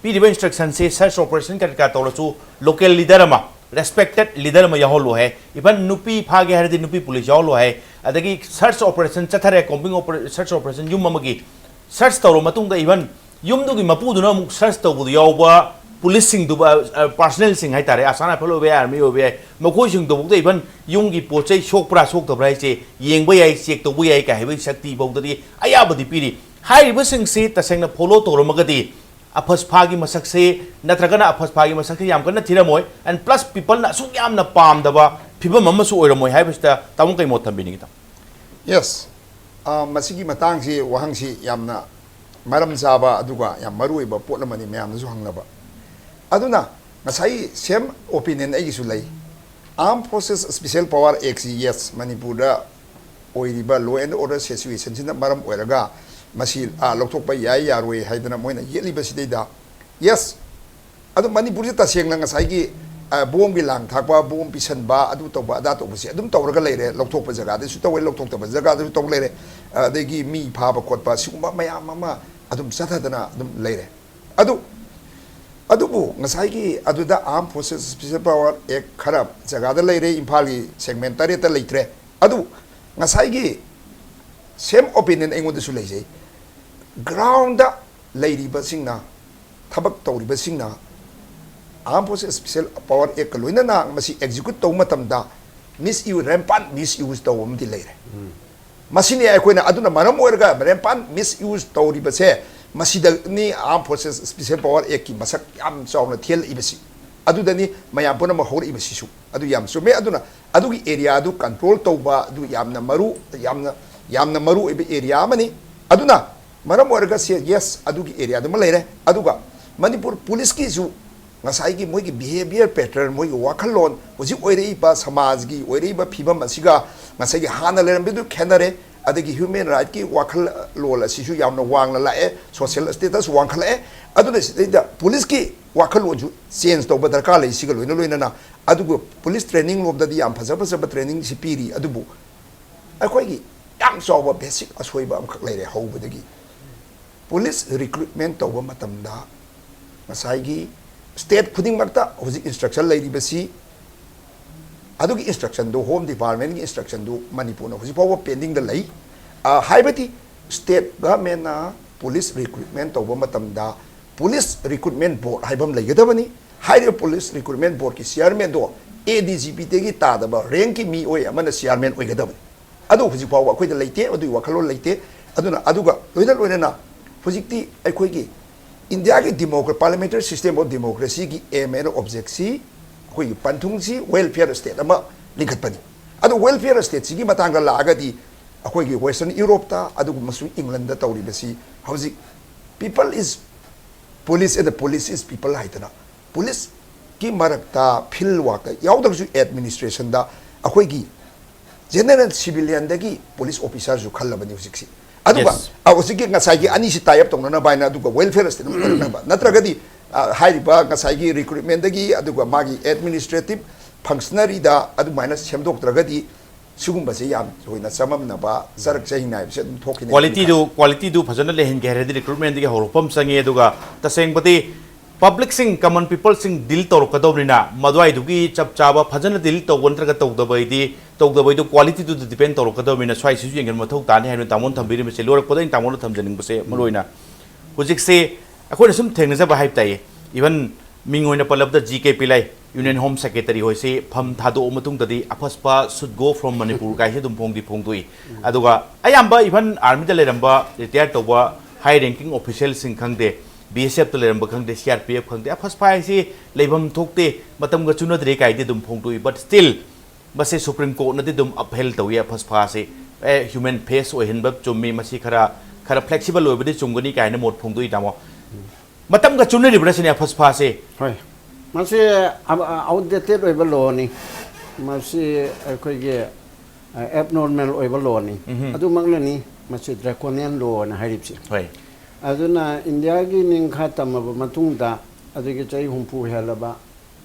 ꯄꯤꯔꯤꯕ ꯏꯟꯁꯇ꯭ꯔꯛꯁꯟꯁꯦ ꯁꯔꯆ ꯑꯣꯄꯔꯦꯁꯟ ꯀꯔꯤ ꯀꯔꯥ ꯇꯧꯔꯁꯨ ꯂꯣꯀꯦꯜ ꯂꯤꯗꯔ ꯑꯃ, ꯔꯦꯁꯄꯦꯛꯇꯦꯠ ꯂꯤꯗꯔ ꯑꯃ ꯌꯥꯎꯍꯜꯂꯣ ꯍꯥꯏ꯫ ꯏꯚꯟ ꯅꯨꯄꯤ ꯐꯥꯒꯦ ꯍꯥꯏꯔꯗꯤ ꯅꯨꯄꯤ ꯄꯨꯂꯤꯁ ꯌꯥꯎꯍꯜꯂꯣ ꯍꯥꯏ꯫ ꯑꯗꯒꯤ ꯁꯔꯆ ꯑꯣꯄꯔꯦꯁꯟ ꯆꯠꯊꯔꯦ, ꯀꯣꯝꯕꯤꯡ ꯑꯣꯄꯔꯦ-, ꯁꯔꯆ ꯑꯣꯄꯔꯦꯁꯟ ꯌꯨꯝ ꯑꯃꯒꯤ ꯁꯔꯆ ꯇꯧꯔꯕ ꯃꯇꯨꯡꯗ, ꯏꯚꯟ ꯌꯨꯝꯗꯨꯒꯤ ꯃꯄꯨꯗꯨꯅ ꯑꯃꯨꯛ ꯁꯔꯆ ꯇꯧꯕꯗ ꯌꯥꯎꯕ ꯄꯨꯂꯤꯁꯁꯤꯡꯗꯨ, ꯑ, ꯑ, ꯄꯥꯔꯁꯅꯦꯜꯁꯤꯡ ꯍꯥꯏꯇꯥꯔꯦ, ꯑꯁꯥꯝ ꯔꯥꯏꯐꯜ ꯑꯣꯏꯕ ꯌꯥꯏ, ꯑꯥꯔꯃꯤ ꯑꯣꯏꯕ ꯌꯥꯏ, ꯃꯈꯣꯏꯁꯤꯡꯗꯨꯐꯥꯎꯗ ꯏꯚꯟ ꯌꯨꯝꯒꯤ ꯄꯣꯠ ꯆꯩ ꯁꯣꯛꯄ꯭ꯔꯥ ꯁꯣꯛꯇꯕ꯭ꯔꯥ ꯍꯥꯏꯁꯦ ꯌꯦꯡꯕ ꯌꯥꯏ, ꯆꯦꯛ ꯇꯧꯕ ꯌꯥꯏ ꯀꯥꯏ ꯍꯥꯏꯕꯒꯤ ꯁꯛꯇꯤ ꯐꯥꯎꯗꯗꯤ ꯑꯌꯥꯕꯗꯤ ꯄꯤꯔꯤ꯫ ꯍꯥꯏꯔꯤꯕꯁꯤꯡꯁꯤ ꯇꯁꯦꯡꯅ ꯐꯣꯂꯣ ꯇꯧꯔꯝꯃꯒꯗꯤ ꯑꯐꯁꯐꯥꯒꯤ ꯃꯁꯛꯁꯦ, ꯅꯠꯇ꯭ꯔꯒꯅ ꯑꯐꯁꯐꯥꯒꯤ ꯃꯁꯛꯁꯦ ꯌꯥꯝ ꯀꯟꯅ ꯊꯤꯔꯝꯃꯣꯏ, and plus peopleꯅ ꯑꯁꯨꯛ ꯌꯥꯝꯅ ꯄꯥꯝꯗꯕ ꯐꯤꯕꯝ ꯑꯃꯁꯨ ꯑꯣꯏꯔꯝꯃꯣꯏ ꯍꯥꯏꯕꯁꯤꯗ ꯇꯥꯃꯣ ꯀꯩ ꯃꯣꯠ ꯊꯝꯕꯤꯅꯤꯡꯉꯤ, ꯇꯥꯃꯣ? ꯌꯦꯁ꯫ ꯑ, ꯃꯁꯤꯒꯤ ꯃꯇꯥꯡꯁꯤ, ꯋꯥꯍꯪꯁꯤ ꯌꯥꯝꯅ ꯃꯔꯝ ꯆꯥꯕ ꯑꯗꯨꯒ ꯌꯥꯝ ꯃꯔꯨ ꯑꯣꯏꯕ ꯄꯣꯠ ꯑꯃꯅꯤ, ꯃꯌꯥꯝꯅꯁꯨ ꯍꯪꯅꯕ꯫ ꯑꯗꯨꯅ ꯉꯁꯥꯏ ꯁꯦꯝ ꯑꯣꯄꯤꯅꯤꯌꯟ ꯑꯩꯒꯤꯁꯨ ꯂꯩ꯫ Armed Forces Special Power Actꯁꯤ, ꯌꯦꯁ, ꯃꯅꯤꯄꯨꯔꯗ ꯑꯣꯏꯔꯤꯕ law and order situationꯁꯤꯅ ꯃꯔꯝ ꯑꯣꯏꯔꯒ ꯃꯁꯤ, ꯑ, ꯂꯧꯊꯣꯛꯄ ꯌꯥꯏ ꯌꯥꯔꯣꯏ ꯍꯥꯏꯗꯅ ꯃꯣꯏꯅ ꯌꯦꯠꯂꯤꯕꯁꯤꯗꯩꯗ, ꯌꯦꯁ, ꯑꯗꯨ ꯃꯅꯤꯄꯨꯔꯁꯦ ꯇꯁꯦꯡꯅ ꯉꯁꯥꯏꯒꯤ, ꯑ, ꯕꯣꯝꯒꯤ ꯂꯥꯡ ꯊꯥꯛꯄ, ꯕꯣꯝ ꯄꯤꯁꯟꯕ, ꯑꯗꯨ ꯇꯧꯕ ꯑꯗꯥ ꯇꯧꯕꯁꯦ ꯑꯗꯨꯝ ꯇꯧꯔꯒ ꯂꯩꯔꯦ꯫ ꯂꯧꯊꯣꯛꯄ ꯖꯒꯥꯗꯁꯨ ꯇꯧꯋꯦ, ꯂꯧꯊꯣꯛꯇꯕ ꯖꯒꯥꯗꯁꯨ ꯇꯧ ꯂꯩꯔꯦ꯫ ꯑꯗꯒꯤ ꯃꯤ ꯐꯥꯕ ꯈꯣꯠꯄ, ꯁꯤꯒꯨꯝꯕ ꯃꯌꯥꯝ ꯑꯃ ꯑꯗꯨꯝ ꯆꯠꯊꯗꯅ ꯑꯗꯨꯝ ꯂꯩꯔꯦ꯫ ꯑꯗꯨ, ꯑꯗꯨꯕꯨ ꯉꯁꯥꯏꯒꯤ ꯑꯗꯨꯗ Armed Forces Special Power Act ꯈꯔ ꯖꯒꯥꯗ ꯂꯩꯔꯦ, ꯏꯝꯐꯥꯜꯒꯤ ꯁꯦꯒꯃꯦꯟ ꯇꯔꯦꯠꯇ ꯂꯩꯇ꯭ꯔꯦ꯫ ꯑꯗꯨ ꯉꯁꯥꯏꯒꯤ ꯁꯦꯝ ꯑꯣꯄꯤꯅꯤꯌꯟ ꯑꯩꯉꯣꯟꯗꯁꯨ ꯂꯩꯖꯩ꯫ ꯒ꯭ꯔꯥꯎꯟꯗ ꯂꯩꯔꯤꯕꯁꯤꯡꯅ, ꯊꯕꯛ ꯇꯧꯔꯤꯕꯁꯤꯡꯅ Armed Forces Special Power Actꯀ ꯂꯣꯏꯅꯅ ꯃꯁꯤ ꯑꯦꯛꯖꯤꯀ꯭ꯌꯨꯠ ꯇꯧꯕ ꯃꯇꯝꯗ ꯃꯤꯁ ꯌꯨ, ꯔꯦꯝꯄꯥꯟ ꯃꯤꯁ ꯌꯨꯁ ꯇꯧꯕ ꯑꯃꯗꯤ ꯂꯩꯔꯦ꯫ ꯃꯁꯤꯅꯤ ꯑꯩꯈꯣꯏꯅ, ꯑꯗꯨꯅ ꯃꯔꯝ ꯑꯣꯏꯔꯒ ꯔꯦꯝꯄꯥꯟ ꯃꯤꯁ ꯌꯨꯁ ꯇꯧꯔꯤꯕꯁꯦ, ꯃꯁꯤꯗꯅꯤ Armed Forces Special Power Actꯀꯤ ꯃꯁꯛ ꯌꯥꯝ ꯆꯥꯎꯅ ꯊꯤꯍꯜꯂꯛꯏꯕꯁꯤ꯫ ꯑꯗꯨꯗꯅꯤ ꯃꯌꯥꯝ ꯄꯨꯝꯅꯃꯛ ꯍꯧꯔꯛꯏꯕꯁꯤꯁꯨ꯫ ꯑꯗꯨ ꯌꯥꯝ ꯆꯨꯝꯃꯦ꯫ ꯑꯗꯨꯅ ꯑꯗꯨꯒꯤ ꯑꯦꯔꯤꯌꯥꯗꯨ ꯀꯟꯇ꯭ꯔꯣꯜ ꯇꯧꯕ ꯑꯗꯨ ꯌꯥꯝꯅ ꯃꯔꯨ, ꯌꯥꯝꯅ, ꯌꯥꯝꯅ ꯃꯔꯨ ꯑꯣꯏꯕ ꯑꯦꯔꯤꯌꯥ ꯑꯃꯅꯤ꯫ ꯑꯗꯨꯅ ꯃꯔꯝ ꯑꯣꯏꯔꯒ ꯁꯦ, ꯌꯦꯁ, ꯑꯗꯨꯒꯤ ꯑꯦꯔꯤꯌꯥꯗꯨꯃ ꯂꯩꯔꯦ꯫ ꯑꯗꯨꯒ ꯃꯅꯤꯄꯨꯔ ꯄꯨꯂꯤꯁꯀꯤꯁꯨ ꯉꯁꯥꯏꯒꯤ ꯃꯣꯏꯒꯤ ꯕꯤꯍꯦꯕꯤꯌꯔ ꯄꯦꯇꯔꯟ, ꯃꯣꯏꯒꯤ ꯋꯥꯈꯜꯂꯣꯟ, ꯍꯧꯖꯤꯛ ꯑꯣꯏꯔꯛꯏꯕ ꯁꯃꯥꯖꯒꯤ ꯑꯣꯏꯔꯛꯏꯕ ꯐꯤꯕꯝ ꯑꯁꯤꯒ ꯉꯁꯥꯏꯒꯤ ꯍꯥꯟꯅ ꯂꯩꯔꯝꯕꯗꯨ ꯈꯦꯠꯅꯔꯦ꯫ ꯑꯗꯒꯤ ꯍ꯭ꯌꯨꯃꯦꯟ ꯔꯥꯏꯠꯀꯤ ꯋꯥꯈꯜꯂꯣꯟ ꯑꯁꯤꯁꯨ ꯌꯥꯝꯅ ꯋꯥꯡꯅ ꯂꯥꯛꯑꯦ, ꯁꯣꯁꯤꯌꯦꯜ ꯁ꯭ꯇꯦꯇꯁ ꯋꯥꯡꯈꯠꯂꯛꯑꯦ꯫ ꯑꯗꯨꯅ ꯁꯤꯗꯩꯗ ꯄꯨꯂꯤꯁꯀꯤ ꯋꯥꯈꯜꯂꯣꯟꯁꯨ ꯆꯦꯟꯖ ꯇꯧꯕ ꯗꯔꯀꯥꯔ ꯂꯩ꯫ ꯁꯤꯒ ꯂꯣꯏꯅ ꯂꯣꯏꯅꯅ ꯑꯗꯨꯒ ꯄꯨꯂꯤꯁ ꯇ꯭ꯔꯦꯅꯤꯡ ꯂꯣꯝꯗꯗꯤ ꯌꯥꯝ ꯐꯖ ꯐꯖꯕ ꯇ꯭ꯔꯦꯅꯤꯡꯁꯤ ꯄꯤꯔꯤ꯫ ꯑꯗꯨꯕꯨ ꯑꯩꯈꯣꯏꯒꯤ ꯌꯥꯝ ꯆꯥꯎꯕ ꯕꯦꯁꯤꯛ ꯑꯁꯣꯏꯕ ꯑꯃꯈꯛ ꯂꯩꯔꯦ ꯍꯧꯕꯗꯒꯤ꯫ ꯄꯨꯂꯤꯁ ꯔꯤꯀ꯭ꯔꯨꯠꯃꯦꯟ ꯇꯧꯕ ꯃꯇꯝꯗ ꯉꯁꯥꯏꯒꯤ ꯁ꯭ꯇꯦꯠ ꯈꯨꯗꯤꯡꯃꯛꯇ ꯍꯧꯖꯤꯛ ꯏꯟꯁꯇ꯭ꯔꯛꯁꯟ ꯂꯩꯔꯤꯕꯁꯤ, ꯑꯗꯨꯒꯤ ꯏꯟꯁꯇ꯭ꯔꯛꯁꯟꯗꯨ, ꯍꯣꯝ ꯗꯤꯄꯥꯔꯠꯃꯦꯟꯒꯤ ꯏꯟꯁꯇ꯭ꯔꯛꯁꯟꯗꯨ ꯃꯅꯤꯄꯨꯔꯅ ꯍꯧꯖꯤꯛ ꯐꯥꯎꯕ ꯄꯦꯟꯗꯤꯡꯗ ꯂꯩ꯫ ꯑ, ꯍꯥꯏꯕꯗꯤ ꯁ꯭ꯇꯦꯠ ꯒꯚꯔꯟꯃꯦꯟꯅ ꯄꯨꯂꯤꯁ ꯔꯤꯀ꯭ꯔꯨꯠꯃꯦꯟ ꯇꯧꯕ ꯃꯇꯝꯗ ꯄꯨꯂꯤꯁ ꯔꯤꯀ꯭ꯔꯨꯠꯃꯦꯟ ꯕꯣꯔꯗ ꯍꯥꯏꯕ ꯑꯃ ꯂꯩꯒꯗꯕꯅꯤ꯫ ꯍꯥꯏꯔꯤꯕ ꯄꯨꯂꯤꯁ ꯔꯤꯀ꯭ꯔꯨꯠꯃꯦꯟ ꯕꯣꯔꯗꯀꯤ ꯆꯤꯌꯔꯃꯦꯟꯗꯣ ꯑꯦ ꯗꯤ ꯖꯤ ꯄꯤꯗꯒꯤ ꯇꯥꯗꯕ ꯔꯦꯡꯀꯤ ꯃꯤꯑꯣꯏ ꯑꯃꯅ ꯆꯤꯌꯔꯃꯦꯟ ꯑꯣꯏꯒꯗꯕꯅꯤ꯫ ꯑꯗꯨ ꯍꯧꯖꯤꯛ ꯐꯥꯎꯕ ꯑꯩꯈꯣꯏꯗ ꯂꯩꯇꯦ, ꯑꯗꯨꯒꯤ ꯋꯥꯈꯜꯂꯣꯟ ꯂꯩꯇꯦ꯫ ꯑꯗꯨꯅ, ꯑꯗꯨꯒ ꯂꯣꯏꯅ ꯂꯣꯏꯅꯅ ꯍꯧꯖꯤꯛꯇꯤ ꯑꯩꯈꯣꯏꯒꯤ ꯏꯟꯗꯤꯌꯥꯒꯤ ꯗꯤꯃꯣꯀ꯭ꯔꯦ-, parliamentary system of democracy ꯒꯤ aim and object ꯁꯤ, ꯑꯩꯈꯣꯏꯒꯤ ꯄꯟꯊꯨꯡꯁꯤ welfare state ꯑꯃ ꯂꯤꯡꯈꯠꯄꯅꯤ꯫ ꯑꯗꯨ welfare state ꯁꯤꯒꯤ ꯃꯇꯥꯡꯗ ꯂꯥꯛꯑꯒꯗꯤ ꯑꯩꯈꯣꯏꯒꯤ Western Europe ꯇ, ꯑꯗꯨꯒ ꯑꯃꯁꯨꯡ ꯏꯪꯂꯟꯗ ꯇꯧꯔꯤꯕꯁꯤ ꯍꯧꯖꯤꯛ "People is police and the police is people" ꯍꯥꯏꯗꯅ ꯄꯨꯂꯤꯁꯀꯤ ꯃꯔꯛꯇ ꯐꯤꯜꯗ ꯋꯥꯔꯛꯇ ꯌꯥꯎꯗ꯭ꯔꯁꯨ ꯑꯦꯗꯃꯤꯅꯤꯁꯇ꯭ꯔꯦꯁꯟꯗ ꯑꯩꯈꯣꯏꯒꯤ ꯖꯦꯅꯔꯦꯜ ꯁꯤꯚꯤꯂꯤꯌꯟꯗꯒꯤ ꯄꯨꯂꯤꯁ ꯑꯣꯐꯤꯁꯥꯔꯁꯨ ꯈꯜꯂꯕꯅꯤ ꯍꯧꯖꯤꯛꯁꯤ꯫ ꯑꯗꯨꯒ, Yes. ꯑ, ꯍꯧꯖꯤꯛꯀꯤ ꯉꯁꯥꯏꯒꯤ ꯑꯅꯤꯁꯤ tie up ꯇꯧꯅꯅꯕ ꯍꯥꯏꯅ, ꯑꯗꯨꯒ welfare state ꯑꯃ ꯄꯨꯔꯛꯅꯕ꯫ ꯅꯠꯇ꯭ꯔꯒꯗꯤ, ꯑ, ꯍꯥꯏꯔꯤꯕ ꯉꯁꯥꯏꯒꯤ ꯔꯤꯀ꯭ꯔꯨꯠꯃꯦꯟꯗꯒꯤ ꯑꯗꯨꯒ ꯃꯥꯒꯤ ꯑꯦꯗꯃꯤꯅꯤꯁꯇ꯭ꯔꯦꯇꯤꯚ ꯐꯪꯁꯅꯔꯤꯗ ꯑꯗꯨꯃꯥꯏꯅ ꯁꯦꯝꯗꯣꯛꯇ꯭ꯔꯒꯗꯤ ꯁꯤꯒꯨꯝꯕꯁꯦ ꯌꯥꯝ ꯊꯣꯏꯅ ꯆꯃꯝꯅꯕ, ꯆꯔꯛ ꯆꯍꯤꯡ ꯅꯥꯏꯕꯁꯦ ꯑꯗꯨꯝ ꯊꯣꯛꯈꯤꯅꯤ꯫ ꯀ꯭ꯋꯥꯂꯤꯇꯤꯗꯨ, ꯀ꯭ꯋꯥꯂꯤꯇꯤꯗꯨ ꯐꯖꯅ ꯂꯩꯍꯟꯒꯦ ꯍꯥꯏꯔꯗꯤ ꯔꯤꯀ꯭ꯔꯨꯠꯃꯦꯟꯗꯒꯤ ꯍꯧꯔꯛꯄ ꯑꯃ ꯆꯪꯉꯦ꯫ ꯑꯗꯨꯒ ꯇꯁꯦꯡꯕꯗꯤ ꯄꯕ꯭ꯂꯤꯛꯁꯤꯡ, ꯀꯃꯟ ꯄꯤꯄꯜꯁꯤꯡ ꯗꯤꯜ ꯇꯧꯔꯛꯀꯗꯧꯕꯅꯤꯅ ꯃꯗꯨꯋꯥꯏꯗꯨꯒꯤ ꯆꯞ ꯆꯥꯕ ꯐꯖꯅ ꯗꯤꯜ ꯇꯧꯕ ꯅꯠꯇ꯭ꯔꯒ ꯇꯧꯗꯕ ꯍꯥꯏꯗꯤ ꯇꯧꯗꯕ ꯍꯥꯏꯗꯨ ꯀ꯭ꯋꯥꯂꯤꯇꯤꯗꯨꯗ ꯗꯤꯄꯦꯟ ꯇꯧꯔꯛꯀꯗꯧꯕꯅꯤꯅ ꯁ꯭ꯋꯥꯏꯁꯤꯁꯨ ꯌꯦꯡꯁꯤꯟꯕ ꯃꯊꯧ ꯇꯥꯅꯤ ꯍꯥꯏꯅ ꯇꯥꯃꯣꯅ ꯊꯝꯕꯤꯔꯤꯕꯁꯦ꯫ ꯂꯣꯏꯔꯛꯄꯗ ꯑꯩꯅ ꯇꯥꯃꯣꯅ ꯊꯝꯖꯅꯤꯡꯕꯁꯦ ꯃꯔꯨꯑꯣꯏꯅ ꯍꯧꯖꯤꯛꯁꯦ ꯑꯩꯈꯣꯏꯅ ꯁꯨꯝ ꯊꯦꯡꯅꯖꯕ ꯍꯥꯏꯕ ꯇꯥꯏꯌꯦ, ꯏꯚꯟ ꯃꯤꯡ ꯑꯣꯏꯅ ꯄꯜꯂꯕꯗ ꯖꯤ ꯀꯦ ꯄꯤꯂꯥꯏ, ꯌꯨꯅꯤꯌꯟ ꯍꯣꯝ ꯁꯦꯀ꯭ꯔꯦꯇꯔꯤ ꯍꯣꯏꯁꯤ ꯐꯝ ꯊꯥꯗꯣꯛꯑ ꯃꯇꯨꯡꯗꯗꯤ "ꯑꯐꯁꯄꯥ should go from Manipur" ꯀꯥꯏꯁꯦ ꯑꯗꯨꯝ ꯐꯣꯡꯗꯤ ꯐꯣꯡꯗꯣꯛꯏ꯫ ꯑꯗꯨꯒ ꯑꯌꯥꯝꯕ ꯏꯚꯟ ꯑꯥꯔꯃꯤꯗ ꯂꯩꯔꯝꯕ ꯔꯤꯇꯥꯌꯔ ꯇꯧꯕ ꯍꯥꯏ ꯔꯦꯡꯀꯤꯡ ꯑꯣꯐꯤꯁꯤꯌꯦꯜꯁꯤꯡ ꯈꯪꯗꯦ, ꯕꯤ ꯑꯦꯁ ꯑꯦꯐꯇ ꯂꯩꯔꯝꯕ ꯈꯪꯗꯦ, ꯁꯤ ꯑꯥꯔ ꯄꯤ ꯑꯦꯐ ꯈꯪꯗꯦ, "ꯑꯐꯁꯄꯥ ꯍꯥꯏꯁꯤ ꯂꯩꯐꯝ ꯊꯣꯛꯇꯦ, ꯃꯇꯝꯒ ꯆꯨꯅꯗ꯭ꯔꯦ" ꯀꯥꯏꯗꯤ ꯑꯗꯨꯝ ꯐꯣꯡꯗꯣꯛꯏ꯫ But still ꯃꯁꯤ ꯁꯨꯄ꯭ꯔꯤꯝ ꯀꯣꯔꯠꯅꯗꯤ ꯑꯗꯨꯝ ꯑꯞꯍꯦꯜ ꯇꯧꯏ꯫ "ꯑꯐꯁꯄꯥꯁꯤ ꯑꯦ ꯍ꯭ꯌꯨꯃꯦꯟ ꯐꯦꯁ ꯑꯣꯏꯍꯟꯕ ꯆꯨꯝꯃꯤ, ꯃꯁꯤ ꯈꯔ, ꯈꯔ ꯐ꯭ꯂꯦꯛꯁꯤꯕꯜ ꯑꯣꯏꯕꯗꯤ ꯆꯨꯝꯒꯅꯤ" ꯀꯥꯏꯅ ꯃꯣꯠ ꯐꯣꯡꯗꯣꯛꯏ꯫ ꯇꯥꯃꯣ, ꯃꯇꯝꯒ ꯆꯨꯅꯔꯤꯕ꯭ꯔꯥ ꯁꯤꯅꯤ ꯑꯐꯁꯄꯥꯁꯦ? ꯍꯣꯏ, ꯃꯁꯤ ꯑꯥꯎꯠꯗꯦꯇꯦꯠ ꯑꯣꯏꯕ ꯂꯣꯅꯤ꯫ ꯃꯁꯤ ꯑꯩꯈꯣꯏꯒꯤ ꯑꯦꯕꯅꯣꯔꯃꯦꯜ ꯑꯣꯏꯕ ꯂꯣꯅꯤ꯫ ꯎꯝꯍꯨꯝ꯫ ꯑꯗꯨꯃꯛꯅꯅꯤ ꯃꯁꯤ ꯗ꯭ꯔꯦꯀꯣꯅꯤꯌꯟ ꯂꯣ ꯑꯅ ꯍꯥꯏꯔꯤꯕꯁꯤ꯫ ꯍꯣꯏ꯫ ꯑꯗꯨꯅ ꯏꯟꯗꯤꯌꯥꯒꯤ ꯅꯤꯡꯈꯥ ꯇꯝꯃꯕ ꯃꯇꯨꯡꯗ, ꯑꯗꯨꯒꯤ ꯆꯍꯤ ꯍꯨꯝꯐꯨ ꯍꯦꯜꯂꯕ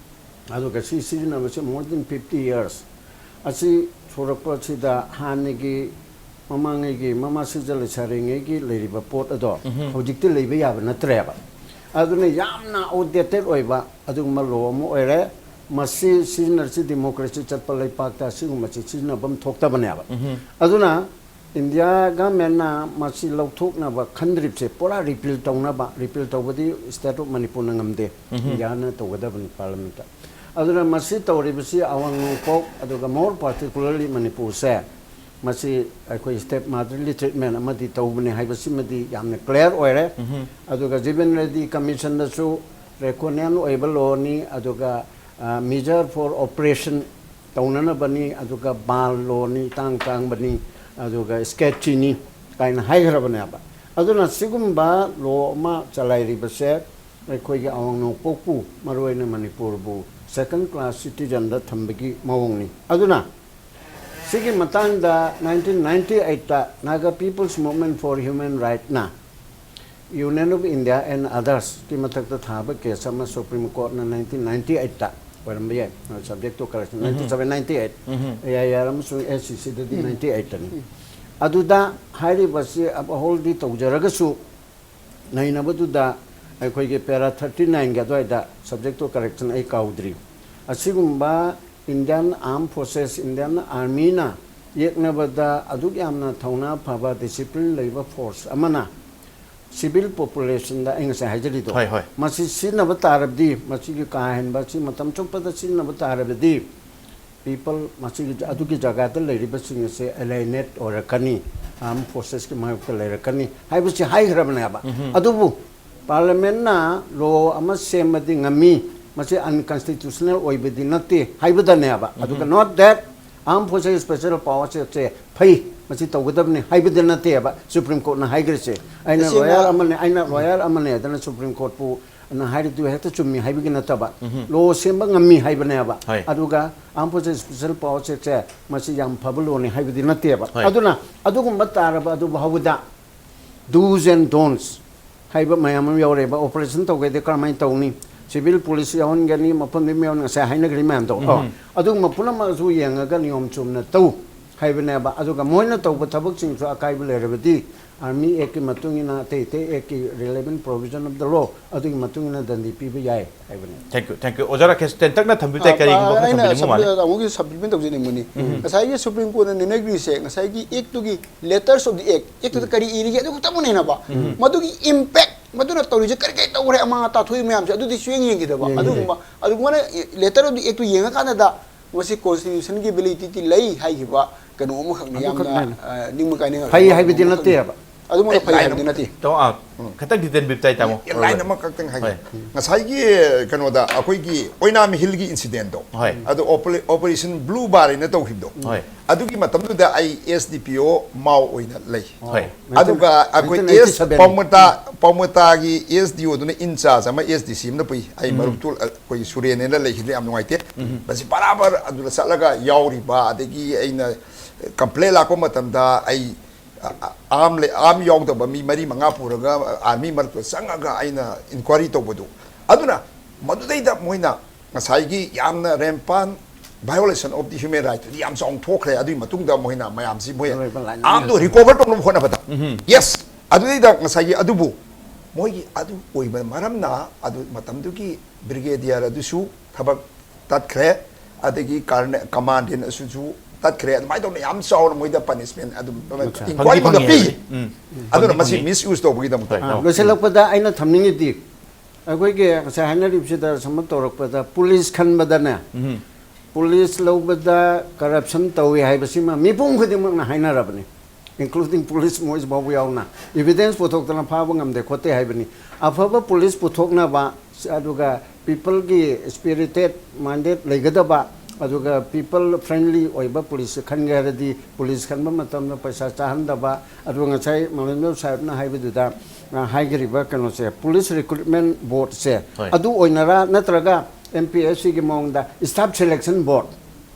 ꯑꯗꯨꯒ ꯁꯤ ꯁꯤꯖꯤꯟꯅꯕꯁꯤ more than fifty years ꯑꯁꯤ ꯁꯨꯔꯛꯄꯁꯤꯗ ꯍꯥꯟꯅꯒꯤ ꯃꯃꯥꯡꯉꯩꯒꯤ ꯃꯃꯥ ꯁꯤꯖ ꯂꯩꯁꯥꯔꯤꯉꯩꯒꯤ ꯂꯩꯔꯤꯕ ꯄꯣꯠ ꯑꯗꯣ ꯍꯧꯖꯤꯛꯇꯤ ꯂꯩꯕ ꯌꯥꯕ ꯅꯠꯇ꯭ꯔꯦꯕ꯫ ꯑꯗꯨꯅ ꯌꯥꯝꯅ outdated ꯑꯣꯏꯕ ꯑꯗꯨꯒꯨꯝꯕ ꯂꯣ ꯑꯃ ꯑꯣꯏꯔꯦ꯫ ꯃꯁꯤ ꯁꯤꯖꯤꯟꯅꯔꯁꯤ ꯗꯤꯃꯣꯀ꯭ꯔꯦꯁꯤ ꯆꯠꯄ ꯂꯩꯄꯥꯛꯇ ꯑꯁꯤꯒꯨꯝꯕꯁꯤ ꯁꯤꯖꯤꯟꯅꯐꯝ ꯊꯣꯛꯇꯕꯅꯦꯕ꯫ ꯑꯗꯨꯅ ꯏꯟꯗꯤꯌꯥ ꯒꯃꯦꯟꯅ ꯃꯁꯤ ꯂꯧꯊꯣꯛꯅꯕ ꯈꯟꯗ꯭ꯔꯤꯕꯁꯦ ꯄꯨꯔꯥ ꯔꯤꯄꯤꯜ ꯇꯧꯅꯕ, ꯔꯤꯄꯤꯜ ꯇꯧꯕꯗꯤ ꯁ꯭ꯇꯦꯠ ꯑꯣꯐ ꯃꯅꯤꯄꯨꯔꯅ ꯉꯝꯗꯦ, ꯏꯟꯗꯤꯌꯥꯅ ꯇꯧꯒꯗꯕꯅꯤ ꯄꯥꯔꯂꯤꯌꯥꯃꯦꯟꯠꯇ꯫ ꯑꯗꯨꯅ ꯃꯁꯤ ꯇꯧꯔꯤꯕꯁꯤ ꯑꯋꯥꯡ ꯅꯣꯡꯄꯣꯛ ꯑꯗꯨꯒ more particularly ꯃꯅꯤꯄꯨꯔꯁꯦ ꯃꯁꯤ ꯑꯩꯈꯣꯏ stepmotherly treatment ꯑꯃꯗꯤ ꯇꯧꯕꯅꯤ ꯍꯥꯏꯕꯁꯤꯃꯗꯤ ꯌꯥꯝꯅ clear ꯑꯣꯏꯔꯦ꯫ ꯑꯗꯨꯒ ꯖꯤꯕꯟ ꯔꯦꯗꯤ ꯀꯃꯤꯁꯟꯗꯁꯨ draconian ꯑꯣꯏꯕ ꯂꯣꯅꯤ, ꯑꯗꯨꯒ measure for oppression ꯇꯧꯅꯅꯕꯅꯤ, ꯑꯗꯨꯒ ꯕꯥꯜ ꯂꯣꯅꯤ, ꯇꯥꯡ ꯇꯥꯡꯕꯅꯤ, ꯑꯗꯨꯒ sketchyꯅꯤ ꯀꯥꯏꯅ ꯍꯥꯏꯈ꯭ꯔꯕꯅꯦꯕ꯫ ꯑꯗꯨꯅ ꯁꯤꯒꯨꯝꯕ ꯂꯣ ꯑꯃ ꯆꯂꯥꯏꯔꯤꯕꯁꯦ ꯑꯩꯈꯣꯏꯒꯤ ꯑꯋꯥꯡ ꯅꯣꯡꯄꯣꯛꯄꯨ, ꯃꯔꯨꯑꯣꯏꯅ ꯃꯅꯤꯄꯨꯔꯕꯨ second class citizenꯗ ꯊꯝꯕꯒꯤ ꯃꯑꯣꯡꯅꯤ꯫ ꯑꯗꯨꯅ ꯁꯤꯒꯤ ꯃꯇꯥꯡꯗ nineteen ninety eightꯇ Naga People's Movement for Human Rightꯅ Union of India and othersꯀꯤ ꯃꯊꯛꯇ ꯊꯥꯕ case ꯑꯃ Supreme Courtꯅ nineteen ninety eightꯇ ꯑꯣꯏꯔꯝꯕ ꯌꯥꯏ, subject to correction, ninety seven ninety eight, A I R ꯑꯃꯁꯨꯡ S C Cꯗꯗꯤ ninety eightꯇꯅꯤ꯫ ꯑꯗꯨꯗ ꯍꯥꯏꯔꯤꯕꯁꯤ upholdꯗꯤ ꯇꯧꯖꯔꯒꯁꯨ ꯅꯩꯅꯕꯗꯨꯗ ꯑꯩꯈꯣꯏꯒꯤ para thirty nineꯒꯤ ꯑꯗꯨꯋꯥꯏꯗ, subject to correction ꯑꯩ ꯀꯥꯎꯗ꯭ꯔꯤ, ꯑꯁꯤꯒꯨꯝꯕ Indian Armed Forces, Indian Armyꯅ ꯌꯦꯛꯅꯕꯗ ꯑꯗꯨꯛ ꯌꯥꯝꯅ ꯊꯧꯅꯥ ꯐꯕ discipline ꯂꯩꯕ force ꯑꯃꯅ civil populationꯗ, ꯑꯩ ꯉꯁꯥꯏ ꯍꯥꯏꯖꯔꯤꯗꯣ, ꯍꯣꯏ, ꯍꯣꯏ꯫ ꯃꯁꯤ ꯁꯤꯖꯤꯟꯅꯕ ꯇꯥꯔꯕꯗꯤ, ꯃꯁꯤꯒꯤ ꯀꯥ ꯍꯦꯟꯕ ꯑꯁꯤ ꯃꯇꯝ ꯆꯨꯞꯄꯗ ꯁꯤꯖꯤꯟꯅꯕ ꯇꯥꯔꯕꯗꯤ, people ꯃꯁꯤꯒꯤ, ꯑꯗꯨꯒꯤ ꯖꯒꯥꯗ ꯂꯩꯔꯤꯕꯁꯤꯡ ꯑꯁꯦ alienate ꯑꯣꯏꯔꯛꯀꯅꯤ, armed forcesꯀꯤ ꯃꯥꯌꯣꯛꯇ ꯂꯩꯔꯛꯀꯅꯤ ꯍꯥꯏꯕꯁꯤ ꯍꯥꯏꯈ꯭ꯔꯕꯅꯦꯕ꯫ ꯑꯗꯨꯕꯨ ꯄꯥꯔꯂꯤꯌꯥꯃꯦꯟꯠꯅ ꯂꯣ ꯑꯃ ꯁꯦꯝꯕꯗꯤ ꯉꯝꯃꯤ, ꯃꯁꯤ unconstitutional ꯑꯣꯏꯕꯗꯤ ꯅꯠꯇꯦ ꯍꯥꯏꯕꯗꯅꯦꯕ꯫ ꯑꯗꯨꯒ not that Armed Forces Special Powers Actꯁꯦ ꯐꯩ, ꯃꯁꯤ ꯇꯧꯒꯗꯕꯅꯤ ꯍꯥꯏꯕꯗꯤ ꯅꯠꯇꯦꯕ Supreme Courtꯅ ꯍꯥꯏꯈ꯭ꯔꯤꯁꯦ꯫ ꯑꯩꯅ ꯇꯁꯦꯡꯅ lawyer ꯑꯃꯅꯦ, ꯑꯩꯅ lawyer ꯑꯃꯅꯦ ꯍꯥꯏꯗꯅ Supreme Courtꯄꯨ ꯅ ꯍꯥꯏꯔꯤꯗꯨ ꯍꯦꯛꯇ ꯆꯨꯝꯃꯤ ꯍꯥꯏꯕꯒꯤ ꯅꯠꯇꯕ, ꯂꯣ ꯁꯦꯝꯕ ꯉꯝꯃꯤ ꯍꯥꯏꯕꯅꯦꯕ꯫ ꯍꯣꯏ꯫ ꯑꯗꯨꯒ Armed Forces Special Powers Actꯁꯦ ꯃꯁꯤ ꯌꯥꯝ ꯐꯕ ꯂꯣꯅꯤ ꯍꯥꯏꯕꯗꯤ ꯅꯠꯇꯦꯕ꯫ ꯍꯣꯏ꯫ ꯑꯗꯨꯅ ꯑꯗꯨꯒꯨꯝꯕ ꯇꯥꯔꯕ ꯑꯗꯨ ꯐꯥꯎꯕꯗ do's and don'ts ꯍꯥꯏꯕ ꯃꯌꯥꯝ ꯑꯃ ꯌꯥꯎꯔꯦꯕ꯫ Operation ꯇꯧꯒꯦꯗꯤ ꯀꯔꯝꯍꯥꯏꯅ ꯇꯧꯅꯤ? ꯁꯤꯚꯤꯜ ꯄꯨꯂꯤꯁ ꯌꯥꯎꯍꯟꯒꯅꯤ, ꯃꯐꯝꯗꯨꯒꯤ ꯃꯌꯣꯟ ꯉꯁꯥꯏ ꯍꯥꯏꯅꯈ꯭ꯔꯤ ꯃꯌꯥꯝꯗꯣ꯫ ꯎꯝ꯫ ꯑꯗꯨꯒꯨꯝꯕ ꯄꯨꯝꯅꯃꯛꯁꯨ ꯌꯦꯡꯉꯒ ꯅꯤꯌꯣꯝ ꯆꯨꯝꯅ ꯇꯧ ꯍꯥꯏꯕꯅꯦꯕ꯫ ꯑꯗꯨꯒ ꯃꯣꯏꯅ ꯇꯧꯕ ꯊꯕꯛꯁꯤꯡꯁꯨ ꯑꯀꯥꯏꯕ ꯂꯩꯔꯕꯗꯤ ꯑꯥꯔꯃꯤ ꯑꯦꯛꯀꯤ ꯃꯇꯨꯡ ꯏꯟꯅ, ꯑꯇꯩ ꯑꯇꯩ ꯑꯦꯛꯀꯤ, relevant provision of the law, ꯑꯗꯨꯒꯤ ꯃꯇꯨꯡ ꯏꯟꯅ ꯗꯟꯗꯤ ꯄꯤꯕ ꯌꯥꯏ ꯍꯥꯏꯕꯅꯦ꯫ Thank you, thank you. ꯑꯣꯖꯥ ꯔꯥꯀꯦꯁ, ꯇꯦꯟꯇꯛꯅ ꯊꯝꯕꯤꯕ ꯇꯥꯏ꯫ ꯀꯔꯤꯒꯨꯝꯕ ꯈꯔ ꯑꯩꯅ ꯊꯝꯕꯤꯅꯤꯡꯕ ꯃꯥꯜꯂꯦ꯫ ꯁꯕ-, ꯑꯃꯨꯛꯀꯤ supplement ꯇꯧꯖꯅꯤꯡꯕꯅꯤ꯫ ꯉꯁꯥꯏꯒꯤ ꯁꯨꯄ꯭ꯔꯤꯝ ꯀꯣꯔꯠꯅ ꯅꯦꯅꯦꯒ꯭ꯔꯤꯁꯦ ꯉꯁꯥꯏꯒꯤ ꯑꯦꯛꯇꯨꯒꯤ letters of the act, ꯑꯦꯛꯇꯨꯗ ꯀꯔꯤ ꯏꯔꯤꯒꯦ ꯑꯗꯨ ꯈꯛꯇꯪ ꯅꯩꯅꯕ꯫ ꯃꯗꯨꯒꯤ impact, ꯃꯗꯨꯅ ꯇꯧꯔꯤꯁꯦ ꯀꯔꯤ ꯀꯔꯤ ꯇꯧꯈ꯭ꯔꯦ, ꯑꯃꯥꯡ ꯑꯇꯥ ꯊꯣꯛꯏ ꯃꯌꯥꯝꯁꯦ ꯑꯗꯨꯗꯤ ꯁꯨꯌꯦꯡ ꯌꯦꯡꯈꯤꯗꯕ꯫ ꯑꯗꯨꯒꯨꯝꯕ, ꯑꯗꯨꯒꯨꯝꯕꯅ letter of the act ꯇꯨ ꯌꯦꯡꯉꯀꯥꯟꯗꯗ ꯃꯁꯤ constitution ꯒꯤ validity ꯂꯩ ꯍꯥꯏꯈꯤꯕ ꯀꯩꯅꯣ ꯑꯃꯈꯛꯅꯤ꯫ ꯌꯥꯝꯅ, ꯑ, ꯅꯤꯡꯕ ꯀꯥꯏꯅꯤꯡꯉꯥꯏ ꯐꯩ ꯑꯣꯏꯕ ꯍꯥꯏꯕꯗꯤ ꯑꯃꯈꯛꯅꯤ꯫ ꯅꯠꯇꯦꯕ꯫ ꯑꯗꯨꯃꯛꯅ ꯐꯩ ꯍꯥꯏꯕꯗꯤ ꯅꯠꯇꯦ꯫ ꯇꯥꯃꯣ, ꯑꯥ, ꯈꯤꯇꯪ detail ꯕꯤꯞ ꯇꯥꯏ, ꯇꯥꯃꯣ꯫ ꯂꯥꯏꯟ ꯑꯃꯈꯛꯇꯪ ꯍꯥꯏꯒꯦ꯫ ꯍꯣꯏ꯫ ꯉꯁꯥꯏꯒꯤ ꯀꯩꯅꯣꯗ ꯑꯩꯈꯣꯏꯒꯤ ꯑꯣꯏꯅꯥꯝ ꯍꯤꯜꯒꯤ incident ꯇꯣ, ꯍꯣꯏ꯫ ꯑꯗꯣ Operation Blue Bar ꯍꯥꯏꯅ ꯇꯧꯈꯤꯕꯗꯣ, ꯍꯣꯏ꯫ ꯑꯗꯨꯒꯤ ꯃꯇꯝꯗꯨꯗ ꯑꯩ S D P O ꯃꯥꯎ ꯑꯣꯏꯅ ꯂꯩ꯫ ꯍꯣꯏ꯫ ꯑꯗꯨꯒ ꯑꯩꯈꯣꯏ nineteen eighty S seven. ꯄꯥꯎꯃꯇꯥ, ꯄꯥꯎꯃꯇꯥꯒꯤ S D O ꯗꯨꯅ in charge ꯑꯃ S D C ꯑꯃꯅ ꯄꯨꯏ꯫ ꯑꯩ ꯃꯔꯨꯞꯇꯨ ꯑꯩꯈꯣꯏ ꯁꯨꯔꯦꯟ ꯍꯥꯏꯅ ꯂꯩꯈꯤꯗ꯭ꯔꯦ, ꯌꯥꯝ ꯅꯨꯡꯉꯥꯏꯇꯦ꯫ ꯃꯁꯤ ꯕꯔꯥꯕꯔ ꯑꯗꯨꯗ ꯆꯠꯂꯒ ꯌꯥꯎꯔꯤꯕ, ꯑꯗꯒꯤ ꯑꯩꯅ complaint ꯂꯥꯛꯄ ꯃꯇꯝꯗ ꯑꯩ ꯑꯥꯔꯝ ꯂꯩ, ꯑꯥꯔꯝ ꯌꯥꯎꯗꯕ ꯃꯤ ꯃꯔꯤ ꯃꯉꯥ ꯄꯨꯔꯒ ꯑꯥꯔꯃꯤ ꯃꯔꯛꯇ ꯆꯪꯉꯒ ꯑꯩꯅ inquiry ꯇꯧꯕꯗꯨ, ꯑꯗꯨꯅ ꯃꯗꯨꯗꯩꯗ ꯃꯣꯏꯅ ꯉꯁꯥꯏꯒꯤ ꯌꯥꯝꯅ rampant violation of the human right ꯇꯨꯗꯤ ꯌꯥꯝ ꯆꯥꯎꯅ ꯊꯣꯛꯈ꯭ꯔꯦ꯫ ꯑꯗꯨꯒꯤ ꯃꯇꯨꯡꯗ ꯃꯣꯏꯅ ꯃꯌꯥꯝꯁꯤ ꯃꯣꯏ ꯑꯔꯣꯏꯕ line ꯑꯥꯔꯝꯗꯣ ꯑꯃ recover ꯇꯧꯅꯕ ꯍꯣꯠꯅꯕꯗ, yes, ꯑꯗꯨꯗꯩꯗ ꯉꯁꯥꯏꯒꯤ ꯑꯗꯨꯕꯨ ꯃꯣꯏꯒꯤ ꯑꯗꯨ ꯑꯣꯏꯕ ꯃꯔꯝꯅ ꯑꯗꯨ ꯃꯇꯝꯗꯨꯒꯤ brigadier ꯑꯗꯨꯁꯨ ꯊꯕꯛ ꯇꯠꯈ꯭ꯔꯦ, ꯑꯗꯒꯤ commandant ꯑꯁꯤꯁꯨ ꯇꯠꯈ꯭ꯔꯦ꯫ ꯑꯗꯨꯃꯥꯏꯅ ꯇꯧꯅ ꯌꯥꯝ ꯆꯥꯎꯅ ꯃꯣꯏꯗ punishment ꯑꯗꯨꯝ inquiry ꯃꯣꯏꯗ ꯐꯪꯗꯤ ꯄꯤ꯫ ꯐꯪꯉꯦ꯫ ꯎꯝ꯫ ꯑꯗꯨꯅ ꯐꯪꯗꯤ ꯃꯁꯤ ꯐꯪꯉꯦ꯫ Misuse ꯇꯧꯕꯒꯤꯗꯃꯛꯇ꯫ ꯍꯣꯏ꯫ ꯑꯥ, ꯂꯣꯏꯁꯤꯜꯂꯛꯄꯗ ꯑꯩꯅ ꯊꯝꯅꯤꯡꯉꯤꯗꯤ, ꯑꯩꯈꯣꯏꯒꯤ ꯉꯁꯥꯏ ꯍꯥꯏꯅꯔꯤꯕꯁꯤꯗ sum up ꯇꯧꯔꯛꯄꯗ, ꯄꯨꯂꯤꯁ ꯈꯟꯕꯗꯅꯦ, ꯄꯨꯂꯤꯁ ꯂꯧꯕꯗ corruption ꯇꯧꯏ ꯍꯥꯏꯕꯁꯤꯃ ꯃꯤꯄꯨꯝ ꯈꯨꯗꯤꯡꯃꯛꯅ ꯍꯥꯏꯅꯔꯕꯅꯤ, including ꯄꯨꯂꯤꯁ ꯃꯣꯏꯁꯤ ꯐꯥꯎꯕ ꯌꯥꯎꯅ꯫ Evidence ꯄꯨꯊꯣꯛꯇꯅ ꯐꯥꯕ ꯉꯝꯗꯦ ꯈꯣꯠꯇꯦ ꯍꯥꯏꯕꯅꯤ꯫ ꯑꯐꯕ ꯄꯨꯂꯤꯁ ꯄꯨꯊꯣꯛꯅꯕ, ꯑꯗꯨꯒ people ꯒꯤ spirited minded ꯂꯩꯒꯗꯕ, ꯑꯗꯨꯒ people friendly ꯑꯣꯏꯕ ꯄꯨꯂꯤꯁ ꯈꯟꯒꯦ ꯍꯥꯏꯔꯗꯤ, ꯄꯨꯂꯤꯁ ꯈꯟꯕ ꯃꯇꯝꯗ ꯄꯩꯁꯥ ꯆꯥꯍꯟꯗꯕ, ꯑꯗꯨꯒ ꯉꯁꯥꯏ ꯃꯥꯂꯦꯝꯖꯝ ꯁꯥꯍꯦꯕꯅ ꯍꯥꯏꯕꯗꯨꯗ, ꯑ, ꯍꯥꯏꯈ꯭ꯔꯤꯕ ꯀꯩꯅꯣꯁꯦ, Police Recruitment Board ꯁꯦ, ꯍꯣꯏ꯫ ꯑꯗꯨ ꯑꯣꯏꯅꯔꯥ, ꯅꯠꯇ꯭ꯔꯒ M P S C ꯒꯤ ꯃꯑꯣꯡꯗ Staff Selection Board,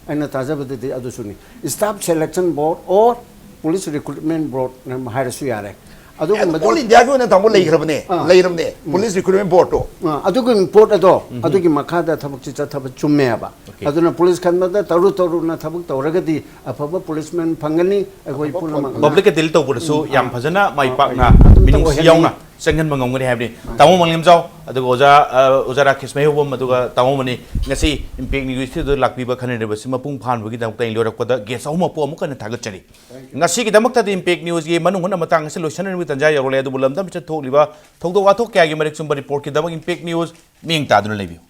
ꯑꯩꯅ ꯇꯥꯖꯕꯗꯗꯤ ꯑꯗꯨꯁꯨꯅꯤ, Staff Selection Board or Police Recruitment Board ꯍꯥꯏꯔꯁꯨ ꯌꯥꯔꯦ꯫ ꯑꯗꯨꯒꯨꯝꯕꯗꯣ ꯑꯣꯜ ꯏꯟꯗꯤꯌꯥꯒꯤ ꯑꯣꯏꯅ ꯇꯥꯃꯣ ꯂꯩꯈ꯭ꯔꯕꯅꯦ ꯑꯥ. ꯂꯩꯔꯕꯅꯦ ꯄꯨꯂꯤꯁ ꯔꯤꯀ꯭ꯔꯨꯠꯃꯦꯟ ꯕꯣꯔꯗꯇꯣ ꯑ, ꯑꯗꯨꯒꯤ ꯄꯣꯠ ꯑꯗꯣ ꯑꯗꯨꯒꯤ ꯃꯈꯥꯗ ꯊꯕꯛꯁꯤ ꯆꯠꯊꯕ ꯆꯨꯝꯃꯦꯕ꯫ Okay. ꯑꯗꯨꯅ ꯄꯨꯂꯤꯁ ꯈꯟꯕꯗ ꯇꯔꯨ ꯇꯔꯨꯅ ꯊꯕꯛ ꯇꯧꯔꯒꯗꯤ ꯑꯐꯕ ꯄꯨꯂꯤꯁꯃꯦꯟ ꯐꯪꯒꯅꯤ ꯑꯩꯈꯣꯏ ꯄꯨꯝꯅꯃꯛ꯫ ꯄꯕ꯭ꯂꯤꯛꯀ ꯗꯤꯜ ꯇꯧꯕꯗꯁꯨ ꯌꯥꯝ ꯐꯖꯅ ꯃꯥꯏ ꯄꯥꯛꯅ ꯑꯗꯨꯝ ꯃꯤꯅꯨꯡꯁꯤ ꯇꯧꯍꯟꯅꯤꯡꯉꯤ꯫ ꯌꯥꯎꯅ ꯆꯪꯍꯟꯕ ꯉꯝꯒꯅꯤ ꯍꯥꯏꯕꯅꯤ꯫ ꯇꯥꯃꯣ ꯃꯥꯂꯦꯝꯖꯥꯎ ꯑꯗꯨꯒ ꯑꯣꯖꯥ ꯑ, ꯑꯣꯖꯥ ꯔꯥꯀꯦꯁ ꯃꯩꯍꯧꯕꯝ ꯑꯗꯨꯒ ꯇꯥꯃꯣ ꯃꯅꯤ ꯉꯁꯤ ꯏꯝꯄꯦꯛ ꯅ꯭ꯌꯨꯁ ꯁ꯭ꯇꯨꯗꯤꯑꯣꯗ ꯂꯥꯛꯄꯤꯕ ꯈꯟꯅꯔꯤꯕꯁꯤ ꯃꯄꯨꯡ ꯐꯥꯍꯟꯕꯒꯤꯗꯃꯛꯇ ꯑꯩ ꯂꯣꯏꯔꯛꯄꯗ ꯒꯦꯁ ꯑꯍꯨꯝꯃꯛꯄꯨ ꯑꯃꯨꯛ ꯍꯟꯅ ꯊꯥꯒꯠꯆꯔꯤ꯫ ꯉꯁꯤꯒꯤꯗꯃꯛꯇꯗꯤ ꯏꯝꯄꯦꯛ ꯅ꯭ꯌꯨꯁꯀꯤ ꯃꯅꯨꯡ ꯍꯨꯠꯅ ꯃꯇꯥꯡ ꯑꯁꯤ ꯂꯣꯏꯁꯤꯟꯅꯕꯒꯤ ꯇꯥꯟꯖꯥ ꯌꯧꯔꯛꯂꯦ꯫ ꯑꯗꯨꯕꯨ ꯂꯝꯗꯝꯁꯤꯗ ꯊꯣꯛꯂꯤꯕ ꯊꯧꯗꯣꯛ ꯋꯥꯊꯣꯛ ꯀꯌꯥꯒꯤ ꯃꯔꯤꯛ ꯆꯨꯝꯕ ꯔꯤꯄꯣꯔꯠꯀꯤꯗꯃꯛ ꯏꯝꯄꯦꯛ ꯅ꯭ꯌꯨꯁ ꯃꯤꯠꯌꯦꯡ ꯇꯥꯗꯨꯅ ꯂꯩꯕꯤꯌꯨ꯫